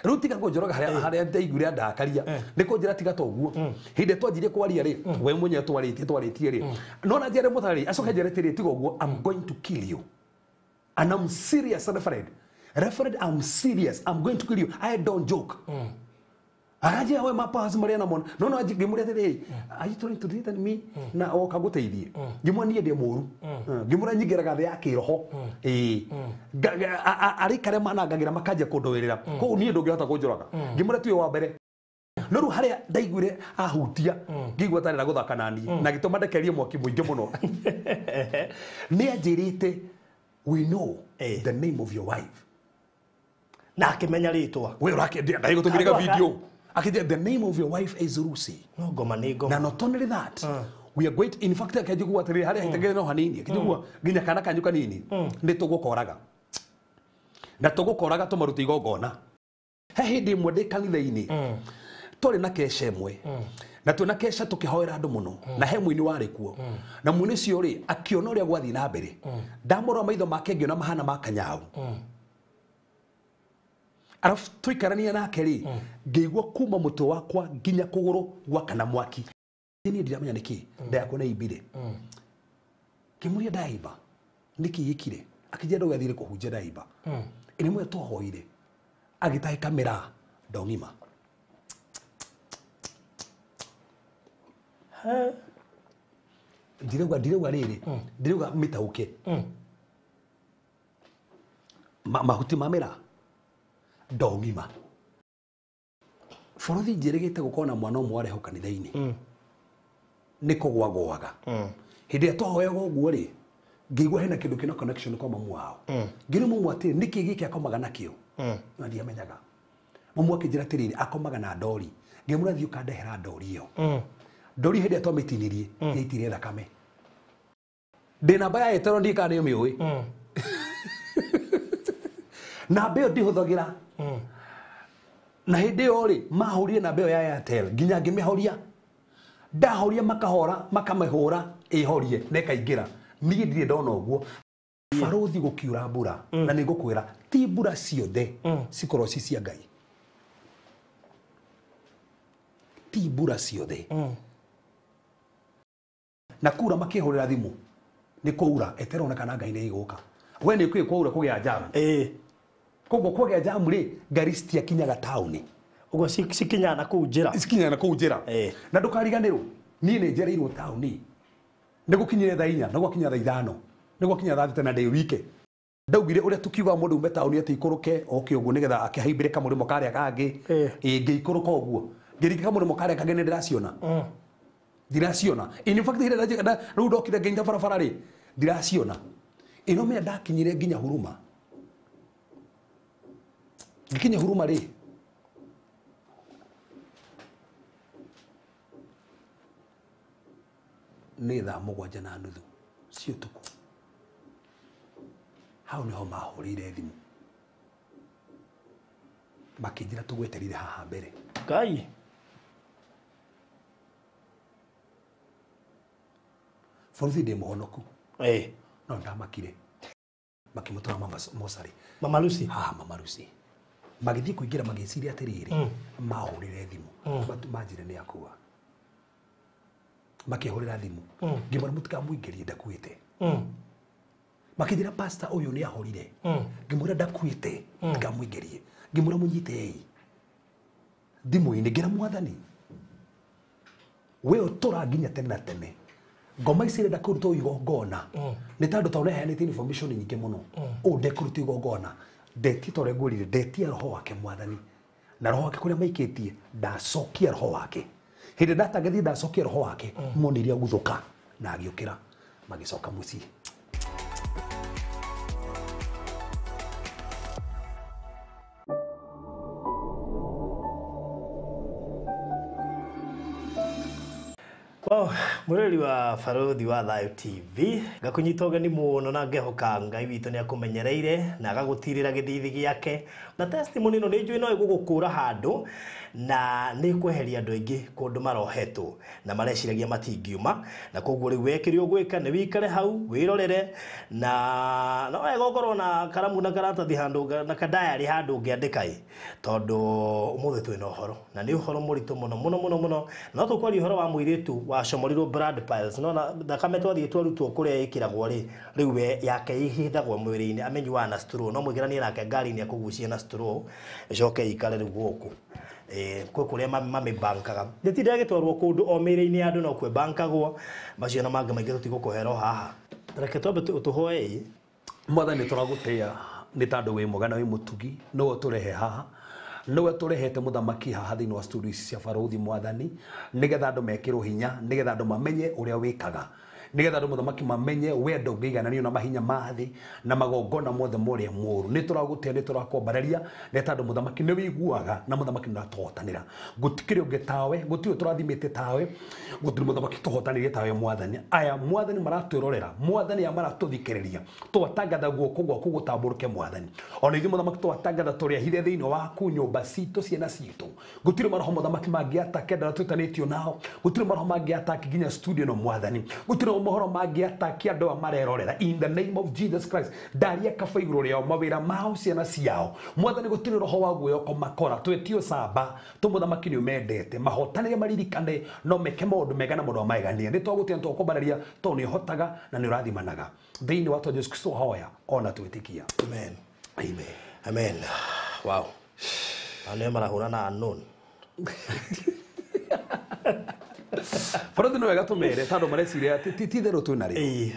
Rĩu tiga kũnjũraga harĩa harĩa ndaiguire andakaria nĩ kũnjĩra tiga ta ũguo. Hĩndĩ ĩrĩa twanjirie kwaria rĩ, we mwenyewe twarĩtie rĩ, no na njere mũtarĩ acoke njere atĩrĩ, tiga ũguo, I'm going to kill you and I'm serious. Reverend, Reverend, I'm serious, I'm going to kill you, I don't joke. Aranjĩra we mapas marĩa namo no no ngĩmũria atĩrĩrĩ, are you trying to threaten me na oka ngũteithie? Ngĩmwĩra niĩ ndĩ mũru. Ngĩmwĩra nyingĩraga thĩ ya kĩroho. Ĩĩ. Arĩ karĩa manangagĩra makanjia kũndũĩrĩra koguo niĩ ndũngĩhota kũnjũraga. Ngĩmwĩra tuĩ wa mbere no rĩu harĩa ndaiguire ahutia ngĩigua tarĩ na gũthaka na niĩ na gĩtũma ndekerie mwaki mũingĩ mũno. Nĩ anjĩrĩte, we know the name of your wife. Na akĩmenya rĩtwa. We ũrakĩendia ndagĩgũtũmĩre Andũ aka- video akĩnjĩra the name of your wife is Lucy. No ngoma nĩ ngoma. Na not only that, we are going to, in fact akĩnjigua atĩrĩrĩ harĩa hitagĩre no hanini akĩnjigua nginya kana kanyu kanini nĩ tũgũkoraga na tũgũkoraga tũmarute igongona. He hĩndĩ ĩmwe ndĩ kanitha-inĩ twarĩ na kesha ĩmwe na twĩna kesha tũkĩhoera andũ mũno na he mũini warĩ kuo na mũini ũcio rĩ akĩona ũrĩa gwathiĩ na mbere ndamũrora maitho make ngĩona mahana ma kanyau. Arabu tũikarania nake rĩ ngĩigua kuma mũtwe wakwa nginya kũgũrũ gwakana mwaki. Niĩ ndiramenya nĩkĩ nda yakwa nĩ imbire. Ngĩmũria ndaimba nĩkĩ gĩkire, akĩnjĩra ndũgathire kũhunjia ndaimba. Ĩrĩmwe twahoire agĩtahĩka mĩraa ndong'ima. Ndirauga rĩrĩ ndirauga mĩtaũke. Mahuti ma mĩraa ndong'ima. Borothi njĩrĩgĩte gũkorwo na mwana ũmwe warehwo kanitha-inĩ nĩ kũgwagwaga. Hĩndĩ ĩrĩa twahoyaga ũguo rĩ ngĩigua hena kĩndũ kĩna connection kwa mamu wao. Ngĩra mamu atĩrĩ nĩkĩ gĩkĩ akomaga nakĩo na ndiamenyaga. Mamu akĩnjĩra atĩrĩrĩ akomaga na ndori. Ngĩmwĩra thiĩ ũkandehera ndori ĩyo. Ndori hĩndĩ ĩrĩa twamĩtinirie yaitire thakame. Ndĩ namba ya Airtel ndiĩ kana nĩ ũmĩũĩ. Namba ĩyo ndĩhũthagĩra. Na hĩndĩ ĩyo rĩ mahũrire namba ĩyo ya Airtel nginya ngĩmĩhoria. Ndahoria makahora makamĩhũra ĩhorie na ĩkaingĩra. Niĩ ndirĩ ndona ũguo. Barũthi gũkiura mbura na nĩ ngũkwĩra ti mbura ciothe cikorwo ci cia Ngai. Ti mbura ciothe. Na kura makĩhũrĩra thimũ nĩ kũura ĩteronekana Ngai nĩ ĩgũka. We nĩ kwĩ kwaura kũgĩa jamu. Koguo kũgĩa jamu rĩ ngari citiakinyaga taũni. Ũguo cikinyaga na kũu njĩra. Cikinyaga na kũu njĩra. Na ndũkariganĩrwo niĩ nĩ njereirwo taũni. Nĩ gũkinyire thaa 4 na gwakinya thaa 5 nĩ gwakinya thaa 6 na ndĩ wike. Ndaugire ũrĩa tukiuga mũndũ ume taũni atĩ ikũrũke oke ũguo nĩgetha akĩhaimbĩre kamũrĩmo karĩa kangĩ. Ĩĩ ngĩikũrũka ũguo. Ngĩringa kamũrĩmo karĩa kangĩ nĩ ndĩraciona. Ndiraciona. In fact hĩndĩ ĩrĩa rĩu ndokire nginya barabara rĩ ndiraciona. Ĩno mĩa ndakinyire nginya Huruma. Ngikinya Huruma rĩ nĩ thaa 7:30 cia ũtukũ. Hau nĩho mahũrĩire thimũ makĩnjĩra tũgweterire haha mbere. Ngai. Borithi ndĩ mũhonoku. No ndamakire. Makĩmũtwara mama mocarĩ. Mama Lucy. Haha Mama Lucy. Magĩthiĩ kũingĩra magĩciria atĩrĩrĩ, mahũrĩre thimũ. Manjĩre nĩ akua. Makĩhũrĩra thimũ. Ngĩmwĩra mũtikamũingĩrie ndakuĩte. Makĩnjĩra pastor ũyũ nĩ ahorire. Ngĩmwĩra ndakuĩte, ndikamũingĩrie. Ngĩmwĩra mũnyitei. Thimũ-inĩ ngĩra mwathani. We ũtũra nginya tene na tene. Ngoma ici irenda kũrutwo igongona. Nĩ tondũ ta ũreheanĩte information nyingĩ mũno. Ũũ ndekũrutwo igongona. Ndetie ta ũrĩa ngwĩrire, ndetie roho wake mwathani. Na roho wake kũrĩa maikĩtie, ndacokia roho wake. Hĩndĩ ndatangathire ndacokia roho wake, monire aguthũka na agĩũkĩra magĩcoka mũciĩ. Wow, mũrori wa Barũthi wa Thayũ TV, ngakũnyita ũgeni mũno na ngehoka Ngai witũ nĩ akũmenyereire na agagũtirĩra gĩthithi gĩake. Na testimony ĩno nĩ njũĩ no ĩgũgũkũra handũ na nĩ kweheria andũ aingĩ kũndũ marohetwo na mareciragia matingiuma, na koguo rĩu we kĩrĩa ũgwĩka nĩ wikare hau wĩrorere, na no wega ũkorwo na karamu na karatathi handũ na kadayari handũ ũngĩandĩka ĩ, tondũ ũmũthĩ twĩna ũhoro na nĩ ũhoro mũritũ mũno mũno mũno mũno. No tũkwaria ũhoro wa mũirĩtu wacomorirwo blood piles, no thakame twathiĩ twarutwo kũrĩa ĩkĩragwo rĩ, rĩu we yake ihithagwo mwĩrĩ-inĩ, amenyuaga na straw, no mũingĩranie nake ngari-inĩ akũgucie na straw ĩcoke ĩikare rĩu gũkũ kwĩ kũrĩa mamĩbankaga. Ndĩtinda ĩgĩtwarwo kũndũ o mĩĩrĩ-inĩ ya andũ no kwĩbankagwo, macio na mangĩ maingĩ tũtigũkũhera o haha. Reke twambe tũhoe ĩ. Mwathani tũragũtĩĩa nĩ tondũ wĩ mwega na wĩ mũtugi, nĩwe ũtũrehe haha, nĩwe tũrehete mũthamaki haha thĩinĩ wa studio ici cia Barũthi Mwathani, nĩgetha andũ mekĩrwo hinya, nĩgetha andũ mamenye ũrĩa wĩkaga, nĩgetha andũ mũthamaki mamenye wendo ũngĩigananio na mahinya ma thĩ na magongona mothe morĩa mũru. Nĩ tũragũtĩĩa, nĩ tũrakwambarĩria, nĩ tondũ mũthamaki nĩ wĩiguaga na mũthamaki nĩ ũratũhotanĩra. Gũtikĩrĩ ũngĩ tawe, gũtirĩ tũrathimĩte tawe, gũtirĩ mũthamaki tũhotanĩire tawe Mwathani. Aya Mwathani maratwĩrorera, Mwathani aya maratũthikĩrĩria, twatangatha guoko gwaku gũtambũrũke Mwathani. Ona ithuĩ mũthamaki twatangatha tũrĩahithe thĩinĩ waku nyũmba citũ, ciana citũ. Gũtirĩ maroho mũthamaki mangĩatake andũ arĩa twĩtanĩtio nao, gũtirĩ maroho mangĩatake nginya studio ĩno Mwathani, gũtirĩ mohoro mangĩatake andũ aya marerorera. In the name of Jesus Christ, ndaria kaba igũrũ rĩao, mawĩra mao, ciana ciao Mwathani, gũtirĩ roho wa guoya ũkũmakora. Twĩtio camba tũ mũthamaki nĩ ũmendete, mahotanĩre maririkane no meke maũndũ mega na maũndũ maeganie. Nĩ twagũtĩa, nĩ twakũmbarĩria tondũ nĩ ũhotaga na nĩ ũrathimanaga. Thĩinĩ wa Jesu Kristo hoya ona twĩtĩkia. Amen. Amen. Amen. Wow. Anĩ marahũra na unknown. Barũthi nĩ wega tũmere tondũ mareciria atĩ ti itherũ twĩ narĩo.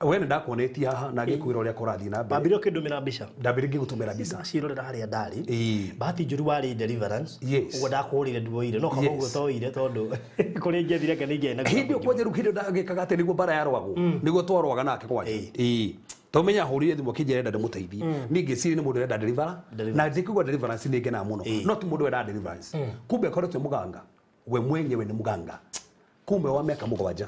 We nĩ ndakuonetie haha na ngĩkwĩra ũrĩa kũrathiĩ na mbere. Wambire ũkĩndũmĩra mbica. Ndambire ngĩgũtũmĩra mbica. Ndacirorera harĩa ndarĩ. Bahati njũru warĩ deliverance. Yes. Ũguo ndakũhũrire nduoire, no kaba ũguo toire tondũ kũrĩa ingĩathire kana ingĩarĩ na Hĩndĩ ĩyo kwanja rĩu hĩndĩ ĩyo ndagĩkaga atĩ nĩguo mbara yarũagwo, nĩguo twarũaga nake kwanja. Ĩĩ. Tũmenya ahũrire thimũ akĩnjĩra enda ndĩmũteithie. Niĩ ngĩciria nĩ mũndũ ũrenda deliverance, na njĩkĩigua deliverance nĩ ngenaga mũno, no ti mũndũ wenda deliverance. Kumbe akoretwo mũganga, we mwenyewe nĩ mũganga. Kumbe wa mĩaka 7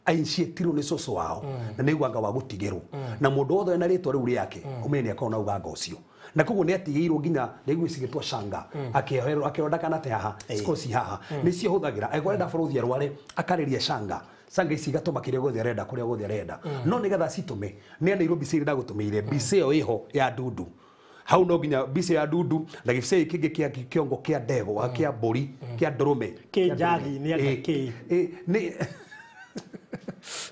ainciĩtirwo nĩ cũcũ wao na nĩ uganga wa gũtigĩrwo, na mũndũ wothe wĩna rĩtwa rĩu rĩake ũmenye nĩ akoragwo na uganga ũcio, na koguo nĩ atigĩirwo nginya rĩu cigĩtwo shanga, akĩoherwo ndakanate haha, cikorwo ci haha nĩcio hũthagĩra. Angĩkorwo arenda barũthi arware akarĩria shanga, shanga ici igatũma kĩrĩa guothe arenda kũrĩa guothe arenda, no nĩgetha citũme nĩ aneirwo mbica ĩrĩa ndagũtũmĩire, mbica ĩyo ĩho ya ndundu hau, no nginya mbica ya ndundu na gĩbica gĩkĩ kĩngĩ kĩa kĩongo kĩa ndegwa, kĩa mbũri, kĩa ndũrũme, kĩ njagi nĩ anga kĩ nĩ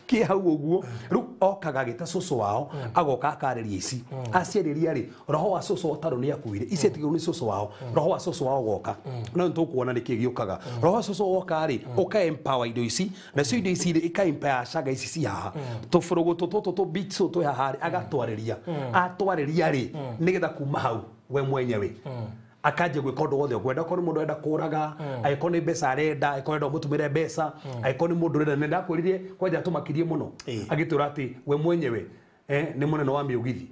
kĩ hau ũguo. Rĩu okaga agĩta cũcũ wao, agoka akarĩria ici, aciarĩria rĩ, roho wa cũcũ wao tondũ nĩ akuire, ici atigĩrwo nĩ cũcũ wao, roho wa cũcũ wao ũgoka, no nĩ tũkuona nĩkĩ gĩũkaga. Roho wa cũcũ woka rĩ, ũka empower indo ici, nacio indo ici rĩ, ika empower canga ici ci haha, tũbũrũgũtũ tũtũ tũ beats tũtũ twĩ haha rĩ, agatwarĩria, atwarĩria rĩ, nĩgetha kuma hau we mwenyewe akanjia gwĩka ũndũ wothe ũkwenda. Okorwo nĩ mũndũ arenda kũraga, angĩkorwo nĩ mbeca arenda, angĩkorwo arenda ũmũtũmĩre mbeca, angĩkorwo nĩ mũndũ ũrenda, nĩ ndakwĩrire kwanja atũmakirie mũno, agĩtwĩra atĩ we mwenyewe nĩ mũnene wa mĩũgithi,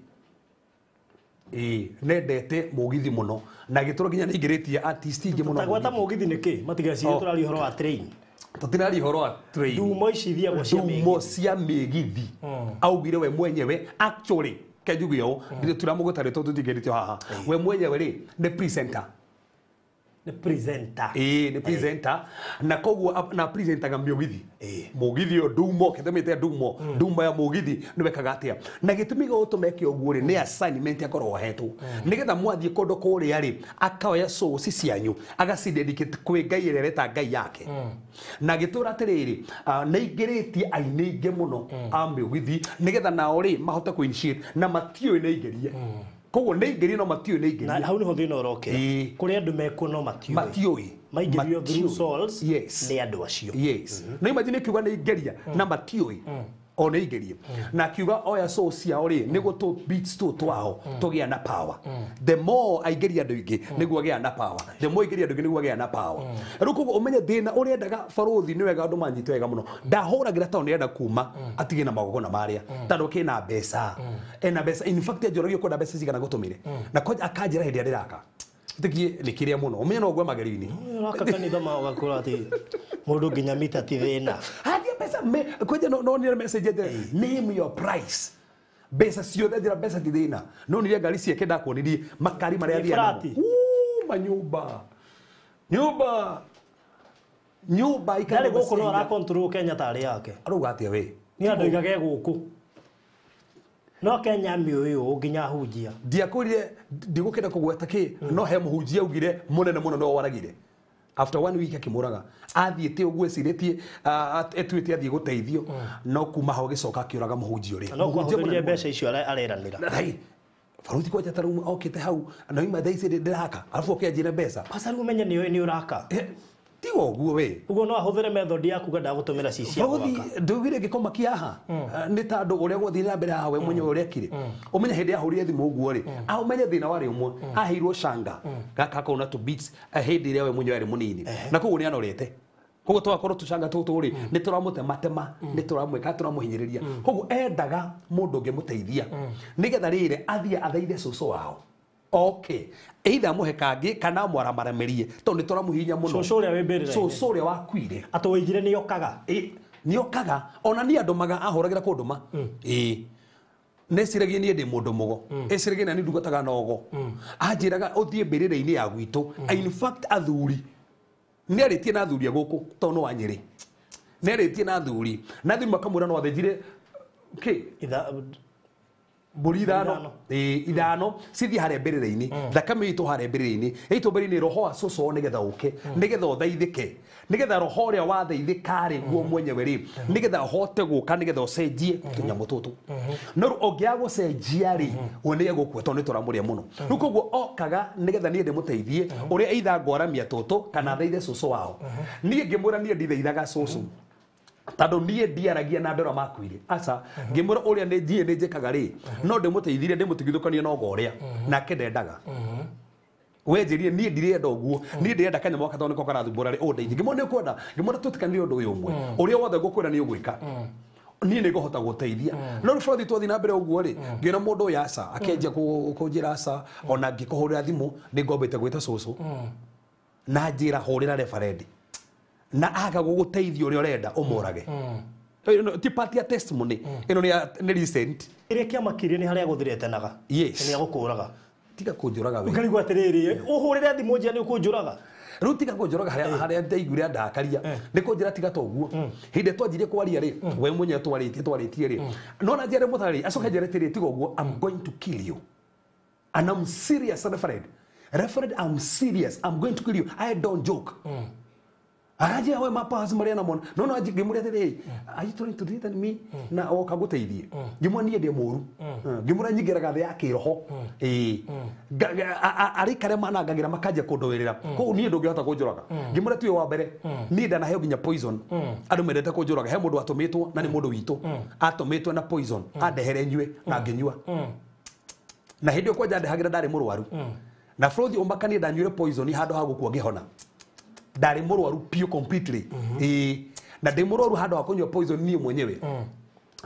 nendete mũgithi mũno, na agĩtwĩra nginya nĩ aingĩrĩtie artist ingĩ mũno. Tagwata mũgithi nĩkĩ? Matigecirie tũraria ũhoro wa train. Tũtiraria ũhoro wa train. Ndumo ici ithiagwo cia mĩgithi. Ndumo cia mĩgithi. Augire we mwenyewe actually kenjuge ũũ, tũramũgweta rĩtwa tũtingĩrĩtio haha. We mwenyewe rĩ nĩ presenter. Nĩ presenter. Ĩĩ, nĩ presenter. Na koguo na presentaga mĩũgithi. Mũgithi ũyũ ndumo, kĩtũmĩte ndumo, ndumo ya mũgithi nĩ wekaga atĩa? Na gĩtũmi gĩa gũtũma eke ũguo rĩ, nĩ assignment akorwo ahetwo. Nĩgetha mwathiĩ kũndũ kũrĩa rĩ, akaoya souls cianyu, agacidedicate kwĩ Ngai ĩrĩa areta Ngai yake. Na gĩtũra atĩrĩrĩ, nĩ aingĩrĩtie aini aingĩ mũno a mĩũgithi, nĩgetha nao rĩ mahote kũ initiate, na matiũĩ nĩ aingĩrie. Koguo nĩ aingĩrie no matiũĩ nĩ aingĩrie. Na hau nĩho thĩna ũrokĩra. Kũrĩ andũ mekuo no matiũĩ. Matiũĩ. Maingĩrio through souls Yes. nĩ andũ acio. Yes. No imagine kiuga nĩ aingĩria na matiũĩ. O nĩ aingĩrie. Na kiuga oya souls ciao rĩ, nĩguo tũ beats tũ twao tũgĩa na power. The more aingĩria andũ aingĩ nĩguo agĩa na power. The more aingĩria andũ aingĩ nĩguo agĩa na power. Rĩu koguo ũmenye thĩna ũrĩa barũthi nĩ wega andũ manyite wega mũno. Ndahũragĩra tondũ nĩarenda kuma atige na magongona marĩa. Tondũ kĩna mbeca. Ena mbeca. In fact anjũragia kwenda mbeca cigana ngũtũmĩre. Na kwanja akanjĩra hĩndĩ ĩrĩa ndĩraka. Tikie nĩ kĩrĩa mũno. Ũmenye no ũgwe magerio-inĩ. Ũraka kanitha ma ũgakora atĩ mũndũ nginya mita ti thĩna. Hatia mbeca me kwanja no no nĩ message ĩte name your price. Mbeca ciothe njĩra mbeca ti thĩna. No nire ngari ciake ndakuonirie makari marĩa athiaga namo. Manyũmba. Nyũmba. Nyũmba ikara gũkũ no ara control Kenya tarĩ yake. Arauga atĩa we? Ni andũ igage gũkũ. No Kenya mĩũĩ ũũ nginya hunjia. Ndiakwĩrire ndigũkĩenda kũgweta kĩ no he mũhunjia augire mũnene mũno no waragire. After 1 week akĩmũraga. Athiĩte ũguo ecirĩtie etuĩte athiĩ gũteithio no kuma hau agĩcoka akĩũraga mũhunjia ũrĩa. No kwahũthĩrire mbeca icio areranĩra. Baruthi kwanja ta rĩu okĩte hau na ima thaa ici ndĩraka arabu oke anjĩre mbeca. Kwanza rĩu ũmenye nĩ ũraka. Tiga ũguo we. Ũguo no ahũthĩre method yaku ngenda gũtũmĩra cicia gwaka. Ndugire ngĩkoma kĩaha nĩ tondũ ũrĩa gwathire na mbere haha we mwenyewe ũrĩa ekire. Ũmenye hĩndĩ ahũrire thimũ ũguo rĩ, ũmenye thĩna warĩ ũmwe, aheirwo canga gaka kauna to beats hĩndĩ ĩrĩa we mwenyewe arĩ mũnini. Na koguo nĩ anorete. Koguo twakorwo tũcanga tũtũ rĩ, nĩ tũramũtematema, nĩ tũramwĩka, tũramũhinyĩrĩria. Koguo endaga mũndũ ũngĩmũteithia nĩgetha rĩrĩ athiĩ athaithe cũcũ wao. Okay. Either amũhe kangĩ kana amwaramaramerie tondũ nĩ tũramũhihinya mũno. Cũcũ ũrĩa wĩ mbĩrĩra-inĩ. Cũcũ ũrĩa wakuire. Atĩ woigire nĩ okaga. Nĩ okaga. Ona niĩ andũmaga ahũragĩra kũndũma. Ĩĩ. Neciragia niĩ ndĩ mũndũ mũgo. Eciragia na niĩ ndungataga na ũgo. Anjĩraga ũthiĩ mbĩrĩra-inĩ ya gwitũ. In fact athuri. Nĩ arĩtie na athuri a gũkũ tondũ nĩ wa Nyĩrĩ. Nĩ arĩtie na athuri. Na athuri makamwĩra no athĩnjire kĩ? Mbũri ithano. Ithano cithiĩ harĩa mbĩrĩra-inĩ. Thakame itũ harĩa mbĩrĩra-inĩ. Ĩitũ mbĩrĩra-inĩ roho wa cũcũ nĩgetha ũke, nĩgetha ũthaithĩke. Nĩgetha roho ũrĩa wathaithĩka rĩ guo mwenyewe rĩ, nĩgetha ũhote gũka nĩgetha ũcenjie tũnyamũ tũtũ. No rĩu ũngĩaga gũcenjia rĩ, we nĩ egũkua tondũ nĩ tũramũrĩa mũno. Rĩu koguo okaga nĩgetha niĩ ndĩmũteithie ũrĩa either ngwaramia tũtũ kana thaithe cũcũ wao. Niĩ ngĩmwĩra niĩ ndithaithaga cũcũ. Tondũ niĩ ndiaragia na andũ arĩa makuire. Aca, ngĩmwĩra ũrĩa nĩ njiĩ nĩ njĩkaga rĩ, no ndĩmũteithirie ndĩmũtigithũkanie na ũgo ũrĩa, nake ndendaga. We njĩrire niĩ ndirenda ũguo, niĩ ndĩrenda kanyamũ gaka tondũ nĩko karathumbũra rĩ, ũndeithie. Ngĩmwĩra nĩ ũkwenda, ngĩmwĩra tũtikanĩre ũndũ ũyũ ũmwe. Ũrĩa wothe ngũkwĩra nĩ ũgwĩka. Niĩ nĩ ngũhota gũteithia. No rĩu bũrũri twathiĩ na mbere ũguo rĩ, ngĩona mũndũ ũyũ aca, akĩanjia kũnjĩra aca, ona ngĩkũhũrĩra thimũ nĩ ngombĩte gwĩta cũcũ. Na njĩra hũrĩra referendi. Na aga gũgũteithia ũrĩa ũrenda ũmũrage. Ti part ya testimony. Ĩno nĩ recent. Kĩrĩa kĩamakirie nĩ harĩa gũthirĩte. Yes. Nĩ agũkũraga. Tiga kũnjũraga we. Ũkarigwo atĩrĩrĩ, ũhũrĩre thimũ njĩra nĩ ũkũnjũraga. Rĩu tiga kũnjũraga harĩa ndaiguire ndakaria. Nĩ kũnjĩra tiga ta ũguo. Hĩndĩ ĩrĩa twanjirie kwaria rĩ, we mwenyewe twarĩtie rĩ. No na njĩra mũtarĩ, acoke njĩre atĩrĩrĩ, tiga ũguo, I'm going to kill you. And I'm serious, Reverend. Reverend, I'm serious. I'm going to kill you. I don't joke. Araje we mapaz maria na mona. No no ngimũria atĩrĩrĩ, are you trying to threaten me? Na oka gũteithie. Ngĩmwĩra niĩ ndĩ mũru. Ngĩmwĩra nyingĩraga thĩ ya kĩroho. Ĩĩ. Arĩ karĩa manangagĩra makanjia kũndũĩrĩra. Koguo niĩ ndũngĩhota kũnjũraga. Ngĩmwĩra tuĩ wa mbere, niĩ ndanaheo nginya poison. Andũ mendete kũnjũraga. He mũndũ atũmĩtwo na nĩ mũndũ witũ. Atũmĩtwo na poison. Andehere nyue na ngĩnyua. Na hĩndĩ ĩyo kwanja andehagĩra ndarĩ mũrwaru. Na bũrũthi ũmakanie ndanyuire poison handũ ha gũkua ngĩhona. Ndarĩ mũrwaru piũ completely. Na ndĩ mũrwaru handũ ha kũnyua poison niĩ mwenyewe.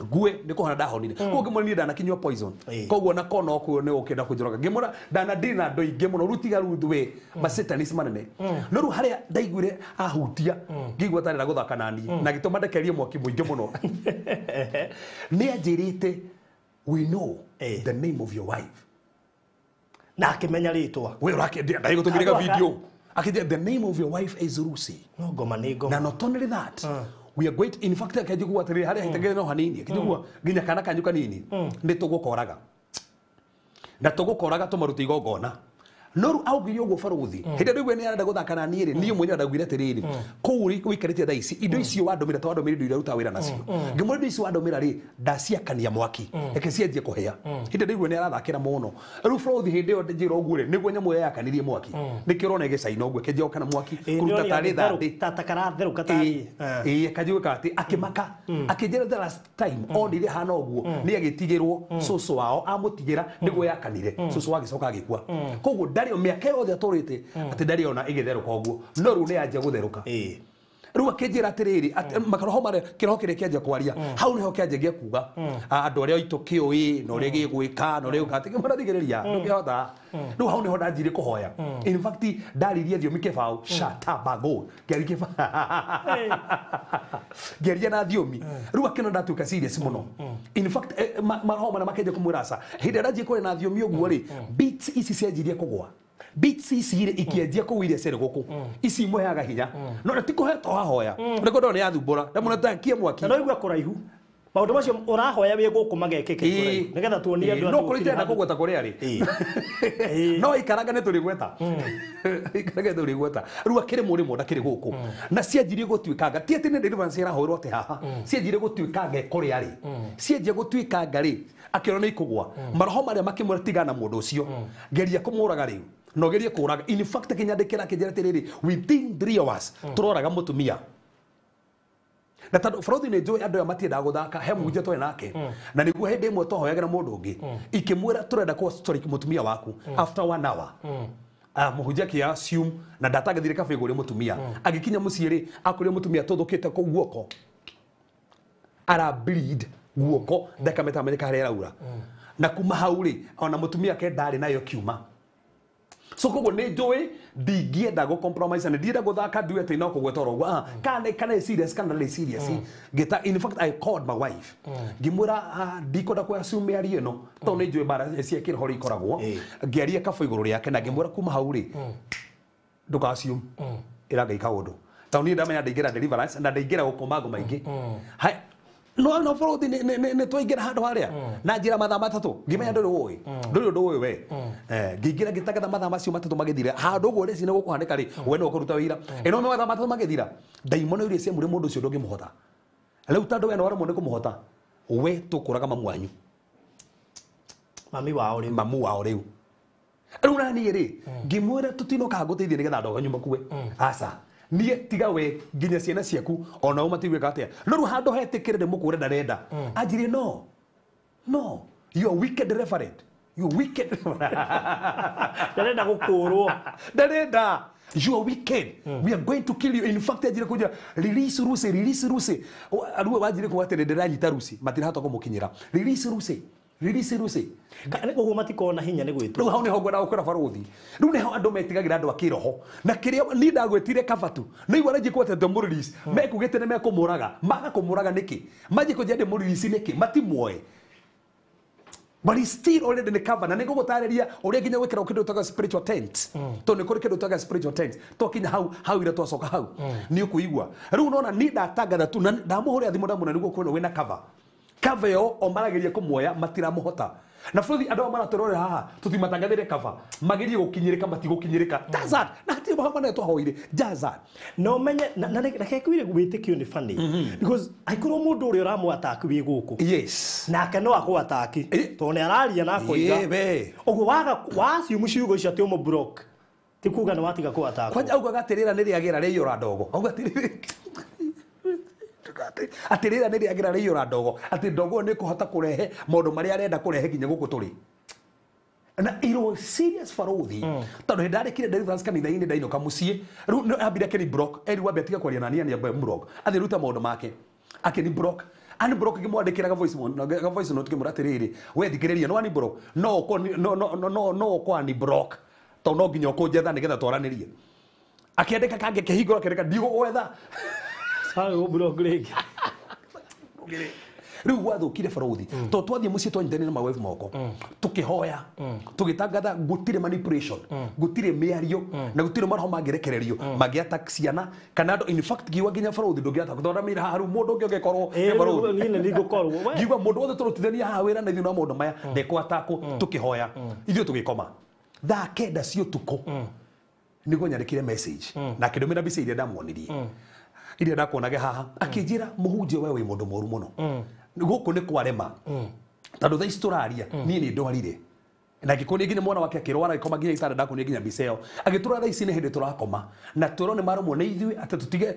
Ngue nĩ kũhona ndahonire. Koguo ngĩmwĩra niĩ ndanakinyua poison. Koguo na kona okuo nĩ ũkĩenda kũnjũraga. Ngĩmwĩra ndanadiri na andũ aingĩ mũno rĩu tiga rĩu we masatanist manene. No rĩu harĩa ndaiguire ahutia ngĩigua ta arenda gũthaka na niĩ na gĩtũma ndekerie mwaki mũingĩ mũno. Nĩ anjĩrĩte we know the name of your wife. Na akĩmenya rĩtwa. We ũrakĩendia ndagĩgũtũmĩre video. Akĩnjĩra the name of your wife is Lucy. No ngoma nĩ ngoma. Na not only that, we are going to, in fact akĩnjigua atĩrĩrĩ harĩa hĩtagĩrĩra no hanini, akĩnjigua nginya kana kanyu kanini nĩ tũgũkoraga. Na tũgũkoraga tũmarute igongona. No rĩu augire ũguo barũthi. Hĩndĩ ĩrĩa nĩ arenda gũthaka na niĩ rĩ, niĩ mwenyewe ndaugire atĩrĩrĩ, kũu ũikarĩte thaa ici, indo icio wandũmĩra ta wandũmĩra indo iria ũrutaga wĩra nacio. Ngĩmwĩra indo icio wandũmĩra rĩ, ndaciakania mwaki. Reke cianjie kũhĩa. Hĩndĩ ndaigua nĩ arathakĩra mũno. Rĩu barũthi hĩndĩ ĩyo njĩra ũguo rĩ, nĩguo nyamũ ĩyo yakanirie mwaki. Nĩkĩo ũrona ĩgĩcaina ũguo, ĩkĩanjia gũkana mwaki, kũruta tarĩ thandĩ. Ta karatherũka tarĩ. Ĩĩ, akanjia gwĩka atĩ, akĩmaka. Akĩnjĩra the last time onire hana ũguo, nĩ agĩtigĩrwo cũcũ wao, amũtigĩra nĩguo yakanire. Cũcũ agĩcoka agĩkua. Koguo ndarĩ mĩaka yothe atũrĩte atĩ ndarĩ ona ĩgĩtherũka ũguo. No rĩu nĩ yanjia gũtherũka. Rĩu akĩnjĩra atĩrĩrĩ makaroho marĩa kĩroho kĩrĩa kĩanjia kwaria hau nĩho kĩanjagia kuga andũ arĩa aitũ kĩũĩ na ũrĩa gĩgwĩka na ũrĩa gĩgwĩka atĩ mũrathikĩrĩria ndũngĩhota. Rĩu hau nĩho ndanjirie kũhoya. In fact ndaririe thiomi kĩbaũ shatabago ngĩaria kĩbaũ ngĩaria na thiomi. Rĩu akĩona ndatuĩka serious mũno. In fact maroho marĩa makĩanjia kũmwĩra aca hĩndĩ ĩrĩa ndanjirie kwaria na thiomi ũguo rĩ beats ici cianjirie kũgwa. Beats ici rĩ ikĩanjia kũgwa iria ciarĩ gũkũ ici imũheaga hinya no ti kũhe twahoya nĩkũ ndona nĩyathumbũra ndamwĩra takie mwaki na no igua kũraihu maũndũ macio ũrahoya wĩ gũkũ magekĩke kũraihu nĩgetha tuonie andũ no kũrĩ tena kũgweta kũrĩa rĩ no ikaranga nĩ tũrĩgweta ikaranga nĩ tũrĩgweta rĩu akĩrĩ mũrĩmo ndakĩrĩ gũkũ na cianjirie gũtuĩkanga ti atĩ nĩ deliverance ĩrahoerwo atĩ haha cianjirie gũtuĩkanga kũrĩa rĩ cianjia gũtuĩkanga rĩ akĩona nĩ ikũgwa maroho marĩa makĩmwĩra tigana mũndũ ũcio geria kũmũraga rĩu no gerie kũraga. In fact kinyandĩkĩra akĩnjĩra atĩrĩrĩ within 3 hours tũroraga mũtumia na tondũ bũrũri nĩ njũĩ andũ aya matiendaga gũthaka he mũhunjia twarĩ nake na nĩguo hĩndĩ ĩmwe twahoyagĩra mũndũ ũngĩ ikĩmwĩra tũrenda kũ strike mũtumia waku after 1 hour mũhunjia akĩ assume na ndatangĩthire kabe igũrĩ mũtumia agĩkinya mũciĩ rĩ akorire mũtumia tũthũkĩte kũu guoko ara bleed guoko thakame tamenyeka harĩa ĩraura na kuma hau rĩ ona mũtumia ake ndarĩ nayo kiuma. So koguo nĩ njũĩ ndingĩenda gũ compromise na ndienda gũthaka nduge atĩ no kũgweta oro ũguo kana serious kana ndarĩ serious. Ngĩta in fact I called my wife ngĩmwĩra ndikwenda kũ assume mĩario ĩno tondũ nĩ njũĩ mbara cia kĩroho ikoragwo ngĩaria kabũ igũrũ rĩake na ngĩmwĩra kuma hau rĩ ndũka assume ĩra Ngai kaũndũ tondũ niĩ ndamenya ndaingĩra deliverance na ndaingĩra gũkoma ngoma ingĩ no no bũrũri nĩ twaingĩra handũ harĩa na njĩra mathaa matatũ ngĩmenya ndũrĩ ũĩ ndũrĩ ũndũ ũĩ we ngĩingĩra ngĩtangatha mathaa macio matatũ magĩthira handũ ũguo rĩci nĩ gũkũhanĩka rĩ we nĩwe ũkũruta wĩra ĩno nĩ mathaa matatũ magĩthira ndaimono iria ciamũrĩ mũndũ ũcio ndũngĩmũhota rĩu tondũ we nĩ waremwo nĩ kũmũhota we tũkũraga mamu wanyu mami wao rĩu mamu wao rĩu rĩu na niĩ rĩ ngĩmwĩra tũtinokaga ngũteithie nĩgetha andũ anyu makue aca niĩ tiga we nginya ciana ciaku ona o matigwĩka atĩa no rĩu handũ hetĩkĩre ndĩmũkũre ndarenda anjirie no no you are wicked reverend you are wicked ndarenda gũkũrwo ndarenda you are wicked we are going to kill you. In fact anjirie kũnjĩra release Lucy release Lucy rĩu wanjirie kuga atĩ ndĩranyita Lucy matirahota kũmũkinyĩra release Lucy release Lucy ũguo matikona hinya nĩ gwĩtwo. Rĩu hau nĩho ngwendaga gũkwĩra barũthi rĩu nĩho andũ metigagĩra andũ a kĩroho na kĩrĩa niĩ ndagwĩtire cover tu nĩ igua aranjia kwĩra atĩ ndĩmũ-release mekugĩte nĩ mekũmũraga maga kũmũraga nĩkĩ manjie kũnjĩra ndĩmũ-release nĩkĩ matimwoe but he's still already nĩ cover na nĩ ngũgũtarĩria ũrĩa nginya gwĩkĩra kĩndũ gĩtagwo spiritual tent tondũ nĩ kũrĩ kĩndũ gĩtagwo spiritual tent twakinya hau hau ira twacoka hau nĩ ũkũigua rĩu nona niĩ ndatangatha tu na ndamũhũrĩra thimũ ndamwĩra nĩguo kwĩna wĩna cover cover ĩyo o marageria kũmuoya matiramũhota na bũrũri andũ aya maratũrorera haha tũtimatangathĩre cover magerie gũkinyĩrĩka matigũkinyĩrĩka just that na hatirĩ mahoya manene twahoire just that na ũmenye na reke ngwĩre wĩtĩkio nĩ funny because angĩkorwo mũndũ ũrĩa ũramũ-attack wĩ gũkũ yes nake no akũ-attack tondũ nĩ araria na akoiga ũguo waga wa-assume ciugo icio atĩ ũmũ-block ti kuga nĩ watiga kũ-attack kwanja augaga atĩrĩra nĩ rĩagĩra rĩaiyũra ndogo auga atĩrĩrĩ atĩrĩra nĩ rĩagĩra rĩaiyũra ndogo atĩ ndogo nĩ kũhota kũrehe maũndũ marĩa arenda kũrehe nginya gũkũ tũrĩ na it was serious barũthi tondũ hĩndĩ ndarĩkire deliverance kanitha-inĩ ndainũka mũciĩ rĩu nĩ ambire akĩni block eri wambe atiga kwaria na niĩ ambe block athiĩ ruta maũndũ make akĩni block ani block ngĩmwandĩkĩra ga voice note ngĩmwĩra atĩrĩrĩ we thikĩrĩria no ani block no ũkorwo no no no no ũkorwo ani block tondũ no nginya ũkũnjetha nĩgetha twaranĩrie akĩandĩka kangĩ kĩhingũra akĩandĩka ndigũgwetha rĩu gwathũkire barũthi tondũ twathiĩ mũciĩ twanyitanĩire na my wife moko tũkĩhoya tũgĩtangatha gũtirĩ manipulation gũtirĩ mĩario na gũtirĩ maroho mangĩrekererio mangĩ-attack ciana kana andũ in fact ngiuga nginya barũthi ndũngĩ-attack tondũ ndamĩra haha rĩu mũndũ ũngĩ ũngĩkorwo nĩ barũthi niĩ nĩ ningũkorwo ngiuga mũndũ wothe tũrutithania haha wĩra na ithuĩ na maũndũ maya ndekũ-attackwo tũkĩhoya ithuĩ tũgĩkoma thaa kenda cia ũtukũ nĩguo nyandĩkire message na akĩndũmĩra mbica iria ndamuonirie iria ndakuonage haha akĩnjĩra mũhunjia we wĩ mũndũ mũru mũno gũkũ nĩ kwarema tondũ thaa ici tũraria niĩ nĩ ndwarire na ngĩkũnia nginya mwana wake akĩrwara agĩkoma nginya gĩtanda ndakuonia nginya mbica ĩyo agĩtũra thaa ici nĩ hĩndĩ tũrakoma na twĩrwo nĩ marũmwo nĩ ithuĩ atĩ tũtige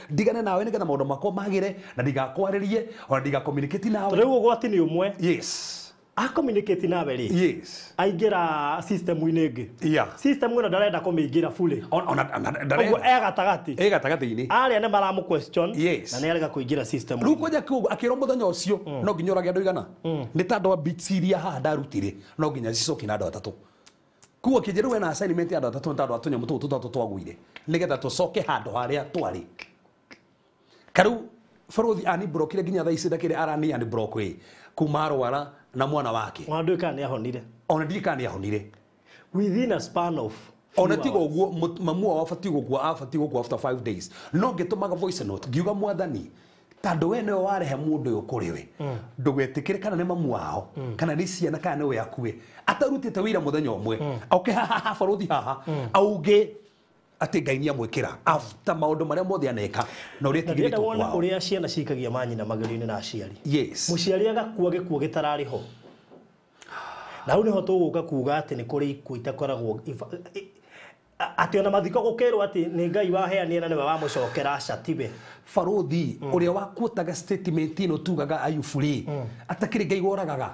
ndigane nawe nĩgetha maũndũ makwa magĩre na ndigakwarĩrie ona ndiga-communicate nawe rĩu ũgwati nĩ ũmwe yes A communicate nawe rĩ. Yes. Aingĩra system-inĩ ĩngĩ. Yeah. System ĩno ndarenda kũmĩingĩra fully. Ona Ũguo e gatagatĩ. E gatagatĩ-inĩ. Arĩa nĩ maramũ question. Yes. Na nĩ arega kũingĩra system. Rĩu kwanja kiugo akĩrwo mũthenya ũcio no nginya ũrage andũ igana. Nĩ ta andũ a beats iria haha ndarutire no nginya cicokie na andũ atatũ. Kuo kĩnjĩrĩ wena assignment ya andũ atatũ nĩ ta andũ a tũnyamũ tũu tũtatũ twagũire nĩgetha tũcoke handũ harĩa twarĩ. Karĩu barothi anibrokire nginya thaa ici ndakĩrĩ arani unblock ĩ kuma arwara na mwana wake. Ona ndũĩ kana nĩahonire. Ona ndiũĩ kana nĩahonire. Within a span of ona tiga ũguo mamu wao abatiĩ gũkua abatiĩ gũkua after 5 days no ngĩtũmaga voice note ngiuga mwathani tondũ we nĩwe warehe mũndũ ũyũ kũrĩ we ndũgetĩkĩre kana nĩ mamu wao kana nĩ ciana kana nĩwe akue atarutĩte wĩra mũthenya ũmwe oke haha barothi haha auge atĩ Ngai nĩamwĩkĩra after maũndũ marĩa mothe aneka na ũrĩa etigĩrĩtwo kwao. Ũrĩa ciana cikagia manyina magerio-inĩ na aciari. Yes. Mũciari agakua gĩkuũ gĩtararĩ ho. Na hau nĩho tũgũka kuga atĩ nĩ kũrĩ ikuũ itakoragwo atĩ ona mathiko gũkĩrwo atĩ nĩ Ngai waheanire na nĩwe wamũcokera aca tiwe. Barothi ũrĩa wakuotaga statement ĩno tugaga Ayubu rĩ atakĩrĩ Ngai woragaga.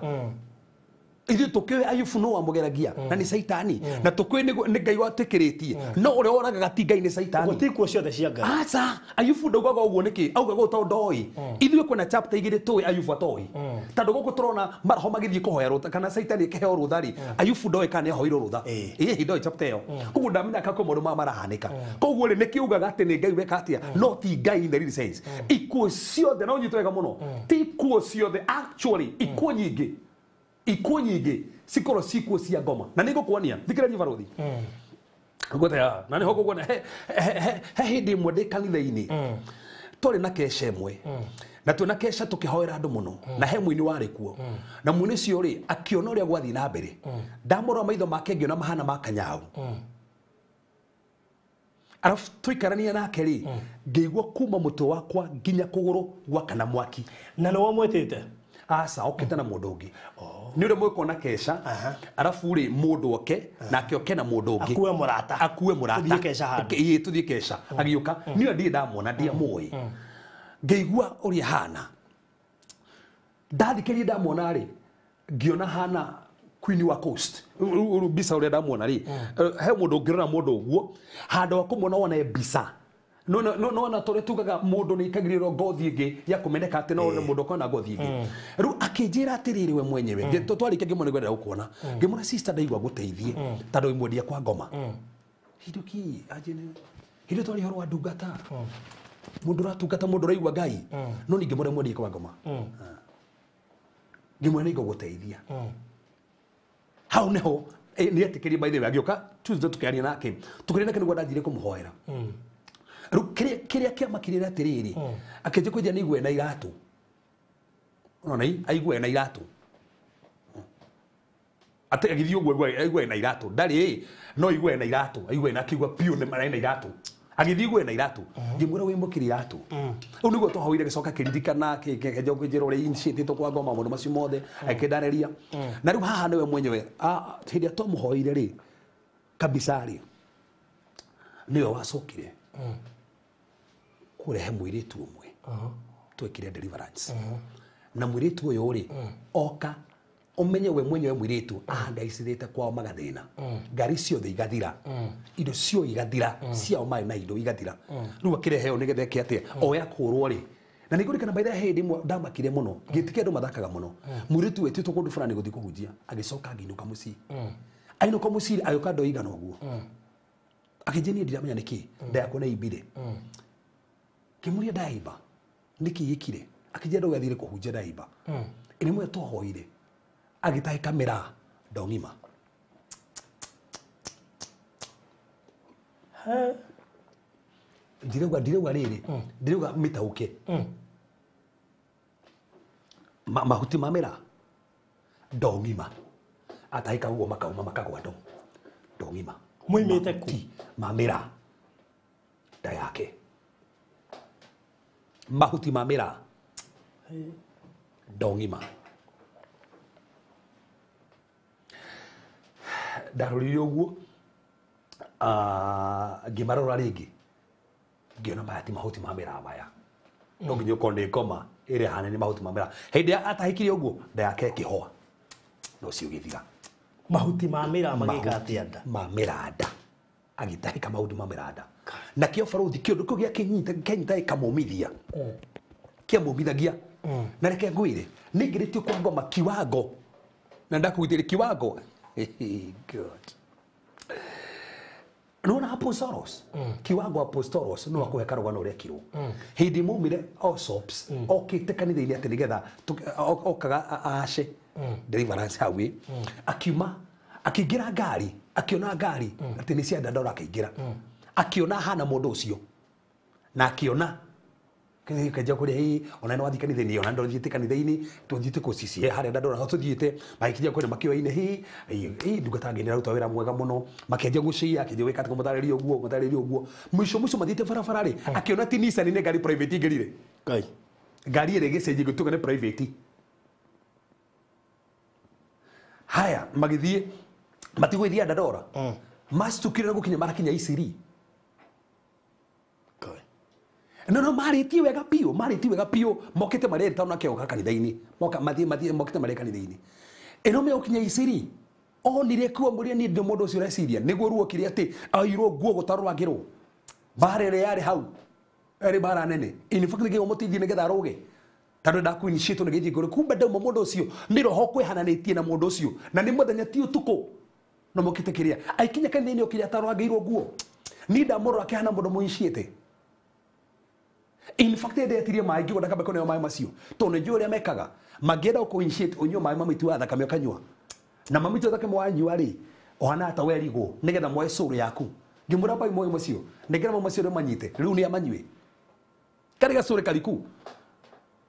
Ithuĩ tũkĩũĩ Ayubu no wamũgeragia na nĩ Caitani na tũkĩũĩ nĩ Ngai watĩkĩrĩtie no ũrĩa woragaga ti Ngai nĩ Caitani. Gũtirĩ ikuũ ciothe cia Ngai. Aca Ayubu ndaugaga ũguo nĩkĩ augaga ũũ tondũ ndoĩ. Ithuĩ kwĩna chapter igĩrĩ tũĩ Ayubu atoĩ. Tondũ gũkũ tũrona maroho magĩthiĩ kũhoya rũtha kana Caitani ĩkĩheo rũtha rĩ Ayubu ndoĩ kana nĩahoirwo rũtha. Ĩĩ ndoĩ chapter ĩyo. Koguo ndamenya kana kwĩ maũndũ maya marahanĩka. Koguo rĩ nĩkĩ ugaga atĩ nĩ Ngai weka atĩa no ti Ngai in the real sense. Ikuũ ciothe no ũnyite wega mũno ti ikuũ ciothe actually ikuũ nyingĩ ikuũ nyingĩ cikorwo cikuũ cia ngoma na nĩngũkuonia thikĩrĩria barothi ngũte na nĩho ngũkuonia he hĩndĩ ĩmwe ndĩ kanitha-inĩ twarĩ na keca ĩmwe na twĩna keca tũkĩhoera andũ mũno na he mũini warĩ kuo na mũini ũcio rĩ akĩona ũrĩa gwathiĩ na mbere ndamũrora maitho make ngĩona mahana ma kanyau arabu tũikarania nake rĩ ngĩigua kuma mũtwe wakwa nginya kũgũrũ gwakana mwaki. Na nĩ wamwĩtĩte? Aca okĩte na mũndũ ũngĩ. Nĩ ũrĩa mũgĩkorwo keca arabu rĩ mũndũ oke nake oke na mũndũ ũngĩ akue mũrata akue mũrata tũthiĩ keca handũ. Ĩĩ tũthiĩ keca agĩũka niĩ ndirĩ ndamwona ndiamũĩ ngĩigua ũrĩa hana ndathikĩrĩria ndamwona rĩ ngĩona hana Queen wa Coast mbica ũrĩa ndamwona rĩ he mũndũ ũngĩrora mũndũ ũguo handũ wa kũmwona wone mbica no no no na tore tugaga mundu ni ikagiriro ngothi ingi ya kumeneka ati no mundu kona ngothi ingi riu akinjira atiriri we mwenyewe twarike ngimona ngwenda gukuona ngimona sister ndaigua nguteithie tondu imwendia kwa ngoma hindu ki aje ni hindu twari horo wa ndungata mundu ratungata mundu raigua Ngai no ni ngimona mwendia kwa ngoma ngimona ni nguteithia hau niho ni etikirie by the way agioka Tuesday tukiaria nake tukiaria nake niguo ndanjire kumuhoera. Rĩu kĩrĩa kĩamakirire atĩrĩrĩ akĩnjia kũnjĩra nĩ aigue na iratũ ũrona aigue na iratũ atĩ agĩthiĩ ũguo aigue na iratũ ndarĩ no aigue na iratũ aigue na akĩigua piũ nĩ marĩ na iratũ agĩthiĩ aigue na iratũ ngĩmwĩra wĩmũkĩre iratũ rĩu nĩguo twahoire gĩcoka kĩririkana kĩnjia kũnjĩra ũrĩa initiate kwa ngoma maũndũ macio mothe akĩndarĩria na rĩu haha nĩwe mwenyewe hĩndĩ ĩrĩa twamũhoire rĩ kabisa rĩ nĩwe wacokire kurehe mwiritu umwe twekire deliverance na mwiritu uyu ri oka umenye we mwenyewe mwiritu ahangaicirite kwao magathina ngari ciothe igathira indo cio igathira ciao mai na indo igathira riu akireheo nigetha eke atia oya kurwo ri na ningũririkana by the way hĩndĩ ĩmwe ndamakire mũno ngĩtikia andũ mathakaga mũno mwiritu wetĩtwo kũndũ fulani gũthiĩ kũhunjia agĩcoka agĩinũka mũciĩ ainũka mũciĩ agĩũka ndoo igana ũguo akĩnjia niĩ ndiramenya nĩkĩ nda yakwa nĩ ĩimbire ngĩmũria ndaimba nĩkĩ gĩkire akĩnjia ndauga athire kũhunjia ndaimba ĩrĩmwe twahoire agĩtahĩka mĩraa ndoo ng'ima ndirauga rĩrĩ ndirauga mĩtaũke mahuti ma mĩraa ndoo ng'ima atahĩka ũguo makauma makagwa ndoo ng'ima Muimite ku ma mĩraa nda yake mahuti ma mĩraa ndoo ng'ima ndarorire ũguo ngĩmarora rĩngĩ ngĩona maya ti mahuti ma mĩraa maya no nginya ũkorwo nĩ ngoma ĩrĩa hana nĩ mahuti ma mĩraa hĩndĩ ĩrĩa atahĩkire ũguo nda yake ĩkĩhoa. Na ũcio ũgĩthira. Mahuti ma mĩraa magĩka atĩa nda? Ma mĩranda. Agĩtahĩka mahuti ma mĩranda. Na kĩo barũthi kĩũndũ kĩu gĩakĩnyita kĩanyita gĩkamũmithia. Kĩamũmithagia. Na reke ngwĩre, nĩingĩrĩtio kwa ngoma kiwango. Na ndakũgitĩra kiwango. God. Nona apostolos. Kiwango apostolos no akũhe karũgano ũrĩa ekirwo. Hĩndĩ maumire Osops okĩte kanitha-inĩ atĩ nĩgetha okaga ace deliverance hau ĩ. Akiuma akĩingĩra ngari, akĩona ngari atĩ nĩ cia Dandora akĩingĩra. Akĩona hana mũndũ ũcio. Na akĩona kenja kũrĩa hĩ ona nĩ wathiĩ kanitha-inĩ ona ndothiĩte kanitha-inĩ tũthiĩte kũcicie harĩa Dandora ho tũthiĩte magĩkinya kũrĩa makĩoyaine hĩ hĩ ndungata ngĩ nĩraruta wĩra mwega mũno makĩanjia gũcia akĩanjia gwĩka atĩ kũmũtarĩria ũguo kũmũtarĩria ũguo mũico mũico mathiĩte barabara rĩ akĩona ti Nissan nĩ ngari private ingĩrire. Ngai. Ngari ĩrĩa ĩgĩcenjia ĩgĩtuĩka nĩ private. Haya magĩthiĩ matigũgĩthiĩ Dandora. Macitukire na gũkinya marakinya Isiri. No no marĩtie wega biũ, marĩtie wega biũ, mokĩte marĩ erĩ tondũ nake oka kanitha-inĩ. Moka mathiĩ mathiĩ mokĩte marĩ kanitha-inĩ. Ĩno megũkinya Isiri. Onire kuo mũrĩa niĩ ndĩ mũndũ ũcio ũreciria nĩguo ruokire atĩ aoirwo nguo gũtarũrangĩrwo. Mbara ĩrĩa yarĩ hau ĩrĩ mbara nene. In fact nĩkĩo mũteithie nĩgetha arũge. Tondũ ndakuiniciĩtwo nĩgĩthiĩ ngoro. Kumbe ndauma mũndũ ũcio nĩ roho kwĩhananĩtie na mũndũ ũcio na nĩ mũthenya ti ũtukũ. No mokĩte kĩrĩa aikinya kanitha-inĩ okire atarũrangĩirwo nguo. Niĩ ndamũrora akĩhana mũndũ mũiniciĩte. In fact ndetirie maĩ ngiuga ndakamba kũneo maĩ macio tondũ nĩ njũĩ ũrĩa mekaga mangĩenda gũkũ-initiate ũnyue maĩ ma mĩtu ya thakame ũkanyua na ma mĩtu ya thakame wanyua rĩ ũhana ta werigwo nĩgetha moe soul yaku ngĩmwĩra mbai moe macio nengera maĩ macio rĩu manyite rĩu nĩ amanyue karĩ gacũrĩ kariku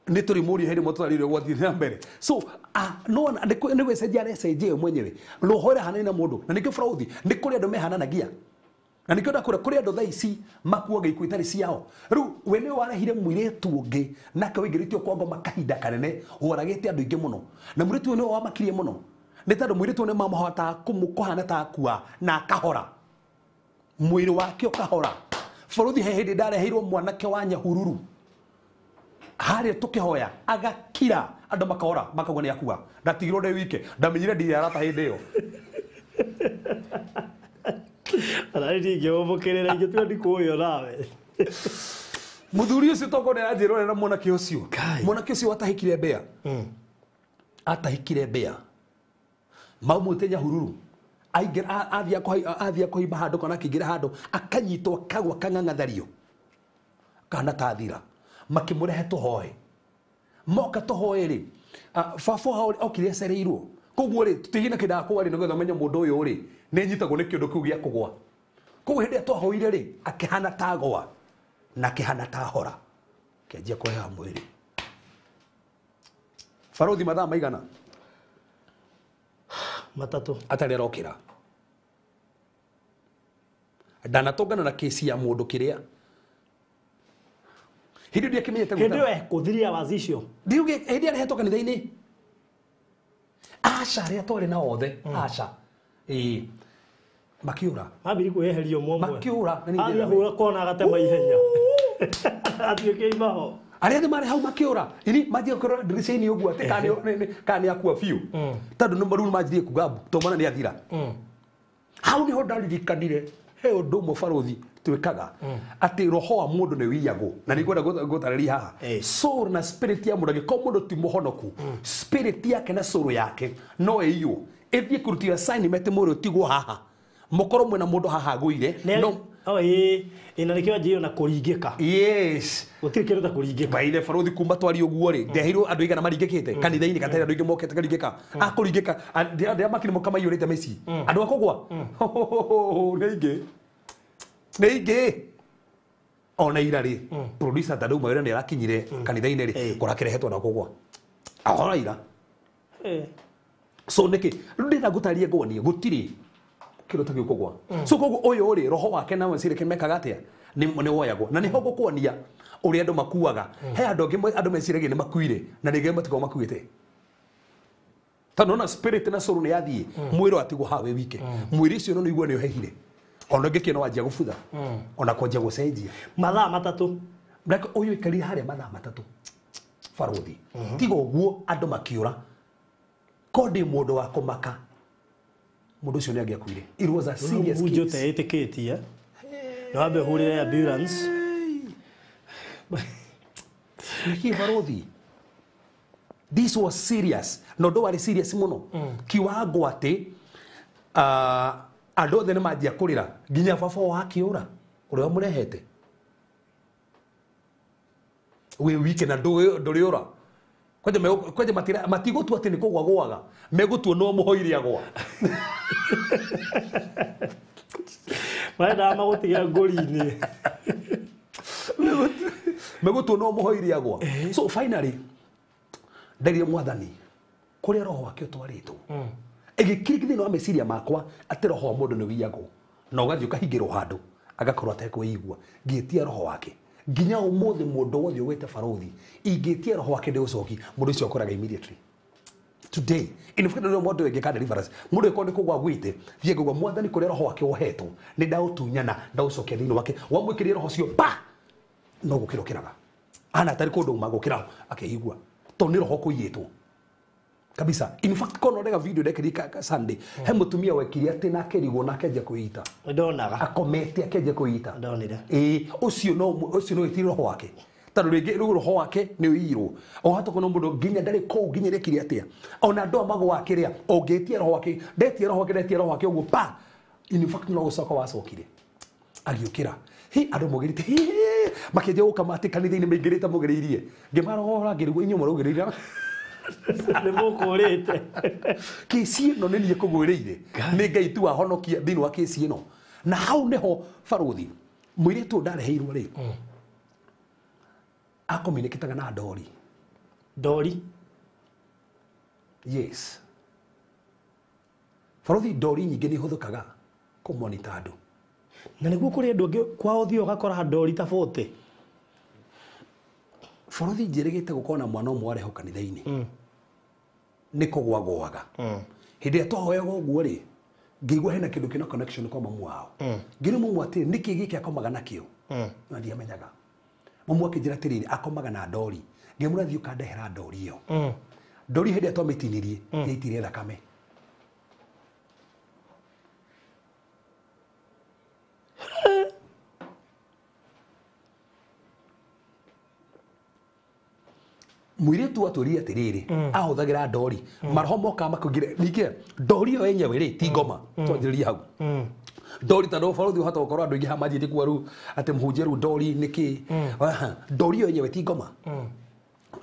nĩ tũrĩ mũriũ hĩndĩ ĩmwe tũtarĩire gwathiĩ na mbere so no nĩ gwĩcenjia arecenjia we mwenyewe roho ĩrahanaine na mũndũ na nĩkĩo barũthi nĩ kũrĩ andũ mehananagia. Na nĩkĩo ndakũra kũrĩ andũ thaa ici makuaga ikuũ itarĩ ciao. Rĩu we nĩwe warehire mũirĩtu ũngĩ nake ũingĩrĩtio kwa ngoma kahinda kanene woragĩte andũ aingĩ mũno. Na mũirĩtu ũyũ nĩwe wamakirie mũno. Nĩ tondũ mũirĩtu ũyũ nĩmahotaga kũhana ta akua na akahora. Mwĩrĩ wake ũkahora. Bũrũthi he hĩndĩ ndareheirwo mwanake wa Nyahururu. Harĩa tũkĩhoya agakira andũ makahora makauga nĩ akua. Ndatigirwo ndĩ wike ndamenyire ndirĩ arata hĩndĩ ĩyo. Arari ndingĩũmũkĩrĩra ingĩtua ndikũũywo nawe. Mũthuri ũcio tokorwo nĩaranjĩra na mwanake ũcio. Mwanake ũcio atahĩkire mbĩa. Atahĩkire mbĩa. Maumĩte Nyahururu. Aingĩra athiĩ kũhimba handũ kana akĩingĩra handũ akanyitwo akagwa akang'ang'athario. Kana ta thira. Makĩmũrehe tũhoe. Moka tũhoe rĩ, baba hao okire acereirwo. Koguo rĩ tũtigina kĩndaga kũgwa rĩ nĩgetha ũmenye mũndũ ũyũ rĩ nĩ nyitagwo nĩ kĩũndũ kĩu gĩa kũgwa. Koguo hĩndĩ ĩrĩa twahoire rĩ akĩhana ta gwa na akĩhana ta hora. Kĩanjia kũheha mwĩrĩ. Barũthi mathaa maigana? Matatũ. Atarĩ arokĩra. Ndanatũngana na kesi ya mũndũ kĩrĩa. Hĩndĩ ĩyo ndiakĩmenyete Hĩndĩ ĩyo ekũthiria wazi icio. Ndiuge hĩndĩ ĩrĩa arehetwo kanitha-inĩ. Aca arĩa twarĩ nao othe, aca. Ĩĩ. Makiura. Mambiri kwĩyeheria ũmwe ũmwe. Makiura. Athiĩ ahũra kona agatema ihenya. Atuĩke imaho. Arĩa othe marĩ hau makiura. Ini manjie kũrora ndirica-inĩ ũguo atĩ kana nĩ akua biũ. Tondũ nĩ rĩu manjirie kuga mbu, tondũ mwana nĩ athira. Hau nĩho ndaririkanire he ũndũ ũmwe barũthi twĩkaga atĩ roho wa mũndũ nĩ wiyagwo na nĩngwenda gũtarĩria haha. Soul na spirit ya mũndũ angĩkorwo mũndũ ti mũhonoku, spirit yake na soul yake no ĩiywo ĩthiĩ kũrutĩra assignment mwĩrĩ ũtigwo haha mũkorwo mwĩna mũndũ haha agũire no ĩĩ na nĩkĩo anjĩrĩrio na kũringĩka. Yes. Gũtirĩ kĩndũ ta kũringĩka. Baire barũthi kuma twari ũguo rĩ ndeheirwo andũ aigana maringĩkĩte kanitha-inĩ gatarĩ andũ aingĩ mokĩte karingĩka. Akũringĩka ndĩa makiri moka maiyũrĩte mĩciĩ. Andũ a kũgwa. Nĩ aingĩ. Nĩ aingĩ. Ona ira rĩ producer ta ndauma wĩra nĩ arakinyire kanitha-inĩ rĩ kũrakĩrehetwo na kũgwa. Ona ira. So nĩkĩ rĩu ndĩrenda ngũtarĩrie ngũnie gũtirĩ kĩndũ ta kĩu kũgwa. So koguo ũyũ rĩ roho wake na meciria ke mekaga atĩa nĩ woyagwo na nĩho ngũkuonia ũrĩa andũ makuaga. He andũ angĩ andũ meciragia nĩ makuire na rĩngĩ matikoragwo makuĩte. Tondũ nona spirit na soul nĩ yathiĩ mwĩrĩ watigwo hawe wike. Mwĩrĩ ũcio no nĩguo nĩ ũhehire. Ona ũngĩkĩona wanjia gũbutha ona kwanjia gũcenjia. Mathaa matatũ. Like ũyũ aikarire harĩa mathaa matatũ barũthi. Tiga ũguo andũ makĩũra. Ko ndĩ mũndũ wa kũmaka, mũndũ ũcio nĩ angĩakuire. It was a serious Mũhunjia case. ũteĩtĩkĩtie no wambe ũhũrĩre ambulance. Nĩkĩ barothi? This was serious. Na ũndũ warĩ serious mũno kiwango atĩ andũ othe nĩ manjia kũrĩra nginya baba wao akĩũra ũrĩa wamũrehete wĩ wike na ndũrĩũra. Kwanja kwanja matigũtua atĩ nĩ kũgwa gwaga, megũtua no mũhoire agwa. Marendaga magũtige ngũri-inĩ. Megũtua no mũhoire agwa. So finally nderire Mwathani kũrĩa roho wake ũtwarĩtwo, ĩgĩkiriki thĩinĩ wa meciria makwa atĩ roho wa mũndũ nĩ wiyagwo na ũgathiĩ ũkahingĩrwo handũ agakorwo atekwĩigua. Ngĩtia roho wake nginya ũmũthĩ mũndũ wothe ũgwĩte barothi ingĩtia roho wake ndĩũcoki, mũndũ ũcio akoraga immediately today. In fact, no mũndũ ĩngĩka deliverance, mũndũ ĩkorwo nĩ kũgwa gwĩte thiĩ ngauga Mwathani kũrĩa roho wake wohetwo nĩ ndaũtunyana ndaũcokia thĩinĩ wake, wamwĩkĩria roho ũcio pa no gũkĩra ũkĩraga ana atarĩ kũndũ uma gũkĩra akeigua tondũ nĩ roho kũiyĩtwo kabisa. In fact, kono ndega video ndekĩrie Sunday, he mũtumia wekire atĩ na akĩrigwo na akĩanjia kwĩita. Ndonaga. Akomete akĩanjia kwĩita. Ndonire. Ĩĩ, ũcio no ũcio no ĩtire roho wake tondũ rĩngĩ rĩu roho wake nĩ ũiyirwo o hata kuona mũndũ nginya ndarĩ kũu nginya rĩkire atĩa ona andũ aya magũaga kĩrĩa ũngĩtia roho wake ndetie roho wake ndetie roho wake ũguo pa in fact no gũcoka wacokire agĩũkĩra hi andũ mũgĩrĩte hi makĩanjia gũka matĩ kanitha-inĩ maingĩrĩte mũgĩrĩirie ngĩmarora ngĩrigwo inyuĩ mũraugĩrĩire Nĩ mũkũrĩte. Kĩci ĩno nĩ niĩ kũgwĩrĩire nĩ Ngai tu ahonokia thĩinĩ wa kĩci ĩno. Na hau nĩho barothi mũirĩtu ũyũ ndareheirwo rĩ akominikĩtaga na ndori. Ndori? Yes. Barothi ndori nyingĩ nĩ ihũthĩkaga kũmonita andũ. Na nĩguo kũrĩ andũ angĩ kwao ũthiĩ ũgakora ndori ta 40. Barothi njĩrĩgĩte gũkorwo na mwana ũmwe warehwo kanitha-inĩ nĩ kũgwa gwaga. Hĩndĩ ĩrĩa twahoyaga ũguo rĩ ngĩigua hena kĩndũ kĩna connection kwa mamu wao. Ngĩrĩ mamu atĩrĩ nĩkĩ gĩkĩ akomaga nakĩo na ndiamenyaga. Mamu akĩnjĩra atĩrĩrĩ akomaga na ndori. Ngĩmwĩra thiĩ ũkandehera ndori ĩyo. Ndori hĩndĩ ĩrĩa twamĩtinirie yaitire thakame. Mũirĩtu atwĩrire atĩrĩrĩ ahũthagĩra ndori maroho mokaga makũingĩra ningĩ ndori ĩyo yenyewe rĩ ti ngoma twanjĩrĩrie hau ndori tondũ barothi ũhota gũkorwo andũ aingĩ haha manjĩtie kuga rĩu atĩ mũhunjia rĩu ndori nĩkĩ. Ndori ĩyo yenyewe ti ngoma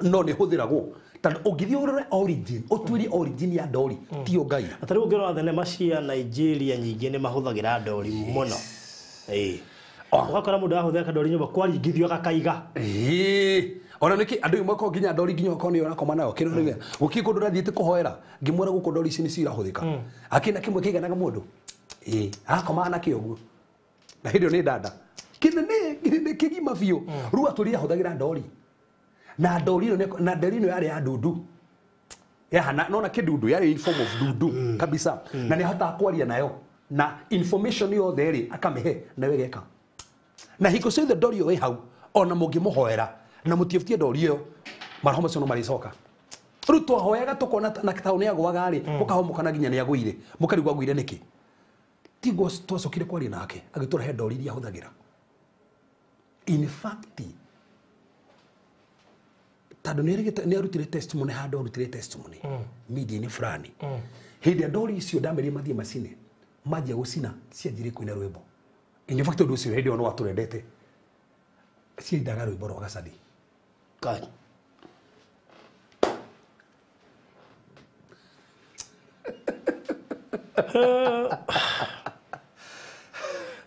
no nĩ ĩhũthĩragwo tondũ ũngĩthiĩ ũrore origin ũtuĩrie origin ya ndori tiyo Ngai. Ta rĩu ũngĩrora thenema cia Nigeria nyingĩ nĩ mahũthagĩra ndori mũno. Ĩĩ. Ũgakora mũndũ arahũthĩra kandori nyũmba kwaringithio agakaiga. Ĩĩ. Ona nĩkĩ andũ amwe makoragwo nginya ndori nginya okorwo nĩyo ũrakoma nayo kĩrĩa rĩu gũkĩ kũndũ ũrathiĩte kũhoera ngĩmwĩra gũkũ ndori ici nĩcio irahũthĩka akĩna kĩmwe kĩiganaga mũndũ ĩĩ arakomaga nakĩo ũguo na hĩndĩ ĩyo nĩ ndanda kĩnene kĩnene kĩgima biũ rĩu atũrire ahũthagĩra ndori na ndori ĩno na ndori ĩno yarĩ ya ndundu yahana nona kĩndundu yarĩ in form of ndundu kabisa na nĩ ahotaga kwaria nayo na information yothe rĩ akamĩhe nayo ĩgeka na hingo ciothe ndori ĩyo ĩ hau ona mũngĩmũhoera na mũtiĩtie ndori ĩyo maroho macio no marĩcoka. Rĩu twahoyaga tũkona na taũ nĩ agũaga rĩ mũkahomoka nginya nĩ agũire mũkarigwo agũire nĩkĩ. Tiguo twacokire kwaria nake agĩtũrehe ndori iria ahũthagĩra. In fact tondũ nĩ arutire testimony handũ arutire testimony media-inĩ fulani hĩndĩ ĩrĩa ndori icio ndamerire mathiĩ macine manjia gũcina cianjirie kũina rwĩmbo. In fact ũndũ ũcio hĩndĩ ĩyo no watũrendete ciainaga rwĩmbo rwa Gacani. Kai.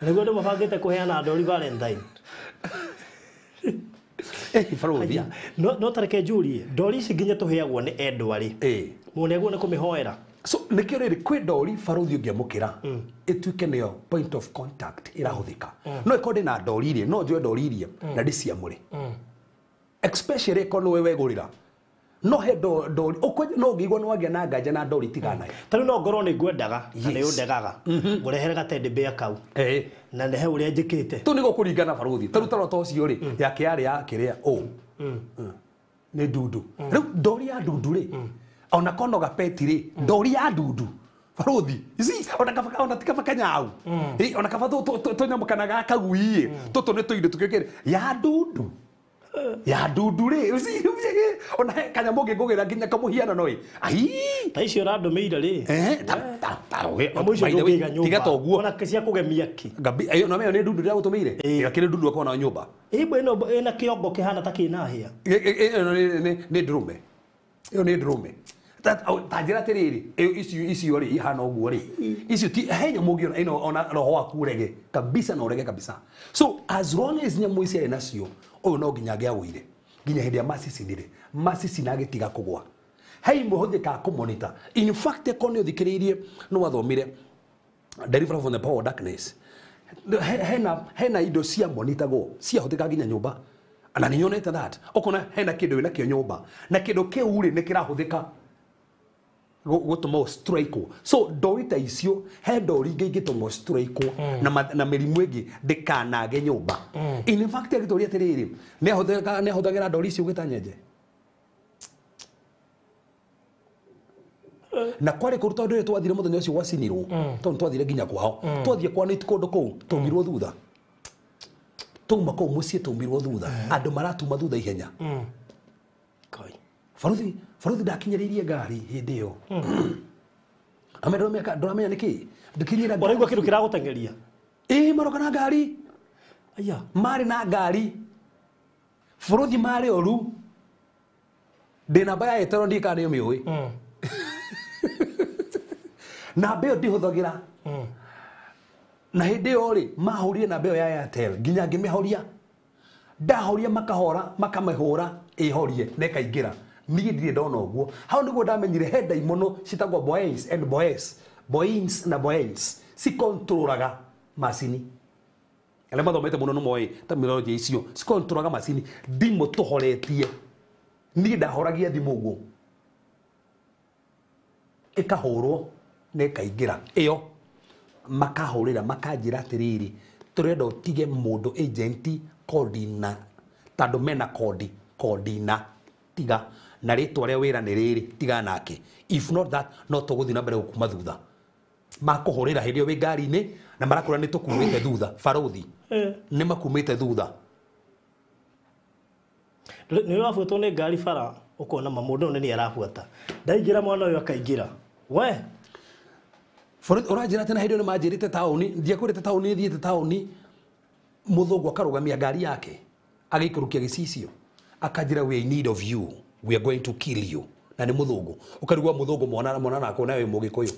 Nĩguo andũ mabangĩte kũheana ndori Valentine. Barothi. No tareke njũrie, ndori ici nginya tũheagwo nĩ endwa rĩ. Mũnegwo nĩ kũmĩhoera. So nĩkĩo rĩrĩ kwĩ ndori barothi ũngĩamũkĩra ĩtuĩke nĩyo point of contact ĩrahũthĩka. No ĩkorwo ndĩna ndori iria, no njoe ndori iria na ndĩciamũre. Especially ĩkorwo nĩwe wegũrĩra. No he ndori, no ũngĩigua nĩ wagĩa na nganja na ndori tigana nayo. Ta rĩu no ngorwo nĩ ngwendaga na nĩ ũndegaga. Ngũrehere gatende bear kau. Na ndehe ũrĩa njĩkĩte. Tũ nĩguo kũringana barothi. Ta rĩu ta rota ũcio rĩ, yake yarĩ ya kĩrĩa ũ. Nĩ ndundu. Rĩu ndori ya ndundu rĩ, Ona kono gapeti rĩ, ndori ya ndundu. Barothi, ici ona kaba ona ti kaba kanyau. Ona kaba tũnyamũ kana ga kagui tũtũ nĩ tũindo tũkĩkĩre ya ndundu. Ya ndundu rĩ, ici ona he kanyamũ ngĩngũgĩra nginya kamũhianano ĩ. Ai! Ta icio ũrandũmĩire rĩ. Ta roge. Nyamũ icio ndũngĩiga nyũmba. Tiga toguo. Ona cia kũgemia kĩ. Gabi, ayo na nĩ ndundu ndĩra gũtũmĩire. Ĩgakĩrĩ ndundu akona nyũmba. Ĩmwe ĩno ĩna kĩongo kĩhana ta kĩna hĩa. Ĩno nĩ ndũrũme. Ĩyo nĩ ndũrũme. Ta njĩra atĩrĩrĩ, icio rĩ ihana ũguo rĩ. Icio ti he nyamũ ũngĩona ĩno ona roho waku ũrege kabisa na ũrege kabisa. So as long as nyamũ ici arĩ nacio, ũyũ no nginya angĩagũire. Nginya hĩndĩ ya macicinire. Macicina agĩtiga kũgwa. He imwe hũthĩkaga kũmonitor. In fact, ĩkorwo nĩ ũthikĩrĩirie nĩ wathomire Deliverance from the Power of Darkness. Hena indo cia monitagwo ciahũthĩka nginya nyũmba. Na nĩ nyonete that. Ũkona hena kĩndũ wĩna kĩo nyũmba. Na kĩndũ kĩu rĩ nĩ kĩrahũthĩka gũtũma strike. So ndori ta icio he ndori ingĩ ingĩtũma strike na mĩrimũ ĩngĩ ndĩkanage nyũmba. In fact agĩtũria atĩrĩrĩ, nĩ ahũthagĩra ndori icio gwĩta nyenje. Na kwarĩ kũru tondũ rĩrĩa twathire mũthenya ũcio gwacinirwo, tondũ twathire nginya kwao. Twathiĩ kwa nĩ kũndũ kũu taumirwo thutha. Tauma kũu mũciĩ taumirwo thutha. Andũ maratuma thutha ihenya. Baruthi ndakinyĩrĩirie ngari hĩndĩ ĩyo. Ame ndũramenya nĩkĩ? Ndĩkinyĩra ngari. Ũraigua kĩndũ kĩragũteng'eria? Ĩĩ maroka na ngari. Aya. Marĩ na ngari. Baruthi marĩ oru. Ndĩ namba ya Airtel ndiĩ kana nĩũmĩũĩ. Namba ĩyo ndihũthagĩra. Na hĩndĩ ĩyo rĩ, mahũrire namba ĩyo ya Airtel nginya ngĩmĩhoria. Ndahoria makahora, makamĩhũra ĩhorie na ĩkaingĩra. Niĩ ndirĩ ndona ũguo. Hau nĩguo ndamenyire he ndaimono citagwo boys and boys. Boys na boys. Cikontrolaga macini. Arĩa mathomete mũno nĩ moĩ terminology icio. Cikontrolaga macini. Thimũ tũhoretie. Niĩ ndahoragia thimũ ũguo. Ĩkahũrwo na ĩkaingĩra. Ĩyo makahũrĩra makanjĩra atĩrĩrĩ, tũrenda ũtige mũndũ agent kodi na tondũ mena kodi na tiga na rĩtwa rĩa wĩra nĩ rĩrĩ tiga nake. If not that no tũgũthiĩ na mbere gũkuma thutha. Makũhũrĩra hĩndĩ ĩyo wĩ ngari-inĩ na marakwĩra nĩ tũkumĩte thutha. Barothi nĩ makumĩte thutha. Nĩ ũrabuatwo nĩ ngari bara ũkona ma mũndũ ũyũ nĩ arabuata. Ndaingĩra mwana ũyũ akaingĩra. We Barothi ũranjĩra atĩ na hĩndĩ ĩyo nĩ manjĩrĩte taũni, ndiakwĩrĩte taũni thiĩte taũni, mũthũngũ akarũgamia ngari yake agĩikũrũkia gĩcicio akanjĩra we in need of you, we are going to kill you. Na nĩ mũthũngũ. Ũkarigwo mũthũngũ mwana mwana nako na wĩ mũgĩkũyũ.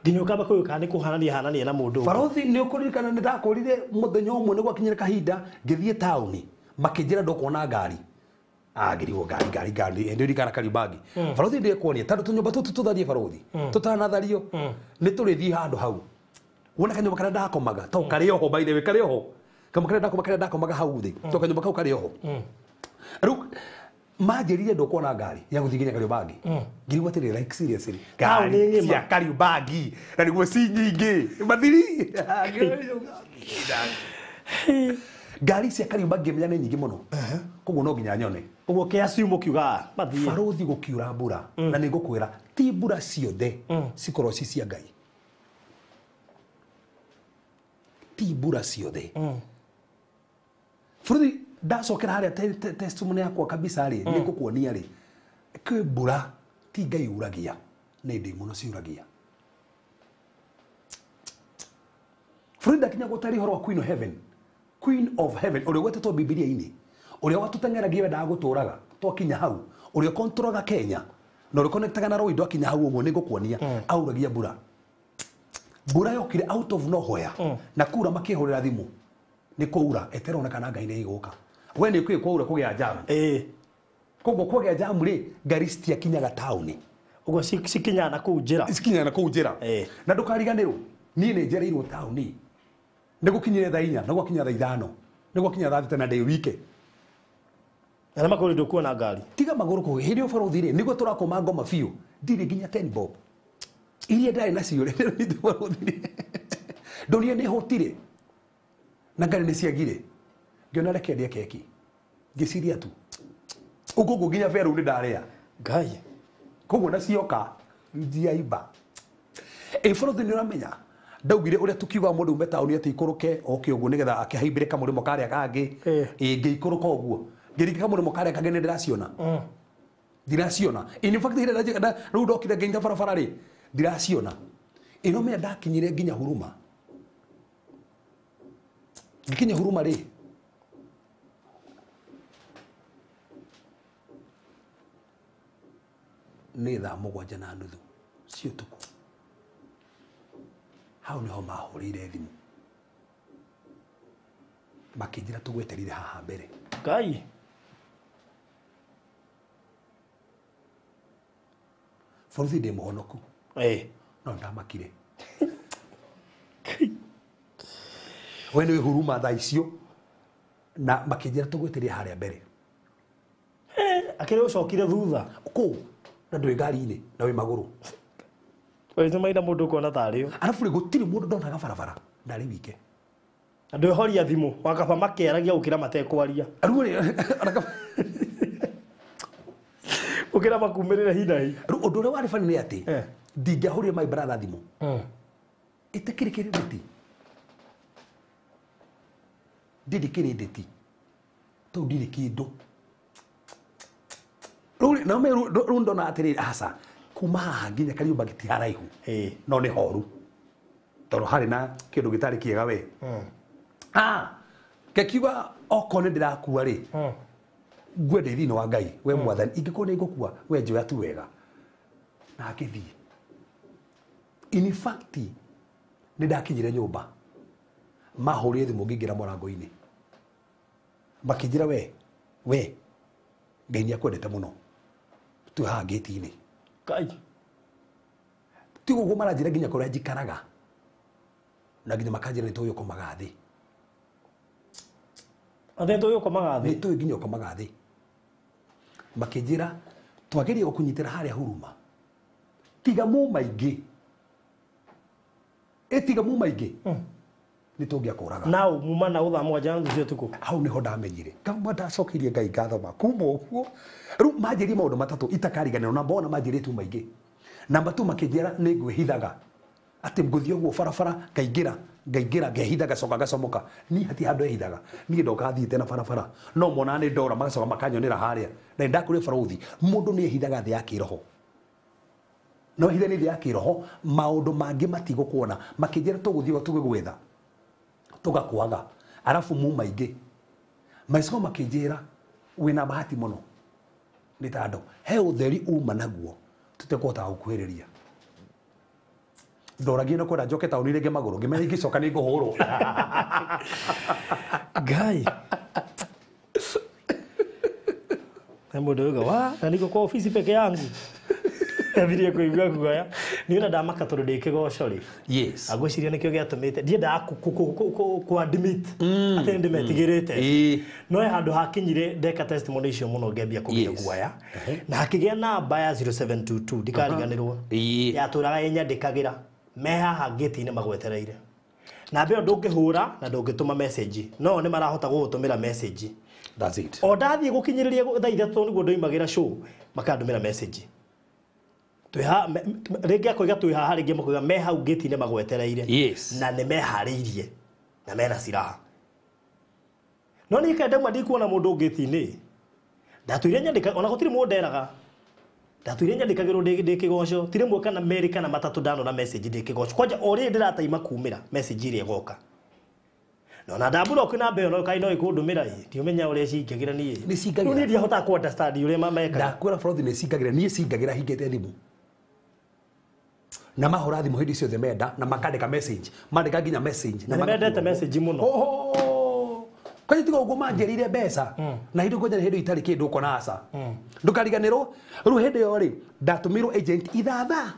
Nginya ũkamba kũyũ kana nĩ kũhanania hanania na mũndũ. Barothi nĩ ũkũririkana nĩ ndakũrire mũthenya ũmwe nĩ gwakinyire kahinda ngĩthiĩ taũni makĩnjĩra ndũkuona ngari. Ngĩrigwo ngari ngari ngari hĩndĩ ĩyo Kariobangi. Barothi ndĩkuonia tondũ tũnyũmba tũtũ tũtharie barothi. Tũtanathario nĩ tũrĩthiĩ handũ hau. Wona kanyũmba karĩa ndakomaga to karĩ oho by the way karĩ oho. Kanyũmba karĩa ndakoma karĩa ndakomaga hau thĩ. To kanyũmba kau karĩ oho. Rĩu manjĩrire ndũkuona ngari ya gũthiĩ nginya Kariobangi. Ngĩrigwo atĩrĩrĩ like seriously. Ngari cia Kariobangi na nĩguo ci nyingĩ. Mathiri. Ngari cia Kariobangi ngĩmenya nĩ nyingĩ mũno. Koguo no nginya nyone. Ũguo kĩaciumo kiuga mathiĩ. Barothi gũkiura mbura na nĩ ngũkwĩra ti mbura ciothe cikorwo ci cia Ngai. Ti mbura ciothe. Barothi ndacokera harĩa testimony yakwa kabisa rĩ nĩ ngũkuonia rĩ kwĩ mbura ti Ngai uragia nĩ ndaimono ciuragia. Barothi ndakinya gũtari ũhoro wa Queen of Heaven. Queen of Heaven ũrĩa ũgwetetwo Bibilia-inĩ ũrĩa watũteng'eragia wendaga gũtũraga twakinya hau ũrĩa ũkontroraga Kenya na ũrĩa ũconnectaga na Rũĩ ndwakinya hau ũguo nĩ ngũkuonia auragia mbura. Mbura yokire out of nowhere na kura makĩhũrĩra thimũ nĩ kũura ĩteronekana Ngai nĩ ĩgũka. We nĩ ũkĩũĩ kwaura kũgĩa jamu. Koguo kwagĩa jamu rĩ ngari citiakinyaga taũni. Ũguo cikinyaga na kũu njĩra. Cikinyaga na kũu njĩra. Na ndũkariganĩrwo niĩ nĩ njereirwo taũni. Nĩ gũkinyire thaa 4, nĩ gwakinya thaa 5, nĩ gwakinya thaa 6 na ndĩ wike. Na magũrũ ndũkuona ngari. Tiga magũrũ kũgĩa. Hĩndĩ ĩyo barothi rĩ nĩguo tũrakoma ngoma biũ. Ndirĩ nginya 10 bob. Iria ndarĩ nacio rĩ barothi rĩ. Ndonire nĩ hũtire. Na ngari nĩ ciagire. Ngĩona reke ndĩe keki. Ngĩciria tu. Ũguo ũguo nginya ferũ nĩ ndarĩa. Ngai. Koguo na cioka njiaimba. Ĩ bũrũri nĩ ũramenya ndaugire ũrĩa tukiuga mũndũ ume taũni atĩ ikũrũke oke ũguo nĩgetha akĩhaimbĩre kamũrĩmo karĩa kangĩ. Ĩ ngĩikũrũka ũguo ngĩringa kamũrĩmo karĩa kangĩ nĩ ndĩraciona. Ndiraciona. In fact hĩndĩ rĩu ndokire nginya barabara rĩ ndiraciona. Ĩno menya ndakinyire nginya Huruma. Nginya Huruma rĩ nĩ thaa 7:30 cia ũtukũ. Hau nĩho mahũrĩire thimũ makĩnjĩra tũgweterire haha mbere. Ngai. Borithi ndĩ mũhonoku. No ndamakire. We nĩ Huruma thaa icio na makĩnjĩra tũgweterire harĩa mbere. Akĩrĩ ũcokire thutha kũu na ndwĩ ngari-inĩ na wĩ magũrũ. Oithe maina mũndũ ũkuona tarĩ ũ. Arabu rĩ gũtirĩ mũndũ ndonaga barabara ndarĩ wike. Andũ ehoria thimũ wakaba makĩaragia gũkĩra matekwaria. Rĩu rĩ gũkĩra makumĩrĩre hi na hi. Rĩu ũndũ ũrĩa warĩ bani nĩ atĩ ndingĩahũrire my brother thimũ. Ĩtĩkĩrĩ kĩrĩndĩti. Ndirĩ kĩrĩndĩti. Tondũ ndirĩ kĩndũ. Rĩu na rĩu ndona atĩrĩrĩ aca kuma haha nginya Kariũmbangi ti haraihu. No nĩ horu. Tondũ harĩ na kĩndũ gĩtarĩ kĩega we. Ngekiuga okorwo nĩ ndĩrakua rĩ ngue ndĩ thĩinĩ wa Ngai we mwathani ingĩkorwo nĩ ngũkua we njoya tu wega. Na ngĩthiĩ. In fact nĩ ndakinyire nyũmba mahũrire thimũ ngĩingĩra mũrango-inĩ makĩnjĩra we Ngai nĩ akwendete mũno twĩ haha ngĩti-inĩ. Ngai. Ti ũguo maranjĩra nginya kũrĩa njikaraga na nginya makanjĩra nĩ tũĩ ũkomaga thĩ. Atĩ nĩ tũĩ ũkomaga thĩ? Nĩ tũĩ nginya ũkomaga thĩ. Makĩnjĩra twageria gũkũnyitĩra harĩa Huruma tiga mu maingĩ. Ĩ tiga mu maingĩ nĩ tũngĩakũraga. Nao muma na thaa 7:30 cia ũtukũ. Hau nĩho ndamenyire. Kama ndacokeirie Ngai ngatho ma kuma ũguo. Rĩu manjĩrie maũndũ matatũ itakariganĩrwo na mbona manjĩrie tu maingĩ. Namba tu makĩnjĩra nĩ ngwĩhithaga. Atĩ ngũthiĩ ũguo barabara ngaingĩra ngaingĩra ngehitha ngacoka ngacomoka. Niĩ hatirĩ handũ ehithaga. Niĩ ndoka thiĩte na barabara. No mona nĩ ndora magacoka makanyonera harĩa. Na nĩndakũrire barũthi. Mũndũ nĩ ehithaga thĩ ya kĩroho. No hithe nĩ thĩ ya kĩroho maũndũ mangĩ matigũkuona. Makĩnjĩra tũgũthiĩ tũgĩgwetha. Tũgakwaga. Arabu mu maingĩ. Maico makĩnjĩra wĩna bahati mũno. Nĩ tondũ he ũtheri uma naguo tũtekũhota gũkuhĩrĩria. Ndoragie na kwenda njoke taũni rĩngĩ magũrũ ngĩmenya ingĩcoka nĩ ngũhũrwo. Ngai. Na mũndũ uga wa na niko kwa ofisi peke yangu. Ambirie kũigua guoya. Niĩ ona ndamaka tondũ ndĩ kĩgoco rĩ. Yes. Ngwĩciria nĩkĩo gĩatũmĩte ndiendaga kũ admit atĩ nĩndĩmetigĩrĩte. No he handũ hakinyire ndeka testimony icio mũno ngĩambia kũgĩa guoya. Na hakĩgĩa namba ya 0722 ndikariganĩrwo. Yatũraga ĩnyandĩkagĩra me haha ngĩti-inĩ magwetereire. Namba ĩyo ndũngĩhũra na ndũngĩtũma message. No nĩ marahota gũgũtũmĩra message. That's it. O ndathiĩ gũkinyĩrĩria thaa 3 nĩguo ndoimagĩra show makandũmĩra message. Twĩha rĩngĩ akoiga twĩ haha rĩngĩ makoiga me hau ngĩti-inĩ magwetereire. Yes. Na nĩ meharĩirie na mena silaha. No niĩ kaĩ ndauma ndikuona mũndũ ngĩti-inĩ. Ndatũire nyandĩka ona gũtirĩ mũndũ nderaga. Ndatũire nyandĩkagĩrwo ndĩ kĩgoco. Ti rĩmwe kana merĩ kana matatũ ndanona message ndĩ kĩgoco. Kwanja o rĩrĩ ndĩrataima kumĩra message ĩrĩa ĩgoka. No na ndamburoku namba ĩyo no kaĩ no ĩkũndũmĩra ĩ. Ndiũmenya ũrĩa cingagĩra niĩ. Nĩ cingagĩra. Rĩu niĩ ndiahotaga kũ understand ũrĩa mekaga. Ndakwĩra bũrũthi nĩ cingagĩra niĩ cingagĩra hingĩte thimũ. Na mahũra thimũ hĩndĩ ciothe menda na makandĩka message. Mandĩka nginya message. Na nĩmendete message mũno. Oho. Kwani tiga ũguo manjĩrĩire mbeca. Na hĩndĩ kwanja hĩndĩ itarĩ kĩndũ ũkona aca. Ndũkariganĩrwo. Rĩu hĩndĩ ĩyo rĩ ndatũmĩirwo agent ithatha.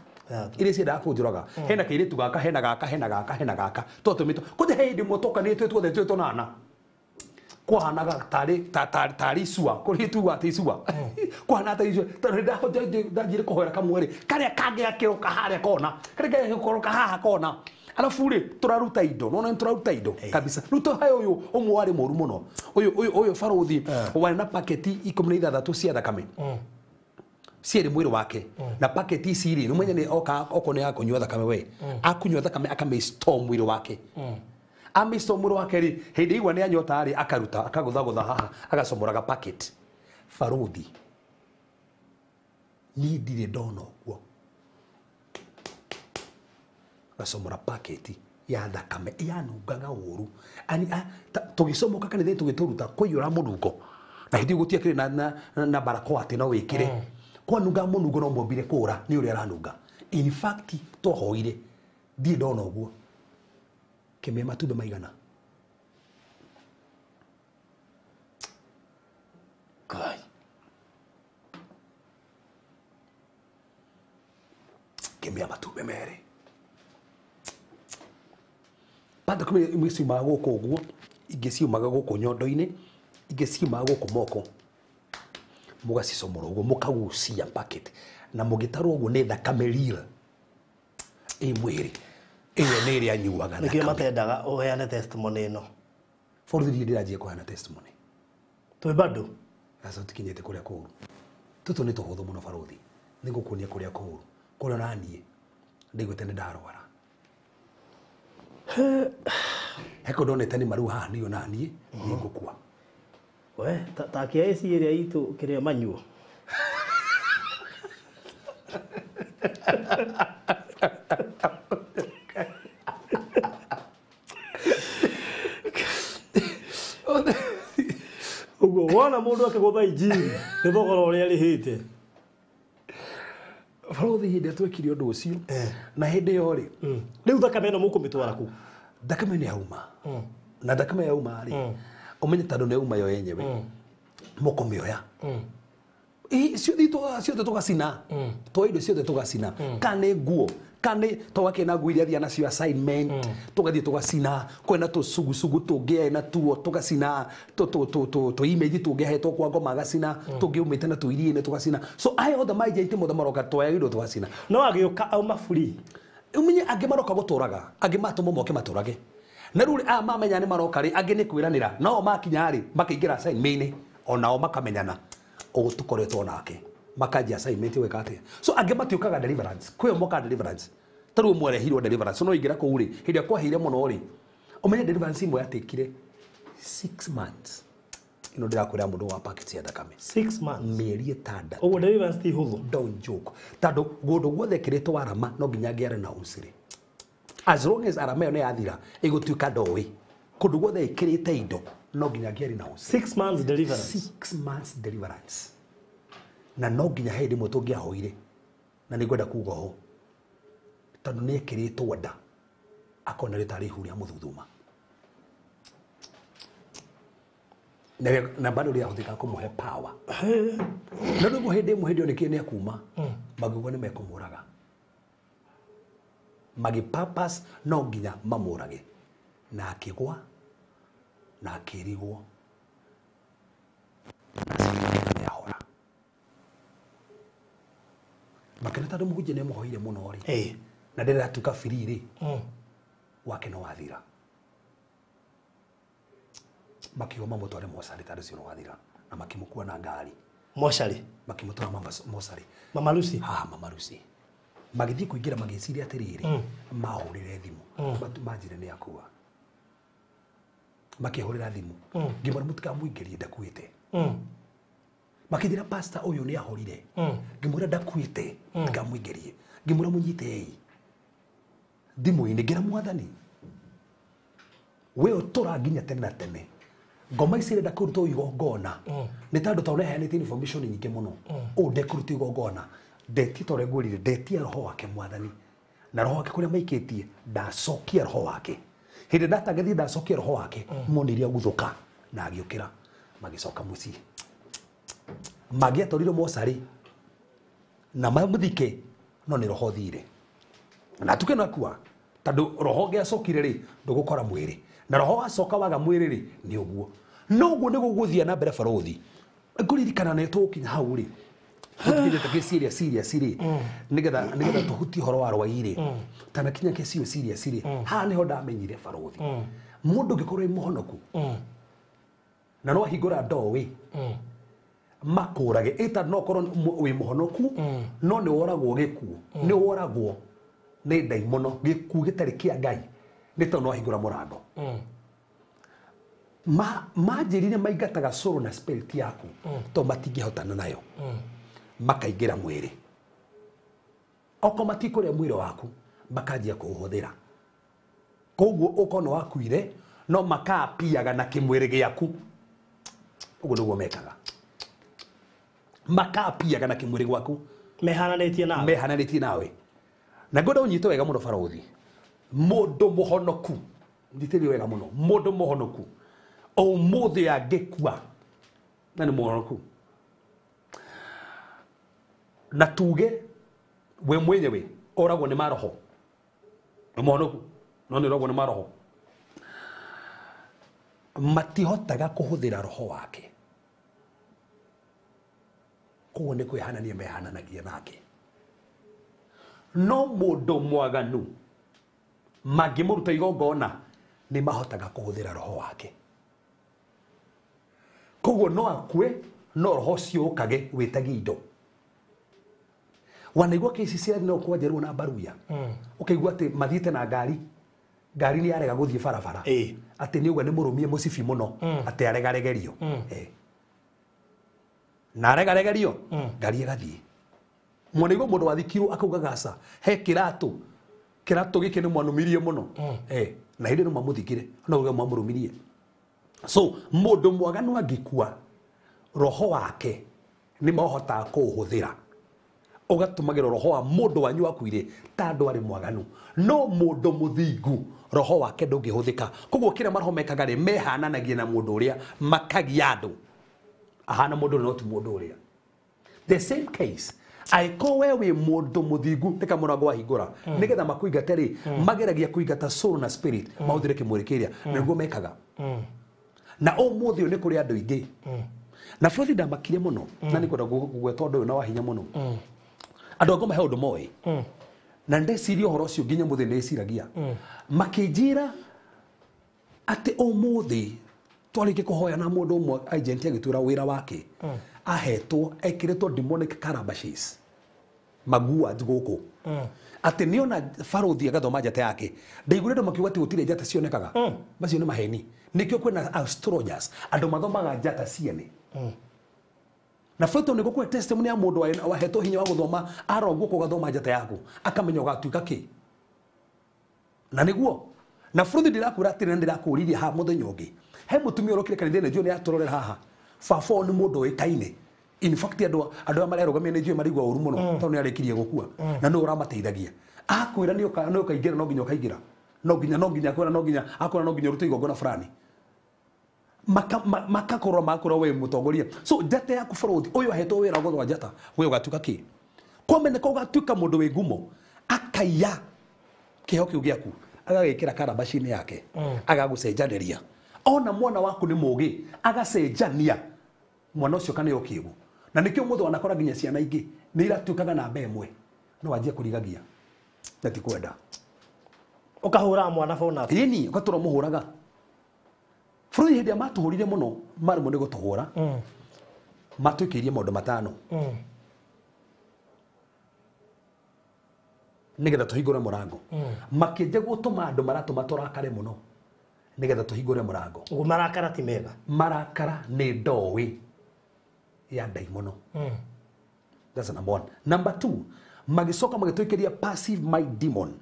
Iria ciendaga kũnjũraga. Hena kairĩtu gaka, hena gaka, hena gaka, hena gaka. Twatũmĩtwo. Kwanja he hĩndĩ ĩmwe twokanĩtwo tuothe twĩ tũnana. Kwahanaga tarĩ icua. Kũrĩ tuga atĩ icua. Kwahanaga tarĩ icua. Tondũ ndanjire kũhoera kamwe rĩ, karĩa kangĩ gakĩroka harĩa kona. Karĩa kangĩ gakĩroka haha kona. Alafu rĩ tũraruta indo. Nĩwona nĩ tũraruta indo kabisa. Rĩu he ũyũ ũmwe warĩ mũru mũno. Ũyũ barũthi warĩ na paketi 16 cia thakame. Cierĩ mwĩrĩ wake na packet ici rĩ nĩ mwenye nĩ oka okorwo nĩ akũnyua thakame we akunyua thakame akamĩ-store mwĩrĩ wake amĩ-store mwĩrĩ wake rĩ hĩndĩ igua nĩ anyota rĩ akaruta akagũthagũtha haha agacomoraga packet baruthi niĩ ndirĩ ndona ũguo agacomora packet ya thakame yanungaga ũru ani tũgĩcomoka kanitha tũgĩtũruta kũiyũra mũnungo na hĩndĩ ĩyo gũtiakĩrĩ na barakoa atĩ no wĩkĩre kwanunga mũnungo no mwombire kũra nĩ ũrĩa aranunga in fact twahoire ndirĩ ndona ũguo kĩmĩa matumbĩ maigana Ngai. Kĩmĩa matumbĩ merĩ Bado imwe ciumaga gũkũ ũguo ingĩ ciumaga gũkũ nyondo-inĩ ingĩ ciumaga gũkũ moko mũgacicomora ũguo mũkagucia bucket na mũgĩtarwo ũguo nĩ thakame real ĩ mwĩrĩ ĩyo nĩ ĩrĩa anyuaga Nĩkĩo thakame matendaga ũheane testimony ĩno. Borithi ndirĩ ndĩranjia kũheana testimony Twĩ bado. aca tũkinyĩte kũrĩa kũũru tũtũ nĩ tũhũthũ mũno barothi nĩ ngũkuonia kũrĩa kũũru kũrĩa onaniĩ ndaiguĩte nĩ ndarwara he kũndũ ndonete nĩ maru haha niĩ onaniĩ nĩ ngũkua We ta kia AC ĩrĩa itũ kĩrĩa manyuo. Ũguo wona mũndũ akĩgũtha injiri nĩ thogora ũrĩa arĩhĩte. Barothi hĩndĩ ĩrĩa twekire ũndũ ũcio na hĩndĩ ĩyo rĩ Rĩu thakame ĩno mũkũmĩtwara kũ? Thakame nĩ yauma na thakame yauma rĩ ũmenye tondũ nĩ yauma yo yenyewe mũkũmĩoya ciothe tũgacina twa indo ciothe tũgacina kana nĩ nguo kana nĩ twagakĩ na nguo iria athiaga nacio assignment tũgathiĩ tũgacina kwĩna tũcugucugu tũngĩae na tuo tũgacina tũ image tũngĩahetwo kwa ngoma agacina tũngĩumĩte na tũirie-inĩ tũgacina so aya othe maijenti mothe maroka twayagĩrwo tũgacina No agĩũka auma free. Umenye angĩ maroka gũtũraga angĩ matũmwo moke matũrage na rĩu aya mamenya nĩ maroka rĩ angĩ nĩ kwĩranĩra nao makinya rĩ makaingĩra assignment-inĩ onao makamenyana ũguo tũkoretwo nake makanjia assignment gwĩka atĩa so angĩ matiũkaga deliverance kwĩyo mokaga deliverance ta rĩu ũmwe arehirwo deliverance no ingĩra kũu rĩ hĩndĩ ĩrĩa kwaheire mũno rĩ ũmenye deliverance ĩmwe yatekire 6 months ĩno ndĩrakwĩra mũndũ wa packet cia thakame 6 months. Mĩeri ĩtandatũ. Ũguo deliverance ti hũthũ. Don't joke tondũ kũndũ guothe ĩkĩrĩtwo arama no nginya ngĩare na ucire as long as arama ĩyo nĩ yathira ĩgũtuĩka ndoĩ kũndũ guothe ĩkĩrĩte indo no nginya ngĩare na ucire. 6 months deliverance. 6 months deliverance na no nginya hĩndĩ ĩmwe tũngĩahoire na nĩ ngwenda kuga ũũ tondũ nĩ ekĩrĩtwo nda akona rĩtarĩ ihu rĩa mũthuthuma na bado rĩahũthĩkaga kũmũhe power na nĩguo hĩndĩ ĩmwe hĩndĩ ĩyo nĩkĩ nĩakuma makiuga nĩ mekũmũraga magĩpapas no nginya mamũrage na akĩgwa na akĩrigwo na ahora makĩona tondũ mũhunjia nĩamũhoire mũno rĩ na ndĩratuĩka free rĩ wake no wathira makiuga mamũtware mocarĩ tondũ ũcio no wathira na makĩmũkua na ngari Mocarĩ makĩmũtwara mocarĩ Mama Lucy. Haha Mama Lucy magĩthiĩ kũingĩra magĩciria atĩrĩrĩ mahũrĩre thimũ manjĩre nĩ akua makĩhũrĩra thimũ ngĩmwĩra mũtikamũingĩrie ndakuĩte makĩnjĩra pastor ũyũ nĩ ahorire ngĩmwĩra ndakuĩte mũtikamũingĩrie ngĩmwĩra mũnyitei thimũ-inĩ ngĩra mwathani we ũtũra nginya tene na tene ngoma ici irenda kũrutwo igongona nĩ tondũ tondũ nĩheanĩte information nyingĩ mũno ũũ ndekũrutwo igongona ndetie ta ũrĩa ngwĩrire ndetia roho wake mwathani na roho wake kũrĩa maikĩtie ndacokia roho wake hĩndĩ ndatangathire ndacokia roho wake monire aguthũka na agĩũkĩra magĩcoka mũciĩ mangĩatwarirwo mocarĩ na mamũthike no nĩ roho thire na atuke no akua tondũ roho ũngĩacokire rĩ ndũgũkora mwĩrĩ na roho wacoka waga mwĩrĩ rĩ nĩ ũguo no ũguo nĩguo gũthiĩ na mbere barothi ngũririkana nĩ tũgũkinya hau rĩ tũkinyĩte kĩ serious serious rĩ nĩgetha tũhutie ũhoro wa rwai rĩ tanakinya kĩ serious serious rĩ haha nĩho ndamenyire barothi mũndũ ũngĩkorwo wĩ mũhonoku na no ahingũra ndoĩ Makũrage ĩta no korwo wĩ mũhonoku no nĩ woragwo gĩkuũ nĩ woragwo nĩ ndaimono gĩkuũ gĩtarĩ kĩa Ngai nĩ tondũ no wahingũra mũrango. Manjĩrire maingataga soul na spirit yaku tondũ matingĩhotana nayo. Makaingĩra mwĩrĩ okorwo matikũrĩa mwĩrĩ waku makanjia kũũhũthĩra koguo ũkorwo nĩ wakuire no makapiaga na kĩmwĩrĩ gĩaku ũguo nĩguo mekaga makapiaga na kĩmwĩrĩ gwaku mehananĩtie nawe mehananĩtie nawe na ngwenda ũnyite wega mũno barũthi mũndũ mũhonoku nyitĩrĩrie wega mũno mũndũ mũhonoku ũmũthĩ angĩkua na nĩ mũhonoku na tuge we mwenyewe oragwo nĩ maroho nĩ mũhonoku no nĩ oragwo nĩ maroho matihotaga kũhũthĩra roho wake koguo nĩ kwĩhanania mehananagia nake no mũndũ mwaganu mangĩmũruta igongona nĩ mahotaga kũhũthĩra roho wake koguo no akue no roho ũcio ũkage wĩtagie indo wanaigua kesi cia no kwanjerwo na baruya ukaigua ati mathiite na ngari ngari ni arega guthie barabara ati ni uga ni murumie mucibi muno ati aregaregerio na aregaregerio ngari igathie mwanaigua mundu wathikirwo akauga gaca he kiratu kiratu giki ni mwanumirie muno na hindi no mamuthikire no uga mwamurumirie so mundu mwaganu angikua roho wake ni mahotaga kuuhuthira ugatumagĩra roho wa mũndũ wanyu wakuire ta andũ arĩ mwaganu no mũndũ mũthingu roho wake ndũngĩhũthĩka koguo kĩrĩa maroho mekaga rĩ mehananagia na mũndũ ũrĩa makagia andũ ahana mũndũ ũrĩa no ti mũndũ ũrĩa the same case angĩkorwo we wĩ mũndũ mũthingu nĩ kamũrango wahingũra nĩgetha makũingate rĩ mageragia kũingata soul na spirit mahũthĩre kĩmwĩrĩ kĩrĩa na nĩguo mekaga na ũmũthĩ ũyũ nĩ kũrĩ andũ aingĩ na bũrũri ndamakire mũno na nĩ kwenda gũgweta ũndũ ũyũ na wa hinya mũno andũ a ngoma he ũndũ moĩ na ndeciria ũhoro ũcio nginya mũthĩ ndĩciragia makĩnjĩra atĩ ũmũthĩ twarĩkia kũhoya na mũndũ ũmwe agent agĩtwĩra wĩra wake ahetwo ekĩrĩtwo demonic calabashes magua gũkũ atĩ nĩona barũthi agathoma njata yake ndaiguire andũ makiuga atĩ gũtirĩ njata cionekaga macio nĩ maheni nĩkĩo kwĩna astrologers andũ mathomaga njata ciene na foto nĩ gũkũhe testimony ya mũndũ wahetwo hinya wa gũthoma arongwo kũgathoma njata yaku akamenya ũgatuĩka kĩ na nĩguo na bũrũri ndĩrakwĩra atĩrĩ na ndĩrakũririe haha mũthenya ũngĩ he mũtumia ũrokire kanitha-inĩ njũĩ nĩ atũrorera haha baba ũyũ nĩ mũndũ ũĩkaine in fact andũ arĩa marerũgamia nĩ njũĩ marigua ũru mũno tondũ nĩ arĩkirie gũkua na nĩ ũramateithagia akwĩra nĩ ũkaingĩra no nginya ũkaingĩra no nginya akwĩra no nginya akwĩra no nginya ũrute igongona fulani makakorwo makorwo we mutongoria so njata yaku bũrũri ũyũ ahetwo wĩra wa gũthoma njata we ũgatuĩka kĩ kwameneka ũgatuĩka mũndũ wĩ ngumo akaiya kĩheo kĩu gĩaku agagĩkĩra karabaci-inĩ yake agagũcenjanĩria ona mwana waku nĩ mũgĩ agacenjania mwana ũcio kana ũkĩgu na nĩkĩo mũthũ wanakora nginya ciana ingĩ nĩ iratuĩkaga namba ĩmwe no wanjie kũrigagia na ti kwenda ũkahũra mwana bonus ĩni ũgatũra mũhũraga bũrũri hĩndĩ ĩrĩa matũhũrire mũno maremwo nĩ gũtũhũra matwĩkĩirie maũndũ matano nĩgetha tũhingũre mũrango makĩnja gũtũma andũ maratũma tũrakare mũno nĩgetha tũhingũre mũrango ũguo marakara ti mega marakara nĩ ndoĩ ya ndaimono that's number one. Number two magĩcoka magĩtũikĩria passive mind demon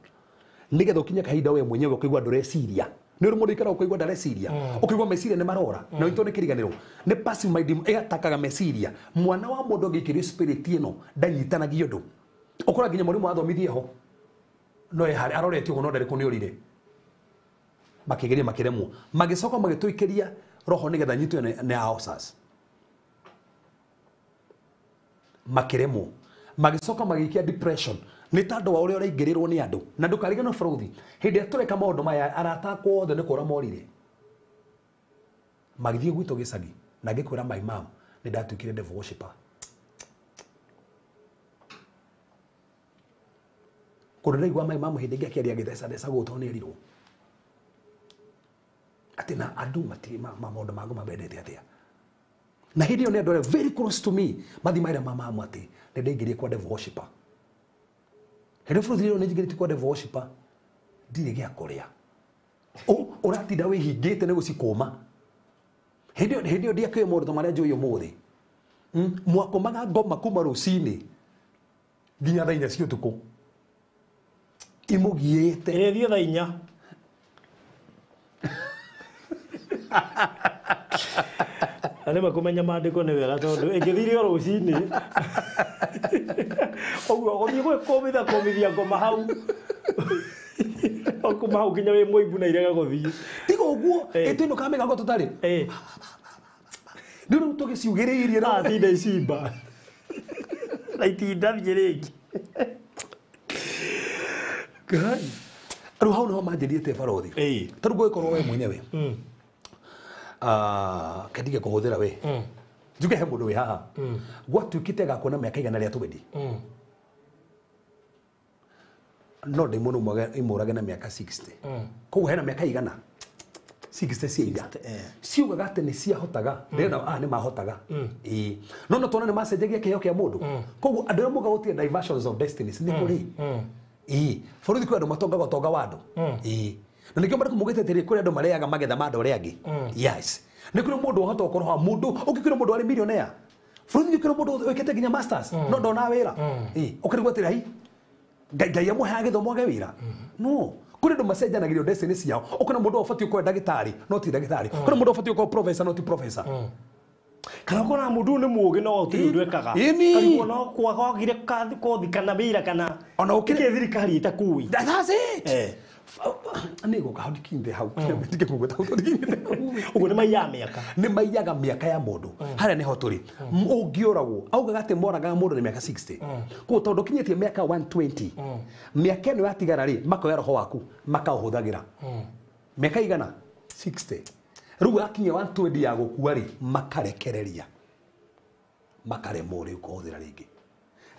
nĩgetha ũkinye kahinda we mwenyewe ũkaigua ndũreciria nĩ ũrĩ mũndũ ũikaraga ũkaigua ndareciria ũkaigua meciria nĩ marora na ũnyitwo nĩ kĩriganĩro nĩ passive mind demon ĩgatakaga meciria mwana wa mũndũ angĩikĩrio spirit ĩno ndanyitanagia ũndũ ũkora nginya mũrimũ athomithie ho no ĩharĩ arorete ũguo no ndarĩ kũ nĩ ũrire makĩgeria makĩremwo magĩcoka magĩtũikĩria roho nĩgetha nyitwo nĩ ulcers makĩremwo magĩcoka magĩikia depression nĩ tondũ wa ũrĩa ũraingĩrĩrwo nĩ andũ na ndũkariganĩrwo bũrũri hĩndĩ ĩrĩa tũreka maũndũ maya arata akwa othe nĩ kũra morire magĩthiĩ gwitũ gĩcagi na ngĩkwĩra my mom nĩ ndatuĩkire devil worshipper kũndũ ndaigua my mom hĩndĩ ĩngĩ akĩaria agĩthecatheca gũtũ nĩ erirwo atĩ na andũ maũndũ mangũ mabendete atĩa Na hĩndĩ ĩyo nĩ andũ arĩa very close to me mathi maira mama amwe atĩ nĩ ndaingĩrire kwa devil worshipper. Hĩndĩ ĩyo bũrũri ĩyo nĩ njingĩrĩte kwa devil worshipper ndirĩ gĩa kũrĩa. Ũratinda wĩhingĩte nĩ gũcikũma. Hĩndĩ ĩyo ndiakĩũĩ maũndũ ta marĩa njũĩ ũmũthĩ. Mwakomaga ngoma kuma rũcinĩ nginya thaa inya cia ũtukũ imũgiĩte. Ĩrĩthiĩ thaa inya. Na nĩma kũmenya maandĩko nĩ wega tondũ ĩngĩthire o rũcinĩ ũguo gũthiĩ gwĩkũmithia kũmithia ngoma hau kuma hau nginya wĩ mũimbu na irega gũthiĩ. Tiga ũguo ĩtũinũkaga mĩgango tũtarĩ. Nĩ rĩu tũgĩciugĩrĩirie na atinda icimba na itinda thiĩ rĩngĩ. Ngai. Rĩu hau nĩho manjĩrĩte barothi. Ta rĩu ngũgĩkorwo we mwenyewe. Kendige kũhũthĩra we. Njuge he mũndũ wĩ haha. Gwatuĩkĩte agakuona mĩaka 120. No ndaimono imũrage na mĩaka 60. Koguo hena mĩaka igana 60 cia iga. Ciugaga atĩ nĩ ciahotaga. Ndĩrona nĩ mahotaga. Ĩĩ. No no tuona nĩ macenjagia kĩheo kĩa mũndũ. Koguo andũ arĩa muga gũtirĩ diversions of destinies nĩ kũrĩ. Ĩĩ. Bũrũri kwĩ andũ matongaga ũtonga wa andũ. Ĩĩ. Na nĩkĩo marĩkũ mugĩte atĩrĩ kũrĩ andũ marĩaga magetha ma andũ arĩa angĩ. Yes. Nĩ kũrĩ mũndũ ũhota gũkorwo haha mũndũ ũngĩ kwĩra mũndũ arĩ millionaire. Bũrũri nĩ kũrĩ mũndũ wĩkĩte nginya masters no ndona wĩra. Ĩĩ. Ũkĩrigwo atĩrĩ hi Ngai amũheaga gĩthomo age wĩra. No. Kũrĩ andũ macenjanagĩrio destiny ciao. Ũkona mũndũ ũbatiĩ gũkorwo ndagĩtarĩ no ti ndagĩtarĩ. Kũrĩ mũndũ ũbatiĩ gũkorwo professor no ti professor. Kana ũkona mũndũ nĩ mũũgĩ no gũtirĩ ũndũ ekaga. Karigwo no kwagire kothi kana wĩra kana ona ũkĩrĩ nĩkĩ thirikari ĩtakũĩ. That's it. Nĩ gũka hau ndikinyĩte hau. Ndige kũgweta hau ndikinyĩte hau. Ũguo nĩ maiyaga mĩaka. Nĩ maiyaga mĩaka ya mũndũ. Harĩa nĩho tũrĩ. Ũngĩũragwo augaga atĩ moragaga mũndũ nĩ mĩaka 60. Koguo tondũ ũkinyĩtie mĩaka 120 mĩaka ĩno yatigara rĩ makoya roho waku makaũhũthagĩra. Mĩaka igana 60. Rĩu yakinya 120 ya gũkua rĩ makarekereria. Makaremwo rĩu kũhũthĩra rĩngĩ.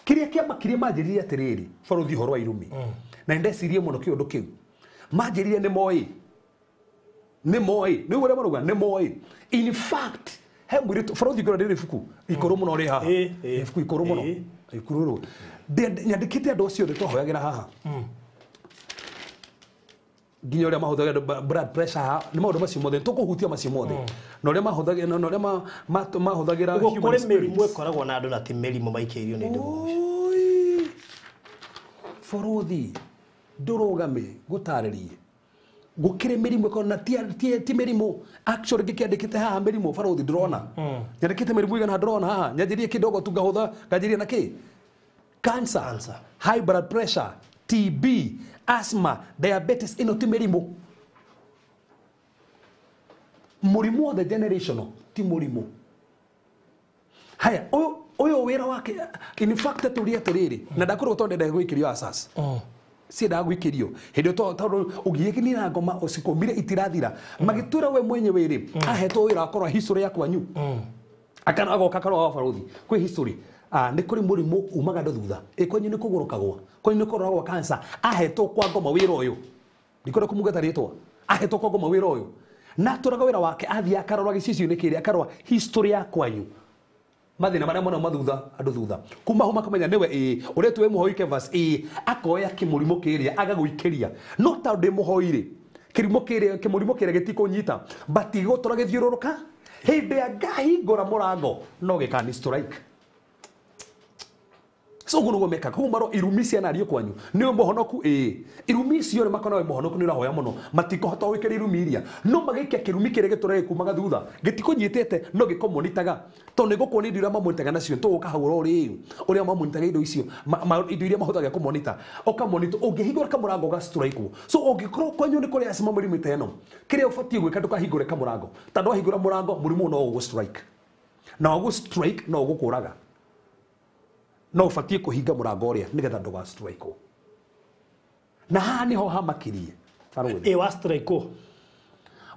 Kĩrĩa kĩamakirie manjĩrire atĩrĩrĩ bũrũri ũhoro wa irumi. Na ndecirie mũno kĩũndũ kĩu. Manjĩrire nĩ moĩ. Nĩ moĩ. Nĩ ũrĩa marauga nĩ moĩ. In fact, he mũirĩtu bũrũri ngorwo ndĩrĩ ibuku ikũrũ mũno rĩ haha. Ibuku ikũrũ mũno. Ikũrũ rũ. Nyandĩkĩte andũ acio othe twahoyagĩra haha. Nginya ũrĩa mahũthagĩra blood pressure haha nĩ maũndũ macio mothe tũkũhutia macio mothe. Na ũrĩa mahũthagĩra na ũrĩa mahũthagĩra human spirits. Kũrĩ mĩrimũ ĩkoragwo na andũ na ti mĩrimũ maikĩirio nĩ ndũgũ. Bũrũthi ndũrũgame gũtarĩrie. Gũkĩrĩ mĩrimũ ĩkoragwo na ti mĩrimũ actually ngĩkĩandĩkĩte haha mĩrimũ bũrũthi ndĩrona. Nyandĩkĩte mĩrimũ igana ndĩrona haha. Nyanjĩrie kĩdogo tu ngahũtha nganjĩria na kĩ? Cancer, high blood pressure, TB, asthma, diabetes ĩno ti mĩrimũ. Mũrimũ othe generational ti mũrimũ. Haya, ũyũ wĩra wake in fact tũrie atĩrĩrĩ na ndakorwo tondũ ndenda gwĩkĩrio asas. Ciendaga gwĩkĩrio hĩndĩ ĩyo tondũ ũgiĩkĩnira ngoma ũcikomire itirathira magĩtwĩra we mwenyewe rĩ ahetwo wĩra akorwo history ya kwanyu. Akana agoka karora wa barothi kwĩ history. Nĩ kũrĩ mũrimũ umaga andũ thutha. Ĩ kwanyu nĩ kũgũrũkagwo. Kwanyu nĩ kũroragwo cancer. Ahetwo kwa ngoma wĩra ũyũ. Ndikwenda kũmugeta rĩtwa. Ahetwo kwa ngoma wĩra ũyũ. Na atũraga wĩra wake athiĩ akarora gĩcicio-inĩ kĩrĩa akarora history ya kwanyu. Mathĩna marĩa mona mathutha andũ thutha. Kuma hau makamenya nĩwe ĩĩ ũretwo wĩ mũhoi Kevas ĩĩ akoya kĩmũrimũ kĩrĩa agagũikĩria. No tondũ ndĩ mũhoi rĩ kĩrimũ kĩrĩa kĩmũrimũ kĩrĩa gĩtikũnyita but gĩgũtũra gĩthiũrũrũka hĩndĩ ya ngahingũra mũrango no gĩkani strike. So ũguo nĩguo mekaga. Koguo maro irumi cianario kwanyu nĩ mũhonoku ĩĩ irumi icio rĩ makona wĩ mũhonoku nĩ ũrahoya mũno matikũhota gwĩkĩra irumi iria no magĩikia kĩrumi kĩrĩa gĩtũraga gĩkumaga thutha gĩtikũnyitĩte no gĩkũmonitaga tondũ nĩ gũkuonia indo iria mamonitaga nacio tũgũka hau oro rĩu ũrĩa mamonitaga indo icio indo iria mahũthagĩra kũmonita ũkamonita ũngĩhingũra kamũrango ga strike. So ũngĩkorwo kwanyu nĩ kũrĩ acima mĩrimũ ta ĩno kĩrĩa ũbatiĩ gwĩka ndũkahingũre kamũrango tondũ wahingũra mũrango mũrimũ no ũgũ strike na ũgũ strike no ũgũkũraga. No ũbatiĩ kũhinga mũrango ũrĩa nĩgetha ndũga strike. Na haha nĩho hamakirie. Ĩ wa strike.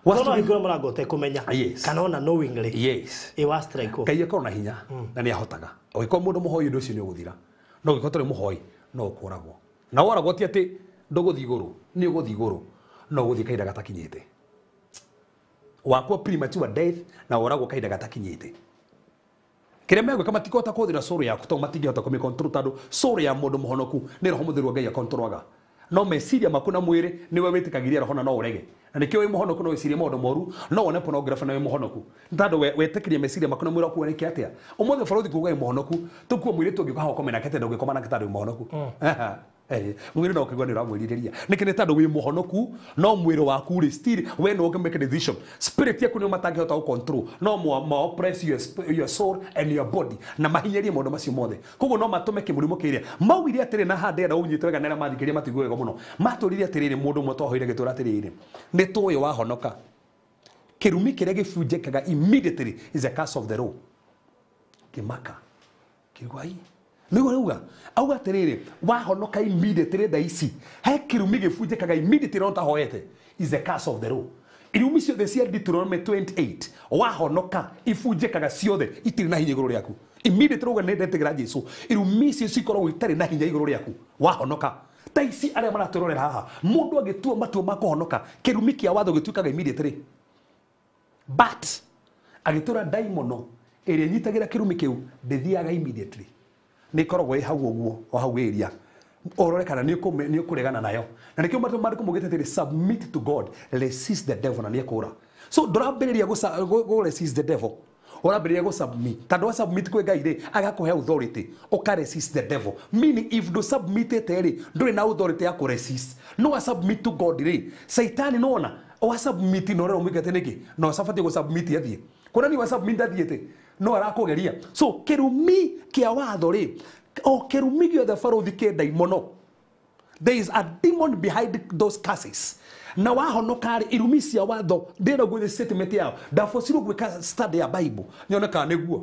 Wa strike hingũra mũrango ũtekũmenya. Kana ona knowingly. Yes. Ĩ wa strike. Ngai akorwo na hinya na nĩ ahotaga. Ũngĩkorwo mũndũ mũhoi ũndũ ũcio nĩ ũgũthira. No ũngĩkorwo ũtarĩ mũhoi no ũkũragwo. Na woragwo ti atĩ ndũgũthiĩ igũrũ, nĩ ũgũthiĩ igũrũ no ũgũthiĩ kahinda gatakinyĩte. Wakua premature death na woragwo kahinda gatakinyĩte. Kĩrĩa megwĩka matikũhota kũhũthĩra soul yaku tondũ matingĩhota kũmĩcontrol tondũ soul ya mũndũ mũhonoku nĩ roho mũtheru wa Ngai akontrolaga. No meciria maku na mwĩrĩ nĩwe wĩtĩkagĩria roho na no ũrege. Na nĩkĩo wĩ mũhonoku no wĩcirie maũndũ moru, no wone pornography na wĩ mũhonoku. Nĩ tondũ wetĩkĩria meciria maku na mwĩrĩ waku woneke atĩa. Ũmũthĩ bũrũri kuuga wĩ mũhonoku, tũkuo mũirĩtu ũngĩũka haha ũkome nake tondũ ũngĩkoma nake tondũ wĩ mũhonoku. Mwĩrĩ no ũkĩigua nĩ ũramwĩrirĩria. Nĩkĩ? Nĩ tondũ wĩ mũhonoku, no mwĩrĩ waku rĩ still we no ũngĩ make decision. Spirit yaku nĩyo matangĩhota gũ control, no ma oppress your soul and your body na mahinyĩrie maũndũ macio mothe. Koguo no matũme kĩmũrimũ kĩrĩa maugire atĩrĩ, na haha ndĩrenda ũnyite wega na arĩa mathikĩrĩria matigue wega mũno. Matũrire atĩrĩrĩ, mũndũ ũmwe twahoire gĩtũra atĩrĩrĩ, nĩ tũĩ wahonoka, kĩrumi kĩrĩa gĩbunjĩkaga immediately is a curse of the law. Kĩmaka kĩigua ii nĩguo rauga auga atĩrĩrĩ, wahonoka immediately thaa ici he kĩrumi gĩbunjĩkaga immediately no tahoete is a curse of the law. Irumi ciothe cia Deuteronomy 28 wahonoka ibunjĩkaga ciothe, itirĩ na hinya igũrũ rĩaku immediately. Rauga nĩ ndetĩkĩra Jesu, irumi icio cikoragwo itarĩ na hinya igũrũ rĩaku wahonoka. Ta ici arĩa maratwĩrorera haha, mũndũ agĩtua matua ma kũhonoka, kĩrumi kĩa watho gĩtuĩkaga immediately. But agĩtũra ndaimono ĩrĩa ĩnyitagĩra kĩrumi kĩu ndĩthiaga immediately, nĩ ĩkoragwo ĩ hau ũguo o hau area ũrore kana nĩ ũkũregana nayo. Na nĩkĩo maandĩko maugĩte atĩrĩ, submit to God, resist the devil na nĩekũra. So ndũrambĩrĩria gũ resist the devil, ũrambĩrĩria gũ submit, tondũ wa submit kwĩ Ngai rĩ, agakũhe authority ũka resist the devil. Meaning if ndũ submitĩte rĩ, ndũrĩ na authority ya kũ resist. No wa submit to God rĩ, Saitani nĩwona wa submit na ũrĩa ũmwĩkĩte nĩkĩ na ũcabatiĩ gũ submit athiĩ kuona ni wa submit athiĩte no arakũgeria. So kĩrumi kĩa watho rĩ, o kĩrumi gĩothe barũthi kĩ ndaimono. There is a demon behind those curses. Na wahonoka rĩ, irumi cia watho ndĩrenda gwĩthĩ statement yao ndabocirwo gwĩka study ya Bible nyone kana nĩguo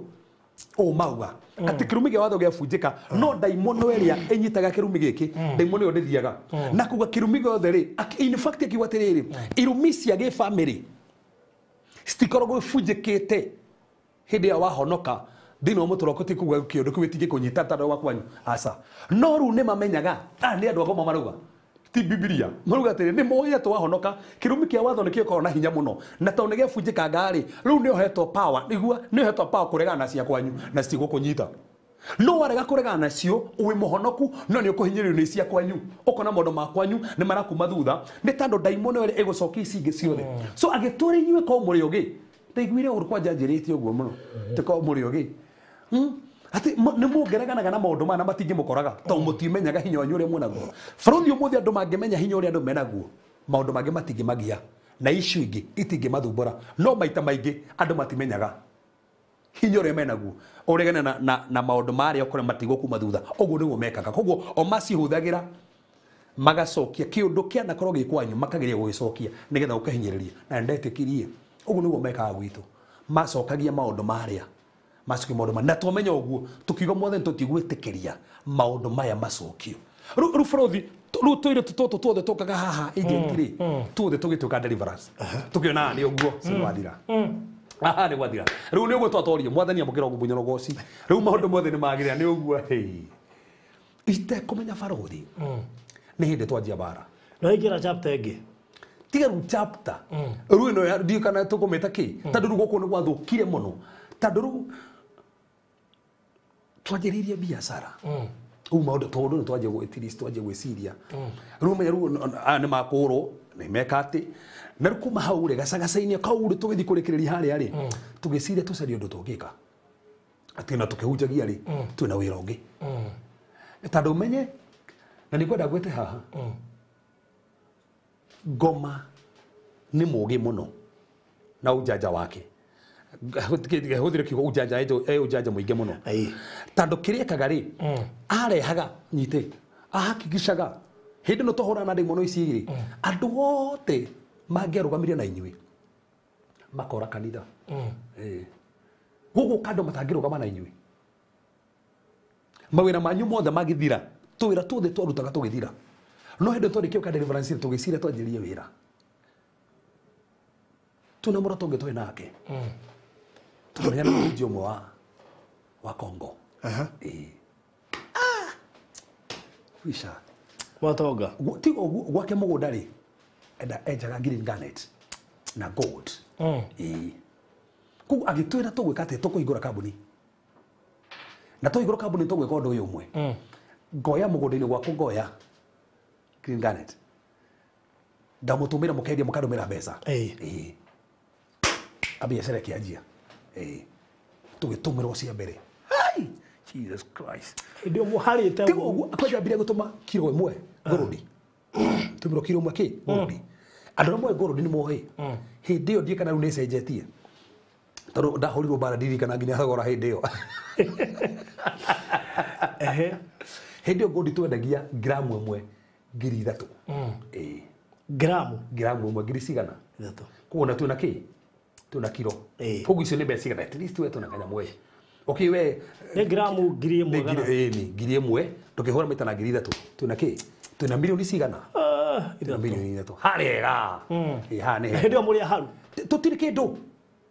ũ mauga atĩ kĩrumi kĩa watho gĩabunjĩka, no ndaimono ĩrĩa ĩnyitaga kĩrumi gĩkĩ, ndaimono ĩyo ndĩthiaga. Na kuga kĩrumi gĩothe rĩ, in fact akiuga atĩrĩrĩ, irumi cia gĩbamĩrĩ citikoragwo ibunjĩkĩte hĩndĩ ĩrĩa wahonoka thĩinĩ wa mũtũrĩre waku. Ti kuga kĩũndũ kĩu gĩtingĩkũnyita tondũ wa kwanyu, aca. No rĩu nĩ mamenyaga aya nĩ andũ agoma marauga ti Bibilia, marauga atĩrĩ nĩ moĩ atĩ wahonoka kĩrumi kĩa watho nĩkĩo gĩkoragwo na hinya mũno, na tondũ nĩ gĩabunjĩkanga rĩ, rĩu nĩ ũhetwo power, nĩguo nĩ ũhetwo power kũregana na cia kwanyu na citigũkũnyita. No warega kũregana nacio wĩ mũhonoku, no nĩ ũkũhinyĩrĩrio nĩ cia kwanyu, ũkona maũndũ ma kwanyu nĩ marakuma thutha, nĩ tondũ ndaimono ĩrĩa ĩgũcokia ici ingĩ ciothe. So agĩtũra inyuĩ ko mũrĩ ũgĩ, ndaiguire ũru kwanja njĩrĩte ũguo mũno tĩko mũrĩ ũgĩ atĩ nĩ mũngereganaga na maũndũ maya na matingĩmũkoraga tondũ mũtimenyaga hinya wanyu ũrĩa mwĩnaguo. Bũrũri ũmũthĩ andũ mangĩmenya hinya ũrĩa andũ menaguo, maũndũ mangĩ matingĩmagia na issue ingĩ itingĩmathumbũra. No maita maingĩ andũ matimenyaga hinya ũrĩa menaguo, ũregane na maũndũ marĩa ũkore matigũkuma thutha. Ũguo nĩguo mekaga. Koguo o macihũthagĩra magacokia kĩũndũ kĩanakorwo gĩ kwanyu, makageria gũgĩcokia nĩgetha ũkahinyĩrĩria. Na ndetĩkirie ũguo nĩguo mekaga gwitũ, macokagia maũndũ marĩa macokia maũndũ maya. Na twamenya ũguo tũkiuga mwathani tũtigwĩtĩkĩria maũndũ maya macokio. Rĩu bũrũri rĩu tũirĩtu tũtũ tuothe tũkaga haha agent rĩ, tuothe tũgĩtuĩka deliverance, tũkĩona nĩ ũguo nĩ aha nĩ gwathira. Rĩu nĩ ũguo twatorio mwathani amũkĩra ũguo mũnyorogoci, rĩu maũndũ mothe nĩ magĩrĩra nĩ ũguo. Hey, itekũmenya barũthi nĩ hĩndĩ twanjia bara. No ingĩra chapter ĩngĩ. Tiga rĩu chapter rĩu ĩno ndiũ kana tũkũmĩta kĩ, tondũ rĩu gũkũ nĩ gwathũkire mũno, tondũ rĩu twanjĩrĩirie biacara rĩu maũndũ tondũ nĩ twanjia at least twanjia gwĩciria rĩu menya rĩu aya nĩ makũrwo nĩ meka atĩ. Na rĩu kuma hau rĩ, gacagaca-inĩ kau rĩ, tũgĩthiĩ kũrĩkĩrĩria harĩa rĩ, tũgĩciria tũcarie ũndũ tũngĩka atĩ na tũkĩhunjagia rĩ, twĩna wĩra ũngĩ, tondũ ũmenye na nĩ ngwenda ngwĩte haha ngoma nĩ mũũgĩ mũno na ujanja wake. Hũthĩre kiugo ujanja, e ujanja mũingĩ mũno. Tondũ kĩrĩa ekaga rĩ, arehaga nyite ahakikishaga hĩndĩ ĩno twahũrana na ndaimono ici rĩ, andũ othe mangĩarũgamire na inyuĩ makora kanitha. Gũgũka andũ matangĩrũgama na inyuĩ, mawĩra manyu mothe magĩthira, tũwĩra tuothe twarutaga tũgĩthira. No hĩndĩ twarĩkia ka deliverance tũgĩciria twanjĩrĩrie wĩra tuna mũrata ũngĩ twĩ nake, tũkĩmenya nĩ mũhunjia ũmwe wa Congo. Ĩĩ. Wisha. Watonga. Tiga ũguo gwake mũgũnda rĩ, enda enjaga green garnet na gold. Ĩĩ. Koguo agĩtwĩra tũgwĩka atĩ tũkũhingũra kambuni. Na tũhingũra kambuni tũgwĩka ũndũ ũyũ ũmwe. Ngoya mũgũnda-inĩ gwaku ngoya Green Garnet. Ndamũtũmĩra mũkendia mũkandũmĩra mbeca. Ĩĩ. Biacara ĩkĩanjia. Ĩĩ. Tũgĩtũmĩrwo cia mbere. Hai! Jesus Christ. Hĩndĩ ĩyo mũharĩte Tiga ũguo kwanja ambire gũtũma kiro ĩmwe ngũrũndi. Tũmĩrwo kiro ĩmwe kĩ ngũrũndi. Andũ arĩa moĩ ngũrũndi nĩ moĩ. Hĩndĩ ĩyo ndiĩ kana rĩu nĩ ĩcenjetie. Tondũ ndahũrirwo mbara ndirikana nginya thogora hĩndĩ ĩyo. Ehe. Hĩndĩ ĩyo ngũrũndi twendagia gramu ĩmwe 3,000. Ĩĩ. Gramu Gramu ĩmwe ngiri cigana. 3. Koguo na twĩna kĩ? Twĩna kiro. Ĩĩ. Koguo icio nĩ mbeca cigana? At least we twĩna kanyamũ ĩ. Okay we Nĩ gramu 1,000 nĩ gana. ngiri ĩni 1,000 ndũkĩhũra maita na 3,000 twĩna kĩ? Twĩna milioni cigana? Ah, Twĩna 3. milioni 3. Harĩega. Ĩĩ haha nĩ Hĩndĩ hega. ĩyo mũrĩ aharu. Tũtirĩ kĩndũ.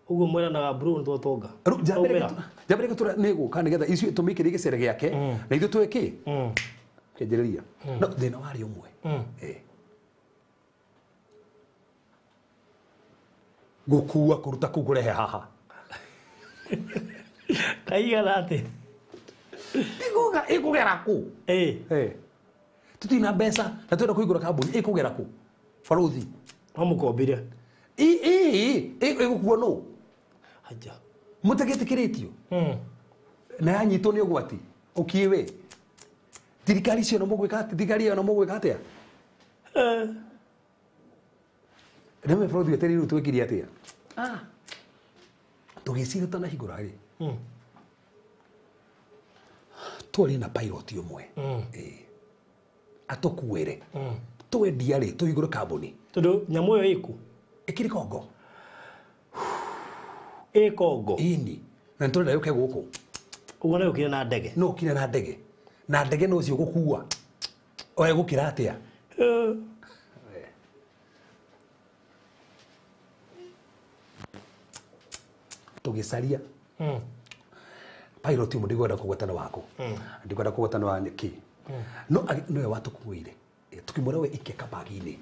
Ũguo mwĩranaga bro nĩ twatonga. Rĩu Twaumĩra. njambĩrĩrie gũtũra nĩ gũka nĩgetha ithuĩ tũmĩikĩrie gĩcere gĩake na ithuĩ twĩ kĩ? Kĩanjĩrĩria. No thĩna warĩ ũmwe. Ĩĩ. Gũkua kũruta kũu kũrehe haha. Kaigana atĩ. Tiguga ĩkũgera kũ? Ĩĩ. Ĩĩ. Tũtirĩ na mbeca na twenda kũhingũra kambuni ĩkũgera kũ? Barũthi. No mũkombire. Ĩĩ ĩgũkua nũ? Aja. Mũtagĩtĩkĩrĩtio. Na yanyitwo nĩ ũgwati. Ũkiĩ we. Thirikari icio no mũgwĩka atĩa? Thirikari ĩyo no mũgwĩka atĩa? Rĩmwe bũrũri wetereire rĩu twĩkire atĩa? Tũgĩciria tũtanahingũra rĩ. Twarĩ na pilot ũmwe. Ĩĩ. Atũkuĩre. Twendia rĩ tũhingũre kambuni. Tondũ nyamũ ĩyo ĩkũ? Ĩkĩrĩ Kongo. Ĩ Kongo. Ĩni. Na nĩtũrenda yũke gũkũ. Ũguo no yũkire na ndege. No ũkire na ndege. Na ndege no ũcio gũkua. O ĩgũkĩra atĩa? Tũgĩcaria. Pilot ũmwe ndikwenda kũgwetana waku. Ndikwenda kũgwetana wa kĩ. No nĩwe watũkuĩire. Tũkĩmwĩra we ikia kabagi-inĩ.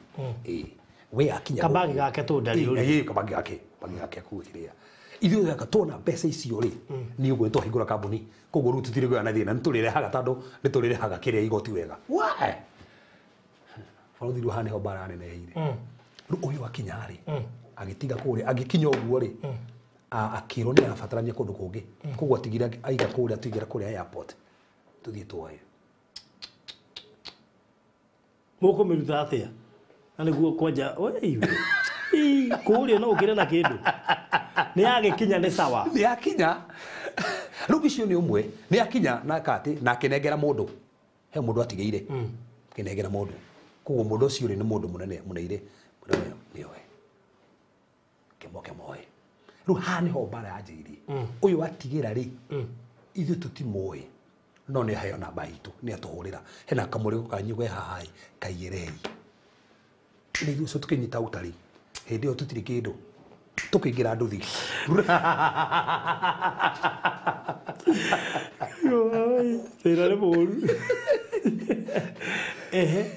Ĩĩ. We akinya Kabagi gũkũ. gake tũ ndarĩ Ĩĩ, ĩĩ, kabagi gake. Kabagi gake akuue kĩrĩa. Ithuĩ gaka tuona mbeca icio rĩ, nĩ ũguo nĩtwahingũra kambuni. Koguo rĩu tũtirĩ kũgĩa na thĩna, nĩtũrĩrehaga tondũ nĩtũrĩrehaga kĩrĩa igoti wega. Why? Barũthi rĩu haha nĩho mbara neneheire. Rĩu ũyũ akinya rĩ, agĩtiga kũrĩa, agĩkinya ũguo rĩ, akĩrwo nĩ arabatarania kũndũ kũngĩ. Koguo atigire aiga kũrĩa, tũigĩra kũrĩa airport. Tũthiĩ tuoe. Mũkũmĩruta atĩa? Na nĩguo kwanja, oi, ii, kũrĩa no ũkĩre na kĩndũ. Nĩ yagĩkinya nĩ sawa. Nĩ yakinya. Rĩu icio nĩ ũmwe, nĩ yakinya na akatĩ, na akĩnengera mũndũ. He mũndũ atigĩire. Akĩnengera mũndũ. Koguo mũndũ ũcio rĩ nĩ mũndũ mũnene, mũneire. Mũnene nĩ oe. Kĩmoke moe. Rĩu haha nĩho mbara yanjĩrĩirie. Ũyũ atigĩra rĩ, ithuĩ tũtimũĩ. No nĩ aheo namba itũ, nĩ atũhũrĩra. Hena kamũrigo kanyu ge haha ĩ, kaiyĩrei. Nĩ ithuĩ ũcio tũkĩnyita ũtari. Hĩndĩ ĩyo tũtirĩ kĩndũ. Tũkĩingĩra nduthi. Thĩna nĩ mũũru. Ehe.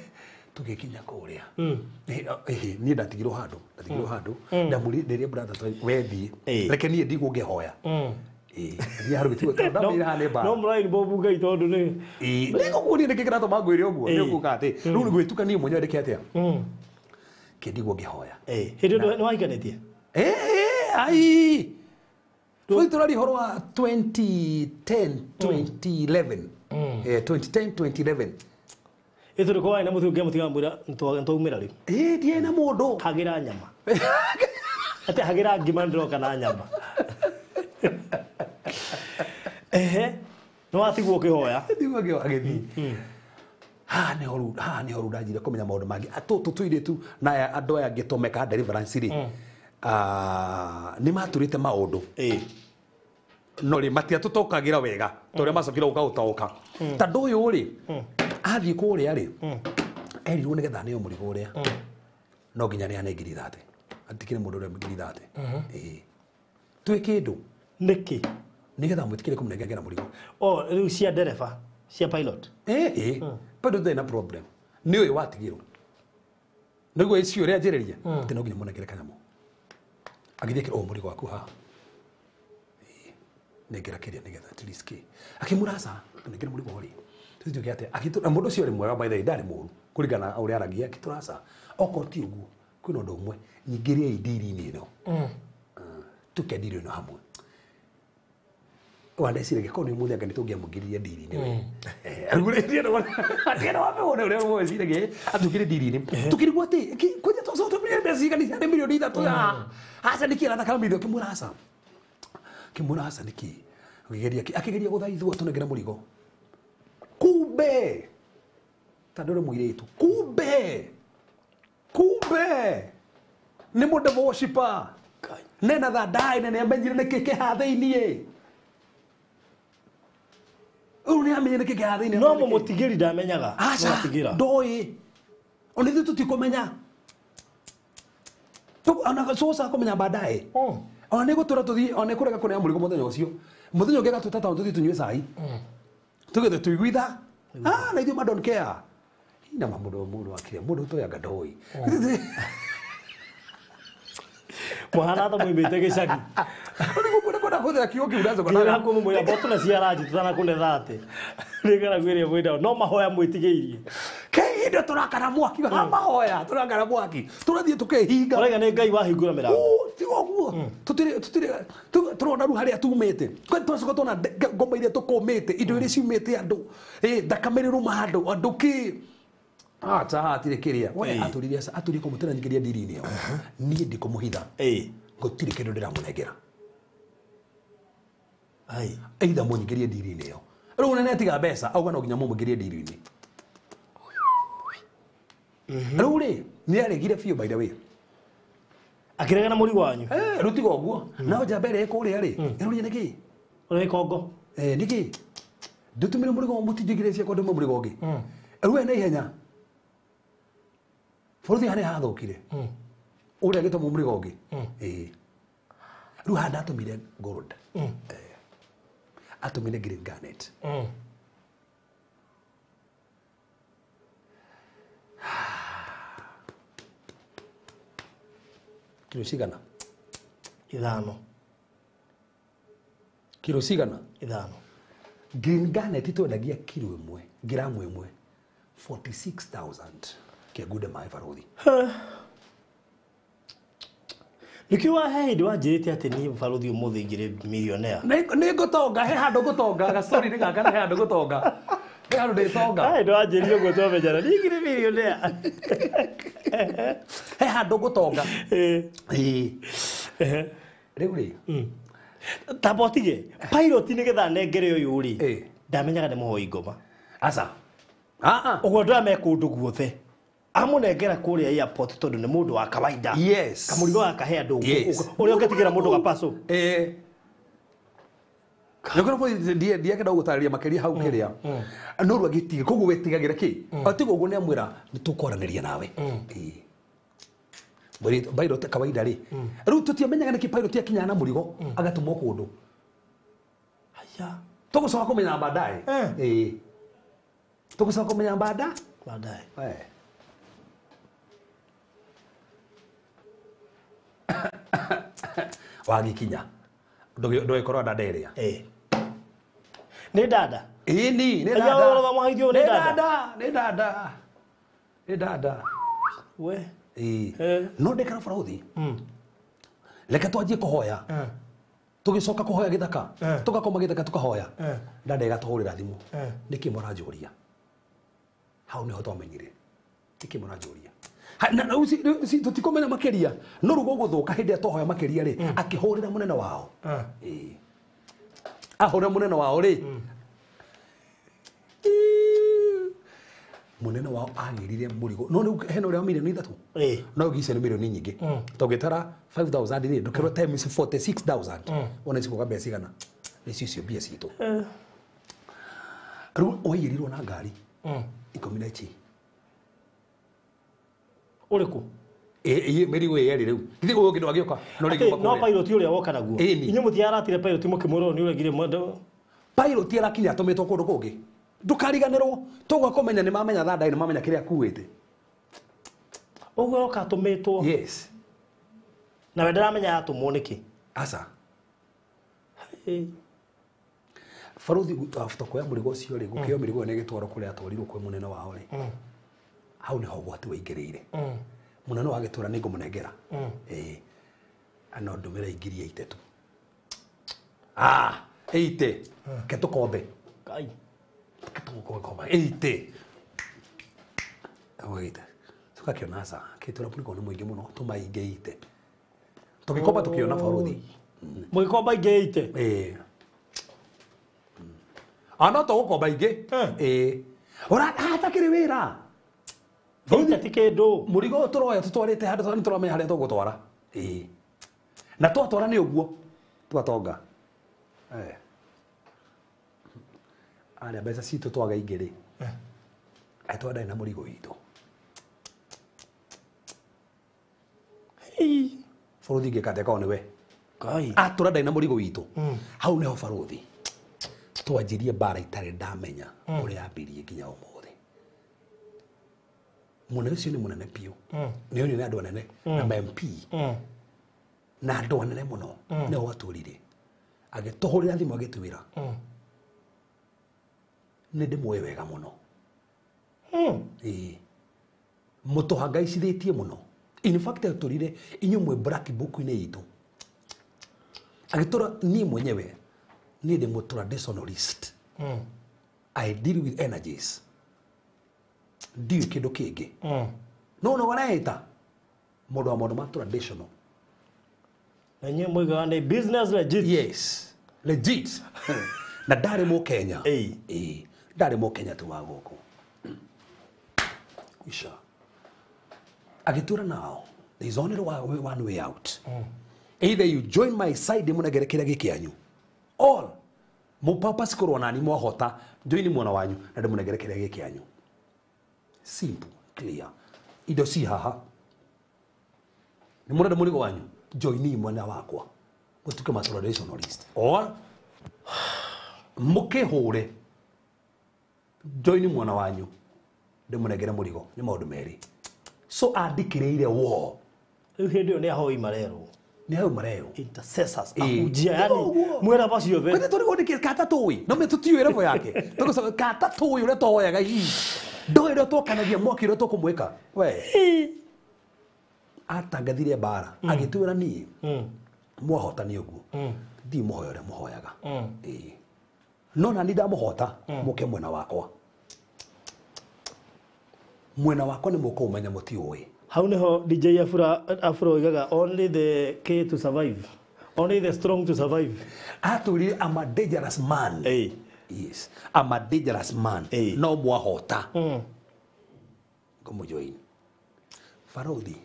Tũgĩkinya kũrĩa. Niĩ ndatigirwo handũ, ndatigirwo handũ. Ndamũrĩria brother we thiĩ. Reke niĩ ndigwo ngĩhoya. Ĩĩ, niĩ handũ gĩtigwo, tondũ ndamwĩra haha nĩ mbara. No mũraini bobu Ngai tondũ nĩ. Ĩĩ, nĩngũkuonia nĩkĩ kĩratũma ngwĩre ũguo, nĩ ũkuga atĩ, rĩu gwĩtuka niĩ mwenyewe ndĩke atĩa? Kĩndigwo ngĩhoya. Hĩndĩ ĩyo nĩ wahikanĩtie? Ĩĩ, ai. Rĩu tũraria ũhoro wa 2010, 2011. 2010, 2011. Ĩ tondũ korwo warĩ na mũthuri ũngĩamũtiga amwĩra nĩtwaumĩra rĩu. Ĩĩ, ndiarĩ na mũndũ. Hagĩra nyama. Atĩ hagĩra ngima nĩndĩroka na nyama. Ehe. Nĩ watigwo ũkĩhoya. Ndigwo ngĩhoya agĩthiĩ. Haha nĩho rĩu, haha nĩho rĩu ndanjire kũmenya maũndũ mangĩ. Tũtũ tũirĩtu na aya andũ aya angĩ tũmekaga deliverance rĩ. Nĩ matũrĩte maũndũ. No rĩ matiatũtaũkagĩra wega ta ũrĩa macokire gũka gũtaũka. Tondũ ũyũ rĩ, athiĩ kũrĩa rĩ, erirwo nĩgetha aneo mũrigo ũrĩa. No nginya neane ngiri 30. Atikĩrĩ mũndũ ũrĩa ngiri 30. Ĩĩ. Twĩ kĩndũ. Nĩkĩ? Nĩgetha mwĩtĩkĩre kũmũnengera mũrigo. O, rĩu cia ndereba, cia pilot. Ĩĩ, bado ndĩrĩ na problem. Nĩ ũyũ watigirwo. Nĩguo icio ũrĩa anjĩrĩria, atĩ no nginya mũnengere kanyamũ. Agĩthiĩ akĩra, o mũrigo waku haha. Nengera kĩrĩa nĩgetha at least kĩ. Akĩmwĩra aca, nengera mũrigo rĩ. Tũtuĩke atĩa? Agĩtũra mũndũ ũcio arĩ mwega by the way, ndarĩ mũru kũringana na ũrĩa aragia. Akĩtũra aca, okorwo ti ũguo kwĩna ũndũ ũmwe, nyingĩriei ndiri-inĩ ĩno. Tuke ndiri ĩno hamwe. Wandeciragia korwo nĩ ũmũthĩ anga nĩ tũngĩamũingĩririe ndiri-inĩ we. Rĩu rĩ wambe wone ũrĩa weciragia atũingĩrie ndiri-inĩ. Tũkĩrigwo atĩ kwanja tũmire mbeca cigana ciarĩ mirioni 3 ya. Aca nĩkĩ arathaka mirioni kĩmwĩra aca. Kĩmwĩra aca nĩkĩ. Akĩgeria gũthaithwo tũnengere mũrigo. Kumbe ta ndũrĩ mũirĩtu. Kumbe. Kumbe. Nĩ mũndũ worshiper. Nena thandai na nĩamenyire nĩkĩ kĩha thĩiniĩ. Ũyũ nĩamenyire nĩkĩ kĩha thĩiniĩ. No mũmũtigĩri ndamenyaga. Aca, ndoĩ. Ona ithuĩ tũtikũmenya. Ona cũca kũmenya baadaye. Ona nĩgũtũra tũthiĩ, ona nĩkũrega kũnea mũrigo mũthenya ũcio. Mũthenya ũngĩ agatwĩta taũni tũthiĩ tũnyue cai. Tũgĩthiĩ tũiguitha. Ah, na ithuĩ ma don't care. Ina ma mũndũ wakire, mũndũ ũtoyanga ndoĩ. Mũhana ta mũimĩte gĩcagi. Ũrĩ kwenda kũhũthĩra kiugo kĩu ndacoka. Ngira kũmũmwĩra mboto na ciaranji tũtanakũne thate. Nĩngara kwĩrĩa mwĩnao no mahoya mwĩtigĩirie. Kĩhinda tũrakana mwaki, ha mahoya tũrakana mwaki. Tũrathiĩ tũkehinga. Ũraiga nĩ Ngai wahingũra mĩrango. Ti ũguo. Tũtirĩ tũrona rĩu harĩa tumĩte. Tũracoka tuona ngoma iria tũkũmĩte, indo iria ciumĩte andũ. Thakame ĩrũma handũ, andũ kĩ. Acha hatirĩ kĩrĩa. We atũririe aca, atũririe kũmũtĩra nyingĩria ndiri-inĩ ĩyo. Niĩ ndikũmũhitha. Gũtirĩ kĩndũ ndĩramũnengera. Ai. Either mũnyingĩrie ndiri-inĩ ĩyo. Rĩu nene atiga mbeca, auga no nginya mũmũingĩrie ndiri-inĩ. Rĩu rĩ, nĩaregire biũ by the way. Akĩregana na mũrigo wanyu? Rĩu tiga ũguo. No njamba ĩrĩa ĩ kũrĩa rĩ, ĩrũria nĩkĩ? Ũrĩa Kongo. Nĩkĩ? Ndũtũmire mũrigo mũtinjingĩrie ciakwa ndũme mũrigo ũngĩ. Rĩu we na ihenya. Bũrũri harĩa hathũkire. Ũrĩa agĩtũmwo mũrigo ũngĩ. Rĩu haha ndatũmire gold. Atũmire green garnet. Kilo cigana? 5. Kilo cigana? 5. Green garnet twendagia kilo 1, gramu 1, 46,000. Kĩangunde maĩ barothi. Nĩkĩo wahe hĩndĩ wanjĩrĩte atĩ niĩ barothi ũmũthĩ ingĩrĩ millionaire. Nĩ ngũtonga, he handũ ngũtonga, gastori nĩ gaka na he handũ ngũtonga. He handũ ndĩtonga. He hĩndĩ wanjĩrire ũguo twamenyana, niĩ ingĩrĩ millionaire. He handũ ngũtonga. Rĩu rĩ. Tamba ũtige, pilot nĩgetha anengere ũyũ rĩ, ndamenyaga nĩ mũhoi ngoma. Aca. Ũguo andũ aya me kũndũ guothe. Amũnengera kũrĩa airport tondũ nĩ mũndũ wa kawaida. Yes. Kamũrigo gaka he andũ. Ũrĩa ũngĩtigĩra mũndũ gapaco. Nĩkũrĩ ndiakenda gũtarĩria makĩria hau kĩrĩa. No rĩu agĩtiga, koguo wetigagĩra kĩ? Atiga ũguo nĩamwĩra nĩtũkwaranĩria nawe. Pilot kawaida rĩ. Rĩu tũtiamenyaga nĩkĩ pilot akinyaga na mũrigo agatũmwo kũndũ. Haya. Tũgũcoka kũmenya baadaye. Tũgũcoka kũmenya baadaye. Baadaye. Wagĩkinya. Ndũgĩkorwo dada ĩrĩa. Nĩ dada? Ĩni, nĩ dada. Nĩ dada. Nĩ dada. Nĩ dada. We. No ndĩkara barothi. Reke twanjie kũhoya. Tũgĩcoka kũhoya gĩthaka. Tũgakoma gĩthaka tũkahoya. Dada ĩgatũhũrĩra thimũ. Nĩkĩ mũranjũria? Hau nĩho twamenyire. Nĩkĩ mũranjũria? Tũtikũmenya makĩria. No rĩu gũgũthũka hĩndĩ ĩrĩa twahoya makĩria rĩ, akĩhũrĩra mũnene wao. Ahũrĩra mũnene wao rĩ, mũnene wao agĩrire mũrigo. No rĩu hena ũrĩa wa mirioni 3. No icio nĩ mirioni nyingĩ. Tũngĩtara 5,000 rĩ, ndũkerwo times 46,000. Wona cigũka mbeca cigana? Nĩcio icio mbia citũ. Rĩu waiyĩrirwo na ngari 10 Ũrĩkũ? Mĩrigo ĩrĩ rĩu. Githĩ ũyũ ũngĩ ndwagĩũka? No rĩngĩ No pilot ũrĩa woka naguo. Inyuĩ mũtiaratire pilot mũkĩmwĩra ũyũ nĩ ũregire mwendo. Pilot arakinya atũmĩtwo kũndũ kũngĩ. Ndũkariganĩrwo. Tũgwa kũmenya nĩ mamenya thandai nĩ mamenya kĩrĩa akuĩte. Ũguo oka atũmĩtwo. Yes. Na we ndaramenya yatũmwo nĩkĩ? Aca. Baruthi after kuoya mũrigo ũcio rĩ, gũkĩoya mĩrigo ĩyo na ĩgĩtwarwo kũrĩa atwarirwo kwĩ mũnene wao rĩ, hau nĩho ũgwati waingĩrĩire. Mũnene wa gĩtũra nĩ ngũmũnengera. Ĩĩ, no ndũmĩre ngiri 80 tu. Ah, 80 ke tũkombe. Ngai. Ke tũkombe 80. Wait. Tũgakĩona aca kĩtũra mũrigo nĩ mũingĩ mũno tũmaingĩite. Tũgĩkomba tũkĩona baruthi. Mũgĩkomba ingĩ 80. Ĩĩ. Ana to gũkomba ingĩ. Ĩĩ. Ora hatakĩrĩ wĩra. Baruthi ti kĩndũ. Mũrigo ũyũ tũroya tũtwarĩte handũ nĩ tũramenya harĩa tũgũtwara. Ĩĩ. Na twatwara nĩ ũguo twatonga. Eh. Arĩa mbeca citũ twaga ingĩ rĩ. Atwandaĩ na mũrigo witũ. Baruthi ngĩkate korwo nĩwe. Ngai. Atũra ndarĩ na mũrigo witũ. Hau nĩho baruthi twanjirie mbara itarĩ ndamenya ũrĩa yambirie nginya ũmũthĩ. Mũnene ũcio nĩ mũnene biũ. Nĩ ũyũ nĩ andũ anene na MP na andũ anene mũno nĩho watũrire. Agĩtũhũrĩra thimũ agĩtwĩra nĩ ndĩmũĩ wega mũno. Ĩĩ. Mũtũhangaicithĩtie mũno. In fact atũrire inyuĩ mwĩ black book-inĩ itũ. Agĩtũra niĩ mwenyewe niĩ ndĩ mũ traditionalist. I deal with energies. Ndiũĩ kĩndũ kĩngĩ. No no waraita mũndũ wa maũndũ ma traditional. Na inyuĩ moigaga nĩ business legit. Yes. Legit. Na ndarĩ mũkenya. Ĩĩ. Ĩĩ. Ndarĩ mũkenya tu wa gũkũ. Kwisha. Agĩtwĩra now there is only one way out. Either you join my side mũnengere kĩrĩa gĩ kĩanyu. All mũpapa kũrũa nani mwahota join mwena wanyu na ndĩmũnengere kĩrĩa gĩ kĩanyu. Simple, clear. Indo ci haha. Nĩ mũrenda mũrigo wanyu join mwena wakwa. Mũtuĩke ma traditionalist. Or mũkĩhũre join mwena wanyu ndĩmũnengere mũrigo. Nĩ maũndũ merĩ. So andĩkĩrĩire war. Rĩu hĩndĩ ĩyo nĩ ahoi marerwo. Nĩ hau marerwo. Intercessors ahunjia yani mwera macio othe. Kwete tũrigwo nĩkĩ kata tũĩ. No me tũtiũĩ level yake. Tũgũcoka kata tũĩ ũrĩa tũhoyaga hihi. Ndũĩ ũrĩa twakanagia mwaki ũrĩa tũkũmwĩka. We. Atangathire mbara. Agĩtwĩra niĩ. Mwahota nĩ ũguo. Thiĩ mũhoya ũrĩa mũhoyaga. Ĩĩ. No nani ndamũhota mũke mwena wakwa. Mwena wakwa nĩ mũkũũmenya mũtiũĩ. Hau nĩho DJ Afro oigaga only the key to survive. Only the strong to survive. Atwĩrire I'm a dangerous man. Ĩĩ. Yes. I'm a dangerous man. Ĩĩ. No mwahota. Ngũmũjoin. Baruthi.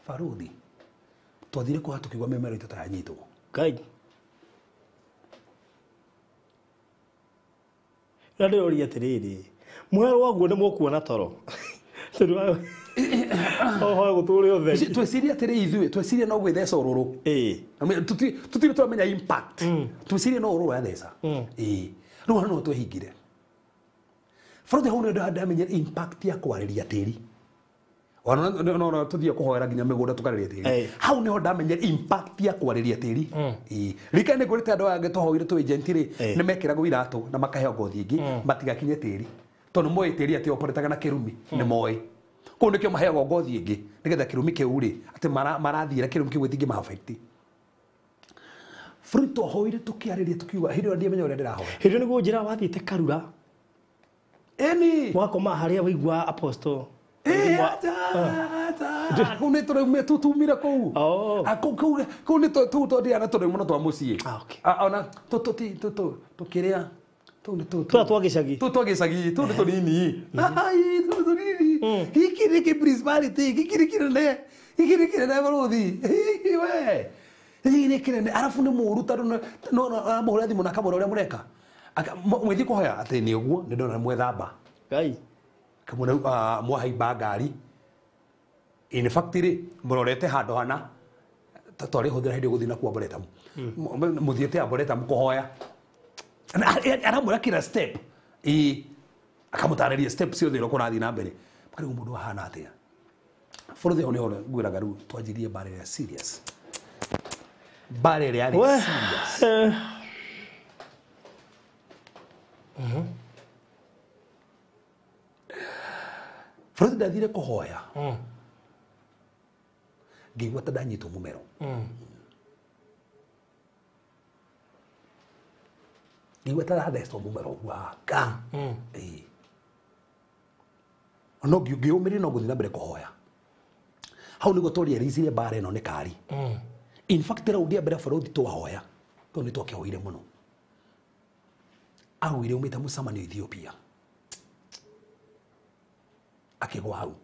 Baruthi. Twathire kũha tũkiugua mĩmero itũ ta yanyitwo. Ngai. Na ndĩroria atĩrĩrĩ, mwerwo ũguo nĩ mũkuona toro. Tondũ ohoya gũtũre ũtheri. Twecirie atĩrĩ ithuĩ, twecirie no gwĩtheca ũrũrũ. Ĩĩ. Tũtirĩ twamenya impact. Twecirie no ũrũrũ yatheca. Ĩĩ. Rĩu hau no twehingire. Baruthi hau nĩ ndamenyire impact ya kwarĩria tĩri. Ona no tũthiĩ kũhoera nginya mĩgũnda tũkarĩria tĩri. Hau nĩho ndamenyire impact ya kwarĩria tĩri. Ĩĩ. Ririkana nĩ ngũrĩte andũ aya angĩ twahoire twĩ agent rĩ, nĩ mekĩragwo iratũ na makaheo ngothi ĩngĩ matigakinye tĩri. Tondũ moĩ tĩri atĩ operetaga na kĩrumi, nĩ moĩ. Kũu nĩkĩo maheagwo ngothi ĩngĩ nĩgetha kĩrumi kĩu rĩ atĩ marathiĩra kĩrumi kĩu gĩtingĩma-affect. Bũrũri twahoire tũkĩarĩria tũkiuga hĩndĩ ĩyo ndiamenya ũrĩa ndĩrahoya. Hĩndĩ ĩyo nĩguo njĩra wathiĩte Karura. Ĩni. Wakoma harĩa waigua apostle. Kũu nĩ tũraumire tũtumire kũu. Kũu nĩ tũu tondĩana tũrĩ mũno twa mũciĩ. Ona tũkĩrĩa Tũrĩa twa gĩcagi. Tũu twa gĩcagi, tũu nĩ tũnini. Ai, tũu nĩ tũnini. Gĩkĩ nĩ kĩ principality, gĩkĩ nĩ kĩnene. Gĩkĩ nĩ kĩnene baruthi. We. Gĩkĩ nĩ kĩnene. Arabu nĩ mũũru tondũ no aramũhũrĩra thimũ na akamwĩra ũrĩa mũreka. Mwĩthiĩ kũhoya atĩ nĩ ũguo, nĩ ndona mwethamba. Ngai. Kamwĩra mwahaimba ngari. In fact rĩ, mũrorete handũ hana twarĩhũthĩra hĩndĩ gũthiĩ nakuo Arboretum. Mũthiĩte Arboretum kũhoya. Aramwĩra kila step. Ĩĩ. Akamũtarĩria step ciothe ũrĩa kũrathiĩ na mbere. Makarigwo mũndũ ahana atĩa. Bũrũri hau nĩho ngwĩraga rĩu twanjirie mbara ĩrĩa serious. Mbara ĩrĩa yarĩ serious. Bũrũri ndathire kũhoya ngĩigua ta ndanyitwo mũmero ngĩigua ta ndathecwo mũmero ũguo anga ĩĩ no ngĩũmĩrĩria no gũthiĩ na mbere kũhoya hau nĩguo tũrealize mbara ĩno nĩ kari. In fact raundi ya mbere bũrũri twahoya tondũ nĩ twakĩhoire mũno agwire umĩte mũcemanio Ethiopia akĩgwa hau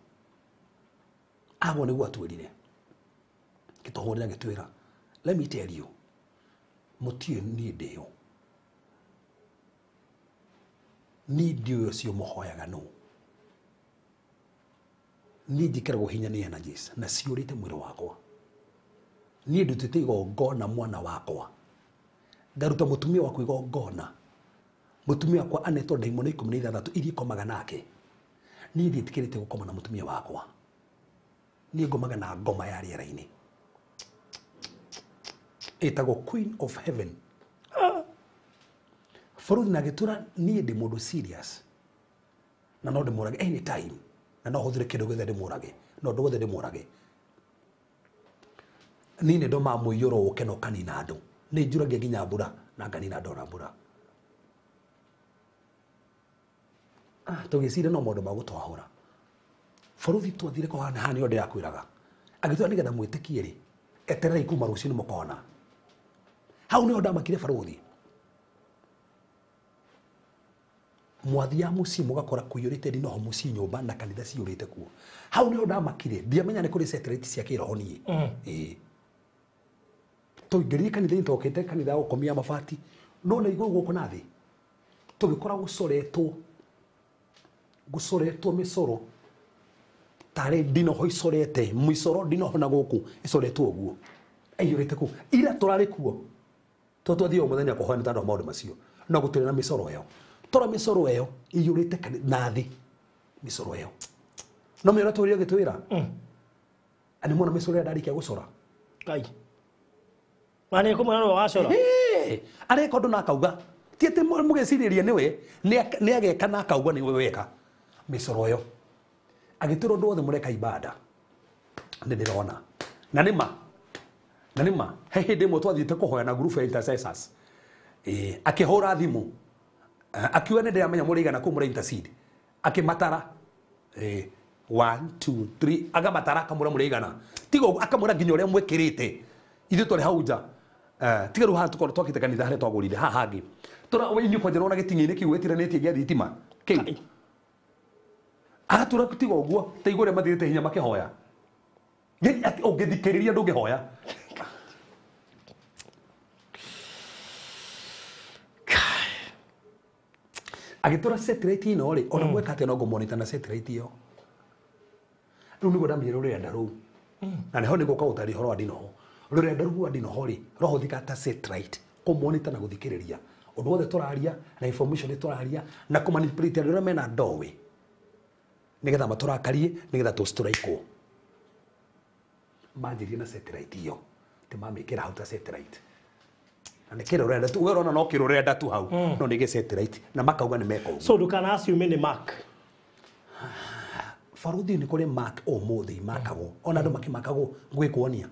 agwa nĩguo atwĩrire gĩtũhũrĩra gĩtwĩra let me tell you mũtiũĩ niĩ ndĩũ niĩ ndiũĩ ũcio mũhoyaga nũ niĩ njĩkĩragwo hinya nĩ energies na ciũrĩte mwĩrĩ wakwa niĩ ndutĩte igongona mwana wakwa ngaruta mũtumia wakwa igongona mũtumia wakwa anetwo ndaimono 16 iria ikomaga nake niĩ ndiĩtĩkĩrĩte gũkoma na mũtumia wakwa niĩ ngomaga na ngoma ya rĩera-inĩ ĩtagwo Queen of Heaven. Bũrũri na gĩtura niĩ ndĩ mũndũ serious na no ndĩmũrage anytime na no hũthĩre kĩndũ gĩothe ndĩmũrage no ũndũ wothe ndĩmũrage niĩ nĩ ndomaga mũiyũro ũke na ũkanina andũ nĩ njuragia nginya mbura na nganina andũ ona mbura. Tũgĩciria no maũndũ ma gũtwahũra bũrũri twathire kũhana haha nĩyo ndĩrakwĩraga agĩtwĩra nĩgetha mwĩtĩkie rĩ etererai kuma rũciũ nĩ mũkona hau nĩho ndamakire barũthi mwathiaga mũciĩ mũgakora kũiyũrĩte ndinoho mũciĩ nyũmba na kanitha ciyũrĩte kuo hau nĩho ndamakire ndiamenya nĩ kũrĩ satellite cia kĩroho niĩ. Ĩĩ tũingĩrire kanitha-inĩ twokĩte kanitha ya gũkomia mabati no na igũrũ gũkũ na thĩ tũgĩkora gũcoretwo mĩcoro tarĩ ndinoho icorete mĩcoro ndinoho na gũkũ icoretwo ũguo aiyũrĩte kũu ira tũrarĩ kuo tondũ twathiaga mũthenya kũhoya nĩ tondũ wa maũndũ macio no gũtirĩ na mĩcoro ĩyo tora mĩcoro ĩyo iyũrĩte na thĩ mĩcoro ĩyo no mĩona tũrĩa gĩtwĩra nĩ mwana mĩcoro ĩrĩa ndarĩkia gũcora Ngai mani kũmwĩra nĩwe wacora areka ũndũ na akauga ti atĩ mũgecirĩria nĩwe nĩ ageka na akauga nĩwe weka mĩcoro ĩyo agĩtwĩra ũndũ wothe mũreka ibada nĩ ndĩrona na nĩ ma he hĩndĩ ĩmwe twathiĩte kũhoya na group ya intercessors akĩhũra thimũ akiuga nĩ ndĩramenya mũrĩ igana kũu mũra intercede akĩmatara 1 2 3 akamatara akamũra mũrĩ igana tiga akamũra nginya ũrĩa mwĩkĩrĩte ithuĩ tũrĩ hau nja tiga rĩu haha tũkorwo twakĩte kanitha harĩa twagũrire haha hangĩ tũra inyuĩ kwanja nĩwona gĩting'ĩ-inĩ kĩu gĩtiranĩtie gĩa thitima kĩu agatũra tiga ũguo ta igũrũ ũrĩa mathirĩte hinya makĩhoya ũngĩthikĩrĩria ndũngĩhoya agĩtũra satellite ĩno rĩ ona mweka atĩa no ngũmonitor na satellite ĩyo rĩu nĩguo ndamenyire rũrenda rũu na nĩho nĩguo ũkaũtaria ũhoro wa ndinoho rũrenda rũu rwa ndinoho rĩ rũhũthĩkaga ta satellite kũmonitor na gũthikĩrĩria ũndũ wothe tũraria na information tũraria na kũmanipulate andũ arĩa mena ndoĩ nĩgetha matũrakarie nĩgetha tũstrikewo manjĩrie na satellite ĩyo tĩ mamĩkĩra hau ta satellite na nĩ kĩrũrenda tu we ũrona no kĩrũrenda tu hau no nĩ gĩ satellite na makauga nĩ meka ũguo so ndũkana assume nĩ mark baruthi nĩ kũrĩ mark ũmũthĩ makagwo ona andũ makĩmakagwo ngwĩkuonia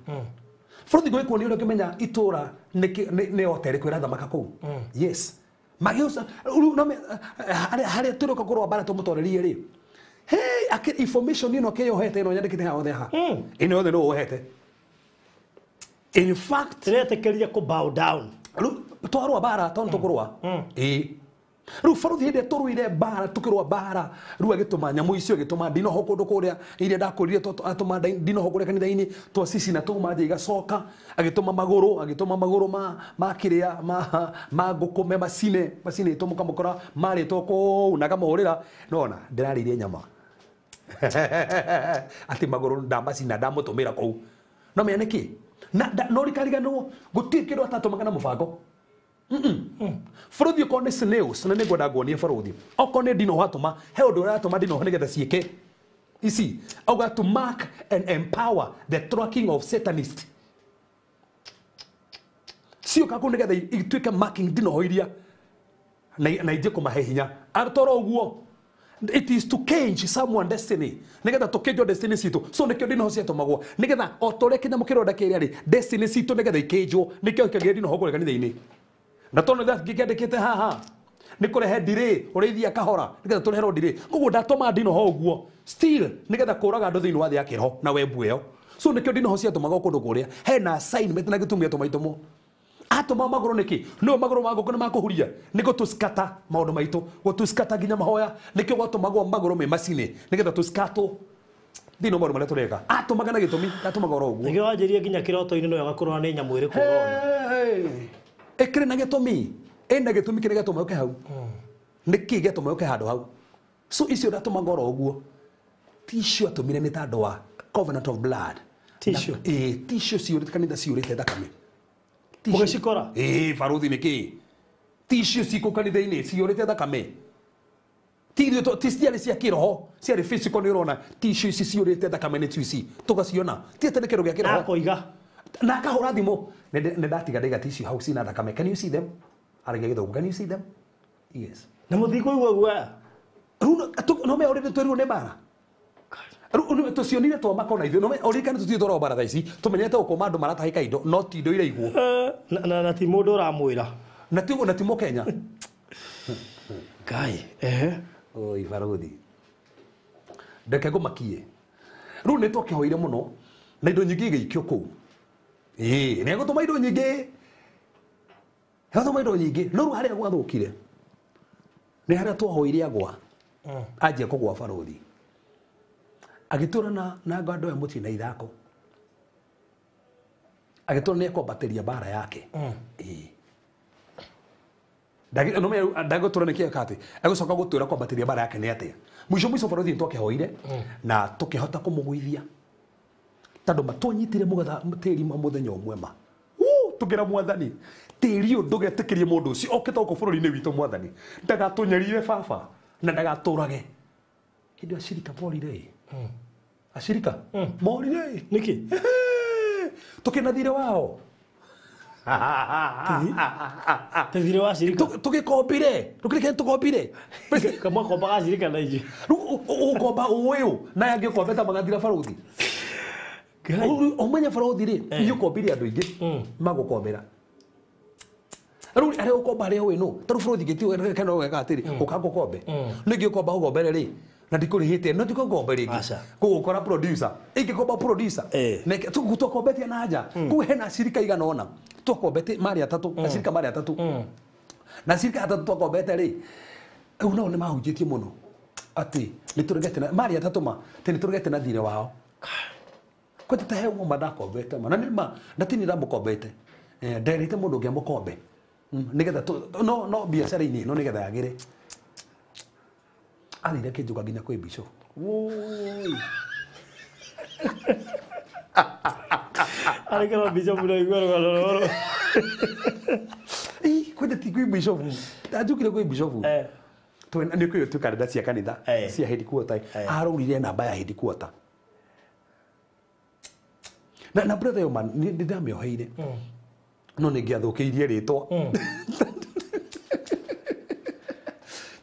baruthi ngwĩkuonia ũrĩa ũngĩmenya itũra nĩ hotel kwĩrathamaka kũu yes magĩũca harĩa tũrĩũka kũrũa mbara tũmũtorerie rĩ hey information ĩno kĩyohete ĩno nyandĩkĩte haha hothe haha ĩno yothe nĩwe wohete in fact tũretĩkĩria kũ bow down rĩu twarũa mbara tondũ tũkũrũa ĩĩ rĩu baruthi hĩndĩ ĩrĩa tũrũire mbara tũkĩrũa mbara rĩu agĩtũma nyamũ icio agĩtũma ndinoho kũndũ kũrĩa iria ndakũrire atũma ndinoho kũrĩa kanitha-inĩ twacicina twauma nja igacoka agĩtũma magũrũ ma kĩrĩa ma ngũkũme macine macinĩtwo mũkamũkora marĩtwo kũu na akamũhũrĩra nona ndĩrarĩire nyama atĩ magũrũ ndamacina ndamũtũmĩra kũu no menya nĩkĩ no rikariganĩrwo gũtirĩ kĩndũ atatũmaga na mũbango Baruthi okorwo nĩ snails na nĩngwenda nguonie baruthi okorwo nĩ ndinoho atũma he ũndũ ũratũma ndinoho nĩgetha ciĩke ici auga to mark and empower the tracking of satanist cioka kũu nĩgetha ituĩke marking ndinoho iria na inje kũmahe hinya atoro ũguo. It is to change someone destiny. Nigetha tukenjo destiny citu. So nikio ndinoho ciatumagwo. Nigetha o tore kinya mukironda kiria ri destiny citu nigetha ikenjwo. Nikio ikagia ndinoho kure kanitha-ini. Na tono that gikiandikite haha. Ni kurehe delay urithia kahora nigetha tureherwo delay. Koguo ndatoma ndinoho uguo. Still nigetha kuraga andu thiini wa thi ya kiroho na webu iyo. So nikio ndinoho ciatumagwo kundu kuria. Hena assignment na gitumi atuma itomo. Atoma maguru niki no maguru ma ngũkũ nĩ makũhuria nĩ gũtũskata maũndũ maitũ gũtũskata nginya mahoya nĩkĩo gwatũmagwo magũrũ me macini nĩgetha tũskatwo thĩinĩ wa maũndũ marĩa tũreka atũmaga na gĩtũmi atũmaga oro ũguo nĩkĩo wanjĩrie nginya kĩroto-inĩ no agakorwo nĩ nyamũ ĩrĩkũ ũrona ĩkĩrĩ na gĩtũmi ĩna gĩtũmi kĩrĩa gĩatũma yũke hau nĩkĩ gĩatũma yũke handũ hau so icio ndatũmaga oro ũguo ticio atũmire nĩ ta andũ wa covenant of blood ticio ticio ciũrĩte kanitha ciũrĩte thakame mugicikora baruthi niki ticio ciko kanitha-inĩ ciũrĩte thakame ti ciarĩ cia kĩroho ciarĩ physical nĩ ũrona ticio ici ciũrĩte thakame nĩ ici tũgaciona ti atĩ nĩ kĩndũ gĩa kĩroho akoiga na akahũra thimũ nĩ ndatiga ndaiga ticio hau cina thakame can you see them aragia gĩthũngũ can you see them yes na mũtikũigua guoya rĩu no me already twerirwo nĩ mbara rĩu tũcionire twamaka ona ithuĩ no ũririkane tũtirĩ twarwo mbara thaa ici tũmenyete gũkũma andũ maratahĩka indo no ti indo iraigwo na ti mũndũ ũramwĩra na ti na ti mũkenya Ngai ehe oi baruthi ndeke ngũmakie rĩu nĩ twakĩhoire mũno na indo nyingĩ igĩikio kũu ĩĩ nĩ egũtũma indo nyingĩ egũtũma indo nyingĩ no rĩu harĩa gwathũkire nĩ harĩa twahoire agwa anjia kũgwa baruthi agĩtũra na andũ aya mũtirĩ na ithako agĩtũra nĩ ekwambatĩria mbara yake ĩĩ ndagũtũra nĩ kĩeka atĩ agũcoka gũtwĩra kwambatĩria mbara yake nĩ atĩa mũico mũico baruthi nĩ twakĩhoire na tũkĩhota kũmũgũithia tondũ matũnyitire mũgetha tĩri mũthenya ũmwe ma tũkĩra mwathani tĩri ũyũ ndũgetĩkĩrie mũndũ ũcio okĩte gũkũ bũrũri-inĩ witũ mwathani ndagatũnyarire baba na ndagatũrage hĩndĩ acirika morire acirika morire niki tukinathire wao tethire wa acirika tugikombire tukirike tukombire kamwakombaga acirika na ithuĩ ukomba ũyũ na angĩ ũkombeta magathira baruthi ũmenye baruthi rĩ nĩ ũkombire andũ aingĩ magũkombera rĩu arĩa ũkomba arĩa ũĩ no tarĩu baruthi gĩti kana ũgeka atĩrĩ ũka ngũkombe nĩngĩ ũkomba ũgombere rĩ na ndikurihite no ndikũngombe rĩngĩ gũgũkora producer ingĩkomba producer twakombetie na nja kũu hena acirika igana ũna twakombete marĩ atatũ acirika marĩ atatũ na acirika atatũ twakombete rĩ rĩu nao nĩ mahunjĩtie mũno atĩ nĩ tũregete na marĩ atatũ ma atĩ nĩ tũregete na thirĩ wao kwete ta he ũmwe ndakombete ma na nĩ ma na ti niĩ ndamũkombete nderĩte mũndũ ũngĩ amũkombe nĩgetha no no biacara-inĩ ĩno nĩgetha yagĩre athire akĩnjũka nginya kwĩ bishop woi arekera bishop na igua rũgano rũrũ ĩ kwende ti kwĩ bishop ndanjũkire kwĩ bishop nĩ kwĩ tu karenda cia kanitha cia headquarter arũrire namba ya headquarter na brother yo man nĩ ndamĩoheire no nĩ ngĩathũkĩirie rĩtwa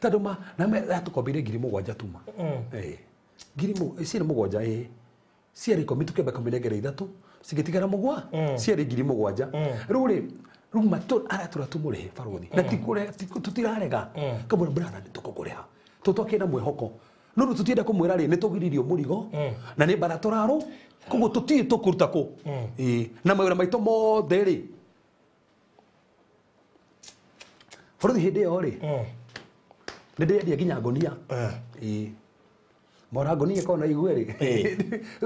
tondũ ma na atũkombire 7,000 tuma ngiri ciarĩ 7 ciarĩ 10 tukĩamba kũmĩnengera 3 cigĩtigara 7 ciarĩ 7,000 rĩu rĩ rĩu matũ aratũra tũmũrĩhe baruthi na tũtirarega kamwĩra brother nĩ tũkũkũrĩha tũtwakĩna mwĩhoko no rĩu tũtienda kũmwĩra rĩ nĩ tũgiririo mũrigo na nĩ mbara tũrarũ koguo tũtiĩ tũkũruta kũ na mawĩra maitũ mothe rĩ baruthi hĩndĩ ĩyo rĩ nĩ ndĩrendia nginya ngonia ĩĩ mora ngonia kona igue rĩ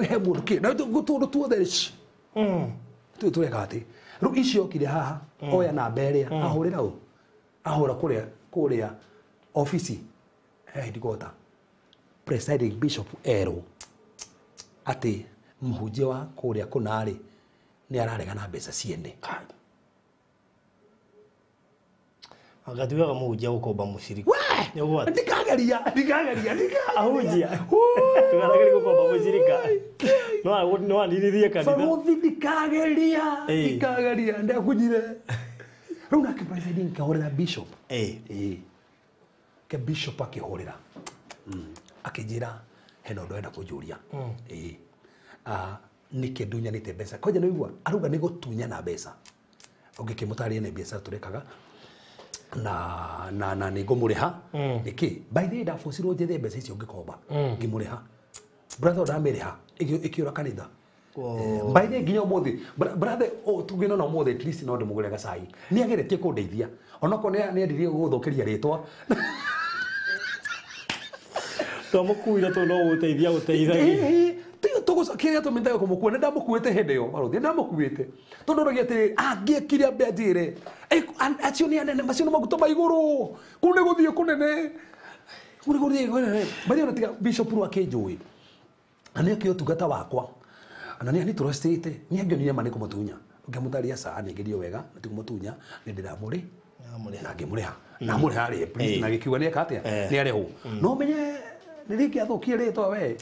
he mũndũ kĩ na tũndũ tuothe rĩ tũĩ tũreka atĩ rĩu icio okire haha oya namba ĩrĩa ahũrĩra ũ ahũra kũrĩa obici headquarter presiding bishop erwo atĩ mũhunjia wa kũrĩa kũna rĩ nĩ ararega na mbeca ciene agatuaga mũhunjia gũkomba mũcirika ndikageria ahunjia ndũkanagerie gũkomba mũcirika no aninithie kanitha baruthi ndikageria ndakunyire rĩu nake presiding kahũrĩra bishop ĩĩ Ke bishop akĩhũrĩra akĩnjĩra hena ũndũ enda kũnjũria. Ĩĩ nĩkĩ ndunyanĩte mbeca kwanja nĩ ũigua arauga nĩ gũtunyana mbeca ũngĩkĩmũtarĩria nĩ biacara tũrekaga na nĩ ngũmũrĩha nĩkĩ by the way ndabũcirwo njethe mbeca icio ngĩkomba ngĩmũrĩha brother ndamĩrĩha ĩkĩũra kanitha. By the way nginya ũmũthĩ brother tũngĩona na ũmũthĩ at least no ndĩmũgũre gacai nĩ ageretie kũndeithia onokorwo nĩ endirie gũthũkĩria rĩtwa twamũkuire tondũ no gũteithia gũteithagia kĩrĩa tũmĩtaga kũmũkua nĩ ndamũkuĩte hĩndĩ ĩyo barũthi nĩ ndamũkuĩte tondũ ũragia atĩrĩrĩ angĩekire ambe anjĩre acio nĩ anene macio nĩ maguta ma igũrũ kũu nĩ gũthiĩ kũnene kũu nĩ gũthiĩ kũnene bathi ona tiga bishop rũ akĩnjũĩ na nĩ akĩoya ũtungata wakwa na nĩ anitũrocĩte nĩ angĩonire ma nĩ kũmũtunya ngĩmũtaria ca nĩngerio wega na ti kũmũtunya nĩ ndĩramũrĩ na ngĩmũrĩha na mũrĩha rĩ please na gĩkiuga nĩ eka atĩa nĩ arĩhwo no menye nĩ rĩngĩ athũkie rĩtwa we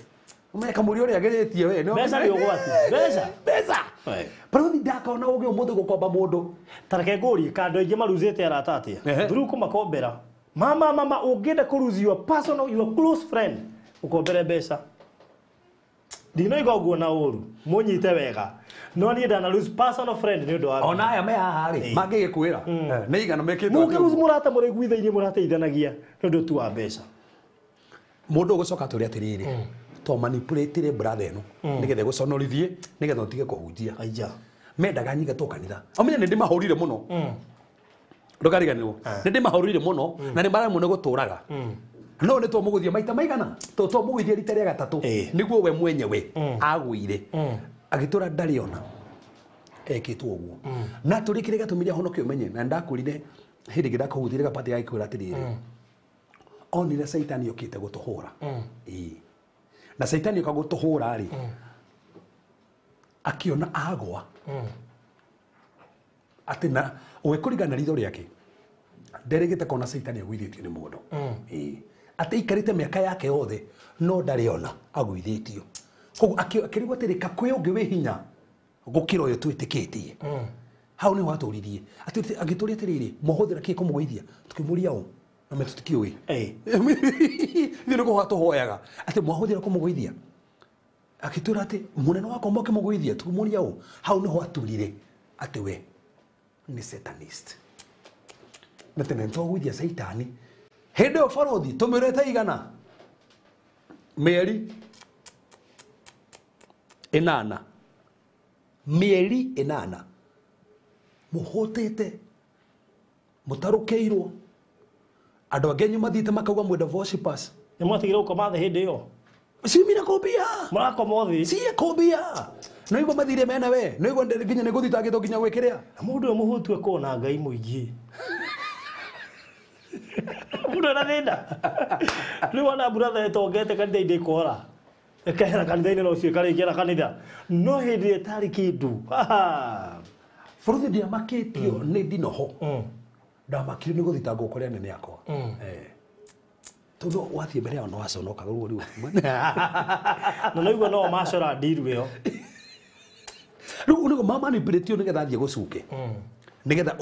umenye kamũri ũrĩa ageretie we mbeca nĩ ũgwati mbeca mbeca barũthi ndakona ũgĩ ũmũthĩ gũkomba mũndũ tareke ngũrie ka andũ aingĩ maruzĩte arata atĩa through kũmakombera mama mama ũngĩenda kũruzi your personal your close friend ũkombere mbeca ndinoiga ũguo na ũru mũnyite wega no niĩ ndana lose personal friend nĩ ũndũ wa ona aya me haha rĩ mangĩgĩkwĩra nĩ igana mekĩtwo mũngĩruzi mũrata mũrĩiguithainie mũrateithanagia nĩ ũndũ tu wa mbeca mũndũ ũgũcoka atũrĩa atĩrĩrĩ to manipulate brother ĩno nĩgetha ĩgũconorithie nĩgetha ũtige kũhunjia aija mendaga nyingatwo kanitha ũmenye nĩ ndĩmahũrire mũno ndũkariganĩrwo nĩ ndĩmahũrire mũno na nĩ maremwo nĩ gũtũraga no nĩ twamũgũithia maita maigana to twamũgũithia rita rĩa gatatũ nĩguo we mwenyewe agũire agĩtũra ndarĩ ona ekĩtwo ũguo na tũrĩ kĩrĩa gĩatũmire honoke ũmenye na ndakwĩrire hĩndĩ ĩngĩ ndakũhutire gabati gagĩkwĩra atĩrĩrĩ onire caitani okĩte gũtũhũra ĩĩ na caitani oka gũtũhũra rĩ akĩona agwa atĩ na we kũringana na ritho rĩake nderĩgĩte kona caitani agũithĩtio nĩ mũndũ ĩĩ atĩ aikarĩte mĩaka yake yothe no ndarĩ ona agũithĩtio koguo akĩrigwo atĩrĩ kakwĩ ũngĩ wĩ hinya gũkĩra ũyũ twĩtĩkĩtie hau nĩho atũririe agĩtũria atĩrĩrĩ mũhũthĩra kĩ kũmũgũithia tũkĩmũria ũ na me tũtikĩũĩ ithuĩ nĩ kũhoya tũhoyaga atĩ mwahũthĩra kũmũgũithia akĩtwĩra atĩ mũnene wakwa mũkĩmũgũithia tũkĩmũria ũ hau nĩho aturire atĩ we nĩ satanist na tene nĩtwagũithia caitani hĩndĩ ĩyo barothi tũmĩrĩte igana mĩeri ĩnana mĩeri ĩnana mũhũtĩte mũtarũkĩirwo andũ angĩ anyu mathiĩte makauga mwenda worshippers nĩ mwatigire gũkoma thĩ hĩndĩ ĩyo ciumire kũmbia mũrakoma thĩ cie kũmbia no igua mathire mena we no igua nginya nĩ gũthitangĩtwo nginya gwĩkĩrĩa na mũndũ ũyũ mũhũtu akorwo na ngai mũingĩ mũndũ ena thĩna rĩu ona brother ĩtongete kanitha-inĩ ĩkora ĩkehera kanitha-inĩ no ũcio ĩkarĩngĩra kanitha no hĩndĩ ĩrĩa ĩtarĩ kĩndũ bũrũri ndiamakĩtio nĩ ndinoho ndamakire nĩ gũthitangwo kũrĩ anene akwa tondũ wathiĩ mbere yao no waconokaga ruo rĩu na no igua no macora ndiru ĩyo rĩu nĩguo mamanipulĩtio nĩgetha athiĩ gũcuke nĩgetha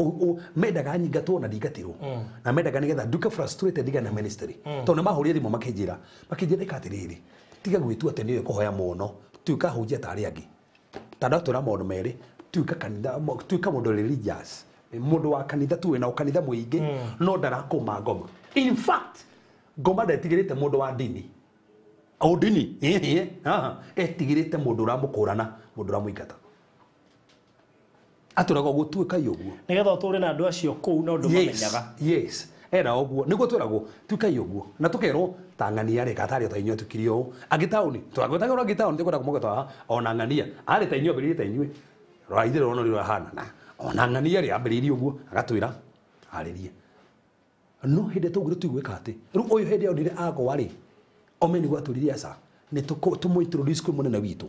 mendaga nyingatwo na ndingatirwo na mendaga nĩgetha nduĩke frustrated ndigane na ministry tondũ nĩ mahũrire thimũ makĩnjĩra ĩka atĩrĩrĩ tiga gwĩtua atĩ nĩwe kũhoya mũno tuĩka hunjia ta arĩa angĩ ta ndatwĩra maũndũ merĩ tuĩka kanitha tuĩka mũndũ religious mũndũ wa kanitha tu wĩna ũkanitha mũingĩ no ndarakũma ngoma in fact ngoma ndetigĩrĩte mũndũ wa ndini o ndini etigĩrĩte mũndũ ũramũkũrana mũndũ ũramũingata atũraga ũguo tuĩkai ũguo nĩgetha ũtũre na andũ acio kũu na ũndũ mamenyaga yes era ũguo nĩguo twĩragwo tuĩkai ũguo na tũkerwo ta ng'ania rĩ katarĩ ta inyuĩ atukire ũũ angĩ taũni twagwetagĩrwo angĩ taũni tĩkwenda kũmũgweta haha ona ng'ania arĩ ta inyuĩ ambĩrĩirie ta inyuĩ rora itherũ rona ũrĩa ahana na ona ng'ania rĩ ambĩrĩirie ũguo agatwĩra arĩrie no hĩndĩ tũguo tũigwĩka atĩ rĩu ũyũ hĩndĩ onire agwa rĩ ome nĩguo atũririe aca nĩ tũmũ introduce kwĩ mũnene witũ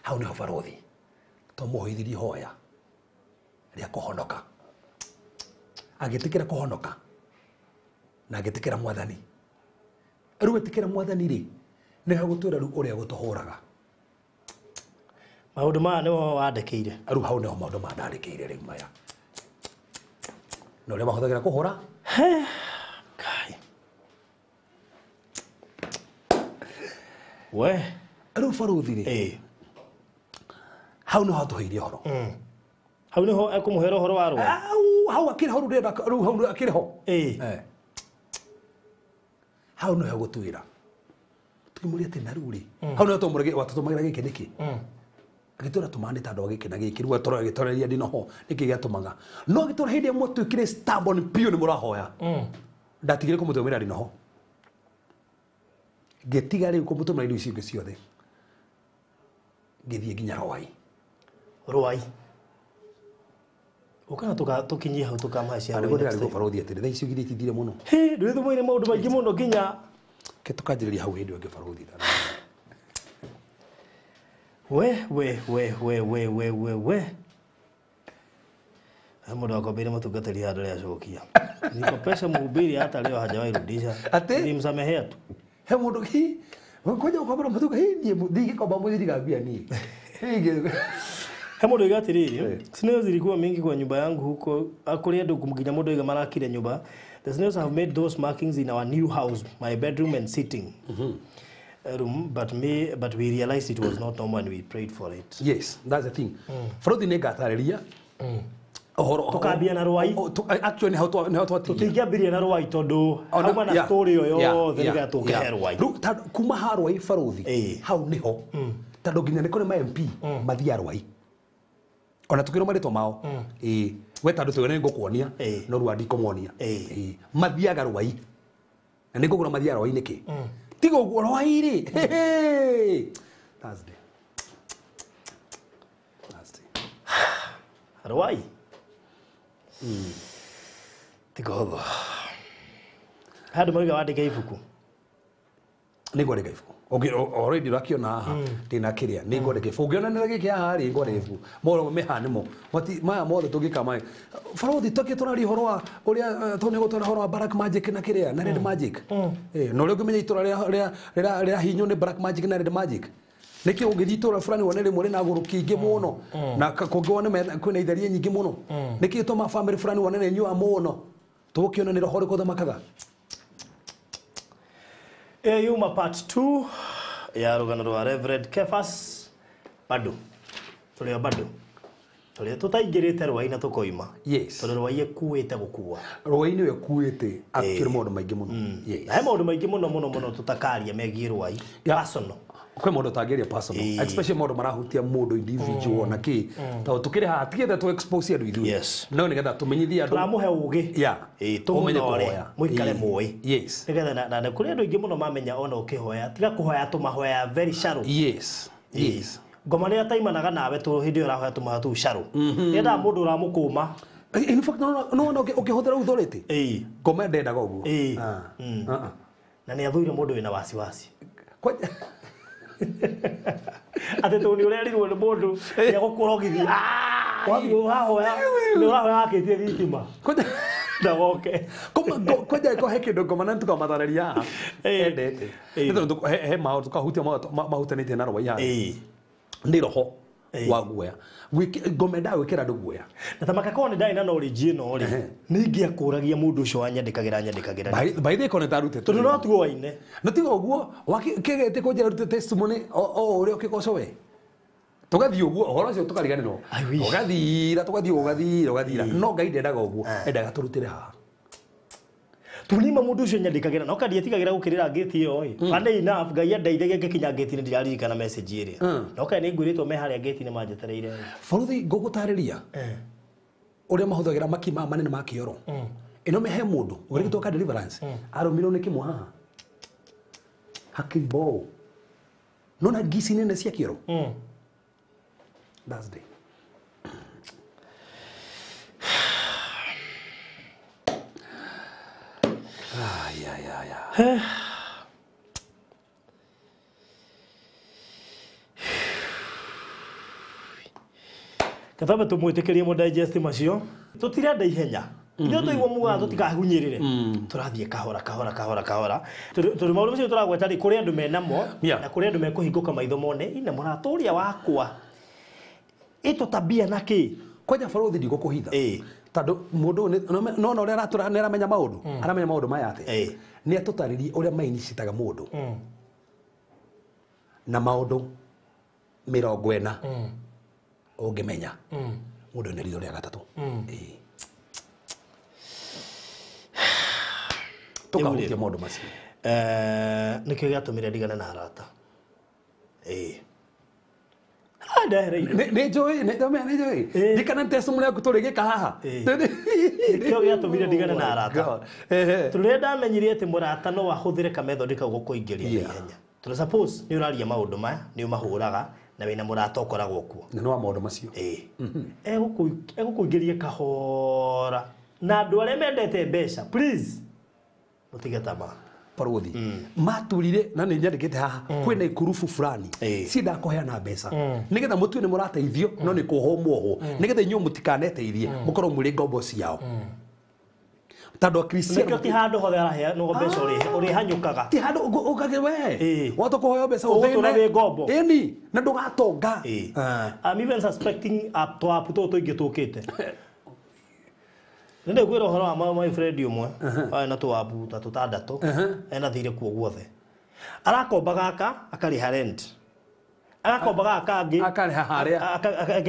hau nĩho barothi twamũhoithirie hoya rĩa kũhonoka agĩtĩkĩra kũhonoka na agĩtĩkĩra mwathani rĩu etĩkĩra mwathani rĩ nĩho gũtwĩra rĩu ũrĩa gũtũhũraga maũndũ maya nĩmo wandĩkĩire rĩu hau nĩho maũndũ maya ndandĩkĩire rĩu maya na ũrĩa mahũthagĩra kũhũra We rĩu baruthi rĩ hau nĩho atũheire ũhoro. Hau nĩho ekũmũhera ũhoro wa rũa. Hau akĩrĩ ho rĩu rĩu hau akĩrĩ ho. Hau nĩho gũtuĩra. Tukĩmũria atĩ na rĩu rĩ hau nĩho twamũrage watũtũmagĩra gĩkĩ nĩkĩ? Agĩtwĩra tũmane ta andũ a gĩkĩ na gĩkĩ rĩu agĩtũreria ndinoho nĩkĩ gĩatũmaga. No agĩtwĩra hĩndĩ ĩmwe twĩkire stubborn biũ nĩ mũrahoya. Ndatigire kũmũtũmĩra ndinoho. Ngĩtiga rĩu kũmũtũmĩra indo icio ingĩ ciothe. Ngĩthiĩ nginya Rwai. Rwai. Ukana tukinyie hau tukamahe cia Rwai. Nĩguo ndĩrarigwo barothi atĩrĩ thaa icio githĩ itithire mũno. Hĩ ndwĩ thimũ-inĩ maũndũ maingĩ mũno nginya. Ke tũkanjĩrĩria hau hĩndĩ ĩyo barothi. We we we we we we we we. Mũndũ akombeire mũtungatĩri handũ rĩa acokia. Nikopesha mhubiri hata leo hajawahi rudisha. Ati? Nilimsamehea tu. He mũndũ hi ngoja ukombera mũtunga hi niĩ ndingĩkomba mũthiriga mbia niĩ. He mũndũ oiga atĩrĩrĩ, snails zilikuwa mingi kwa nyumba yangu huko kũrĩ andũ nginya mũndũ oiga marakire nyumba. The snails have made those markings in our new house, my bedroom and sitting room, but we realized it was not normal and we prayed for it. Yes, that's the thing. Barothi nĩ ngatarĩria ũhoro tukambia na Rwai. Actually nĩho twatigia. Tũtingĩambĩrĩria na Rwai tondũ hauma na story ĩyo yothe nĩgetha tũkĩhe Rwai. Rĩu kuma ha Rwai barothi hau nĩho tondũ nginya nĩ kũrĩ ma MP mathiaga Rwai. Ona tukĩrwo marĩtwa mao. Ĩĩ we tondũ twĩ nĩ ngũkuonia no rĩu ndikũmuonia. Ĩĩ mathiaga Rwai. Na nĩ ngũkũra mathiaga Rwai nĩkĩ? Tiga ũguo Rwai rĩ. Thursday. Thursday. Rwai. Tiga ũguo. Handũ marauga wandĩke ibuku. Nĩ ngwandĩka ibuku. Okay, already ũrakiona haha ndĩna kĩrĩa nĩ ngwandĩka ibuku. Ũngĩona nĩ gĩkĩ haha rĩ ngwandĩka ibuku. Moro meha nĩmo. Mati maya mothe tũngĩka maya. Barothi tũkĩ tũraria ũhoro wa ũrĩa tondũ nĩ gũtwara ũhoro wa black magic na kĩrĩa na red magic. Na ũrĩa ũngĩmenya itũra rĩa rĩrahinywo nĩ black magic na red magic. Nĩkĩ ũngĩthiĩ itũra fulani wone rĩmwe rĩna agũrũki aingĩ mũno na kũngĩ wone kwĩna itheria nyingĩ mũno. Nĩkĩ gĩtũma family fulani wone nĩ ĩnyuaga mũno. Tũgũkĩona nĩ roho ũrĩkũ ũthamakaga. Ĩyo yuma part 2 ya rũgano rwa Reverend Kefas bado. Tũrĩ o bado. Tũrĩ tũtaingĩrĩte Rwai na tũkoima. Yes. Tondũ Rwai ĩkuĩte gũkua. Rwai nĩyo ĩkuĩte akĩrĩ maũndũ maingĩ mũno. Yes. Na he maũndũ maingĩ mũno mũno mũno tũtakaria megiĩ Rwai. Personal. Kwĩ maũndũ ũtangĩaria personal. Especially maũndũ marahutia mũndũ individual na kĩ. Tondũ tũkĩrĩ haha tigĩte tũ expose andũ ithuĩ. Yes. No nĩgetha tũmenyithie andũ. Tũramũhe ũgĩ. Yeah. Ũmenye kũhoya. Mũikare mũĩ. Yes. Nĩgetha na kũrĩ andũ aingĩ mũno mamenya ona ũkĩhoya. Tiga kũhoya tũmahoya very shallow. Yes. Yes. Ngoma nĩ ataimanaga nawe tũ hĩndĩ ĩyo ũrahoya tũmahoya tũu shallow. Nĩendaga mũndũ ũramũkũma. In fact no no ũkĩhũthĩra authority. Ngoma ndendaga ũguo. Na nĩ athũire mũndũ wĩna wasiwasi. Atĩ tondũ nĩ ũrerirwo nĩ mũndũ nĩegũkũrogithia. Wathiĩ ũrahoya nĩ ũrahoya akĩtie thitima. Ndagoke. Kwanja ĩko he kĩndũ ngoma na nĩtũkamatarĩria haha. Endete. Nĩ tondũ he maũndũ tũkahutia mahutanĩtie na Rwai haha. Nĩ roho wa guoya. Ngoma endaga gwĩkĩra andũ guoya. Na ta makakorwo nĩ ndarĩ na knowledge ĩno rĩ, nĩ ingĩakũragia mũndũ ũcio wanyandĩkagĩra nyandĩkagĩra. By the way, korwo nĩ ndarutĩte. Tondũ no tuoaine. Na tiga ũguo kĩgĩte kũnjĩra rute testimony o ũrĩa ũkĩgoco we. Tũgathiĩ ũguo ũhoro ũcio tũkariganĩrwo. Ũgathira tũgathiĩ ũgathira ũgathira. No Ngai ndendaga ũguo, endaga tũrutĩre haha. Tunima mũndũ ũcio nyandĩkagĩra no kandiĩtigagĩra gũkĩrĩra ngĩti ĩyo ĩ. Funny enough Ngai andeithagia ngĩkinya ngĩti-inĩ ndiraririkana message ĩrĩa. No kaĩ nĩ ngwĩrĩtwo me harĩa ngĩti-inĩ manjetereire. Barothi ngũgũtarĩria ũrĩa mahũthagĩra maki maya manene ma kĩoro. Ĩno he mũndũ ũrĩgĩtwo ka deliverance arũmirwo nĩ kĩmwe haha. Hakĩimba Nona ngici nene cia kĩoro. Thursday. Yeah. Kathambe tumwitikirie mu digest macio tutirenda ihenya ithuĩ tũigua mugaga tũtikahunyĩrĩre tũrathiĩ kahora kahora kahora kahora tondũ maũndũ macio tũragweta rĩ kũrĩ andũ menamo na kũrĩ andũ mekũhingũka maitho mone ina mũratũria wakwa ĩto tabia na kĩ kwanja barothi ndigũkũhitha tondũ mũndũ no no ũrĩa aratũra nĩ aramenya maũndũ aramenya maũndũ maya atĩ nĩ atũtarĩrie ũrĩa mainicitaga mũndũ Na maũndũ 40 ũngĩmenya mũndũ nĩ ritho rĩa gatatũ. Tũkahutia maũndũ macio. Nĩkĩo gĩatũmire ndigane na arata. Nĩ njũĩ nĩ ndikana testimony yaku tũrĩgĩka haha. Nĩkĩo gĩatũmire ndigane na arata. Tondũ rĩrĩa ndamenyire atĩ mũrata no ahũthĩre kamethod kau gũkũingĩria ihenya. Tondũ suppose nĩ ũraria maũndũ maya nĩ ũmahũraga na wĩna mũrata ũkoragwo kuo. Na nĩ wa maũndũ macio. Egũkũingĩria kahora. Na andũ arĩa mendete mbeca please mũtige tamaa. Barothi maturire na nĩ nyandĩkĩte haha kwĩna ikurubu fulani ciendaga kũheana mbeca nĩgetha mũtue nĩ mũrateithio no nĩ kũhwo muohwo nĩgetha inyuĩ mũtikaneteithie mũkorwo mũrĩ ngombo ciao. Tondũ Akristiano nĩkĩo ti handũ hothe araheanwo mbeca ũrĩhanyũkaga. Ti handũ ũkage we wahota kũheo mbeca ũgũtũra wĩ ngombo. Ĩni na ndũgatonga. I'm even suspecting twapu tũtũ tũingĩ tũkĩte. Nĩ ndĩkwĩra ũhoro wa my friend ũmwe arĩ na tũwabu ta tũtandatũ ena thirĩ kuo guothe. Arakomba gaka akarĩha rent. Agakomba gaka kangĩ akarĩha harĩa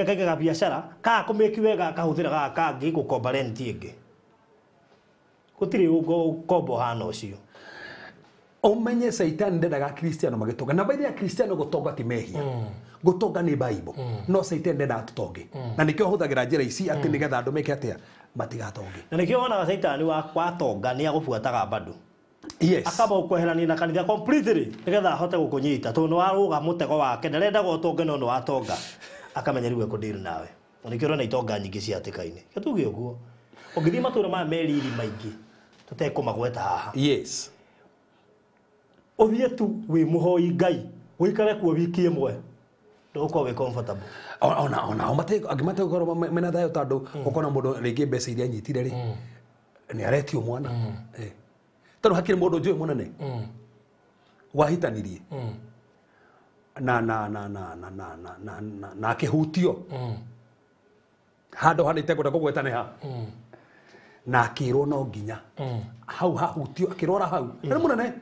akaiga biacara kana kũmĩki wega akahũthĩra gaka kangĩ gũkomba rent ĩngĩ. Gũtirĩ ũkombo hana ũcio. Ũmenye Caitani ndendaga Akristiano magĩtonga. Na baithe Akristiano gũtonga ti mehia. Gũtonga nĩ Bible. No Caitani ndendaga tũtonge. Na nĩkĩo ahũthagĩra njĩra ici atĩ nĩgetha andũ meke atĩa matigatonge. Na nĩkĩo wonaga Caitani watonga nĩ agũbuataga bado. Yes. Akamba gũkweherania na kanitha completely nĩgetha ahote gũkũnyita tondũ nĩ warũga mũtego wake ndarendaga ũtonge no nĩ watonga. Akamenya rĩu ekũdeal nawe. Na nĩkĩo ũrona itonga nyingĩ cia hatĩka-inĩ. Reke tuge ũguo. Ũngĩthiĩ matũũra maya me riri maingĩ tũtekũmagweta haha. Yes. Ũthiĩ tu wĩ mũhoi Ngai ũikare kuo wiki ĩmwe ndũgũkorwo wĩ comfortable. Ona angĩ mategũkorwo mena thayũ tondũ ũkona mũndũ rĩngĩ mbeca iria anyitire rĩ nĩ aretio mwana. Tondũ hakĩrĩ mũndũ njũĩ mũnene wahitanirie na na na na na na na na na na akĩhutio handũ hana itekwenda kũgweta nĩ ha na akĩrwo no nginya hau hahutio akĩrora hau nĩ mũnene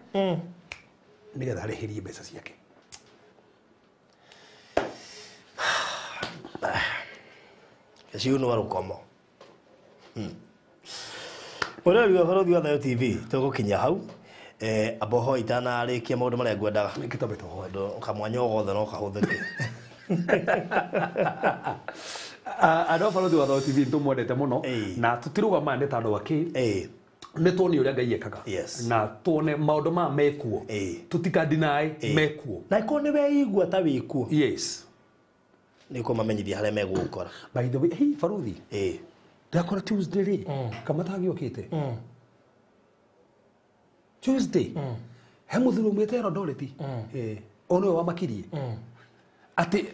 nĩgetha arĩhĩrie mbeca ciake. Ciunwa rũkomo. Mũrori wa Barothi wa Thayo TV tũgũkinya hau. Amba ũhoe itanarĩkia maũndũ marĩa ngwendaga. Nĩkĩ tũhoe? Tondũ kamwanya o gothe no kahũthĩke. Andũ a Barothi wa Thayo TV nĩtũmwendete mũno na tũtirũgamaga nĩ tondũ wa kĩ nĩ tuone ũrĩa Ngai ekaga na tuone maũndũ maya mekuo tũtikandinae mekuo. Na ĩkorwo nĩ weigua ta wĩkuo. Yes. Nĩ ũkũmamenyithia harĩa megũgũkora. By the way, hey Barothi. Ndakora Tuesday rĩ kamata gĩũkĩte. Tuesday he mũthuri ũmwe Eldoret o nĩwe wamakirie atĩ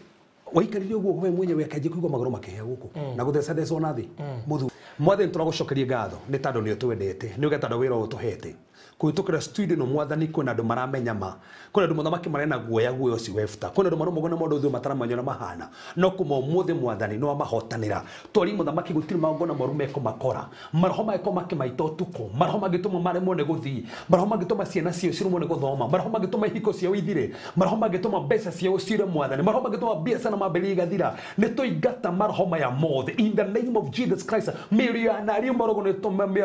waikarire ũguo we mwenyewe akĩanjia kũigua magũrũ makĩhĩa gũkũ na gũthecathecwo na thĩ. Mũthuri mwathani tũragũcokeria ngatho nĩ tondũ nĩ ũtwendete nĩ ũge tondũ wĩra ũyũ ũtũhete kũhĩtũkĩra studio no mwathani kwĩna andũ maramenya ma kwĩna andũ mũthamaki marena guoya guoya ũcio webta kwĩna andũ marũmagwo na maũndũ mataramenya ũrĩa mahana no kuma ũmũthĩ mwathani nĩ wamahotanĩra twari mũthamaki gũtirĩ magongona moru mekũmakora maroho mangĩkorwo makĩmaita ũtukũ maroho mangĩtũma maremwo nĩ gũthiĩ maroho mangĩtũma ciana ciao ciremwo nĩ gũthoma maroho mangĩtũma ihiko ciao ithire maroho mangĩtũma mbeca ciao ciure mwathani maroho mangĩtũma biacara mambĩrĩrie igathira nĩ tũingata maroho maya mothe in the name of Jesus Christ. Mĩario ya nario morogo nĩ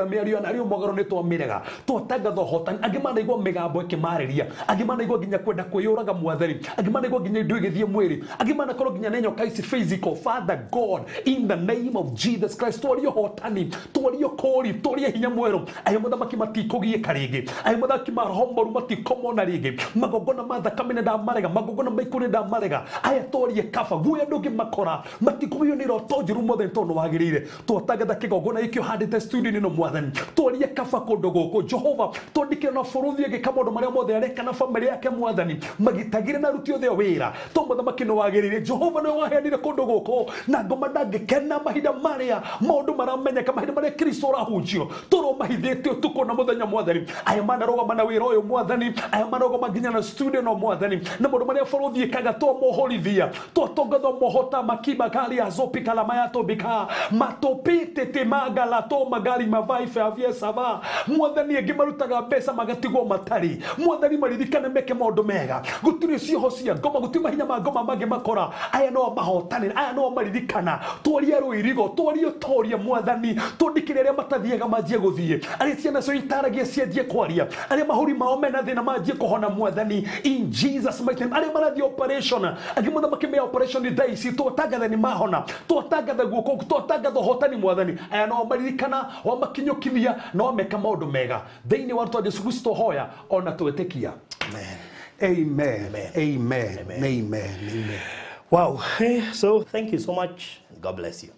mĩario ya nario mogoro nĩ twamĩrega twatangatha ũhotani angĩ manaigua mĩgambo ĩkĩmarĩria angĩ manaigua nginya kwenda kwĩyũraga mwathani angĩ manaigua nginya indo igĩthiĩ mwĩrĩ angĩ manakorwo nginya nĩ nyoka ici physical. Father God, in the name of Jesus Christ, twarie ũhotani twarie ũkũũri twarie hinya mwerũ. Aya mũthamaki matikũgiĩka rĩngĩ aya mũthamaki maroho moru matikomona rĩngĩ magongona ma thakame nĩ ndamarega magongona ma ikũrũ nĩ ndamarega aya twarie kaba guoya ndũngĩmakora matikũgio nĩ iroto njũru mwathani tondũ nĩ wagĩrĩire twatangatha kĩgongona gĩkĩ ũhandĩte studio-inĩ ĩno mwathani twarie kaba kũndũ gũkũ Jehova twandĩkĩre na bũrũri agĩka maũndũ marĩa mothe areka na bamĩrĩ yake mwathani magitagĩre na aruti othe a wĩra to mũthamaki nĩ wagĩrĩire Jehova nĩwe waheanire kũndũ gũkũ na ngoma ndangĩkena mahinda marĩa maũndũ maramenyeka mahinda marĩa Kristo ũrahunjio tũrwo mahithĩte ũtukũ na mũthenya mwathani aya manarũgama na wĩra ũyũ mwathani aya manarũgama nginya na studio no mwathani na maũndũ marĩa bũrũri ĩkaga twamohorithia twatongatha mohota makiba kali azopika la mayatobika matopite te magala to magali mavaife avie sava mwathani angĩ maruti marutaga mbeca magatigwo matarĩ. Mwathani maririkane meke maũndũ mega. Gũtirĩ cioho cia ngoma, gũtirĩ mahinya ma ngoma mangĩ makora. Aya no mahotane, aya no maririkana. Twarie rũirigo, twarie ũtorie Mwathani. Twandĩkĩre arĩa matathiaga manjie gũthiĩ, arĩa ciana cio itaragia cianjie kwaria, arĩa mahũri mao mena thĩna manjie kũhona Mwathani, in Jesus mighty name. Arĩa marathiĩ operation, angĩ mũthamaki me operation thaa ici, twatangatha nĩ mahona, twatangatha guoko, twatangatha ũhotani Mwathani. Aya no maririkana, wamakinyũkithia na wameka maũndũ mega thĩinĩ wa rĩtwa Jesu Kristo hoya ona twetĩkia. Amen. Amen. Amen. Amen. Amen. Amen. Amen. Wow. So thank you so much. God bless you.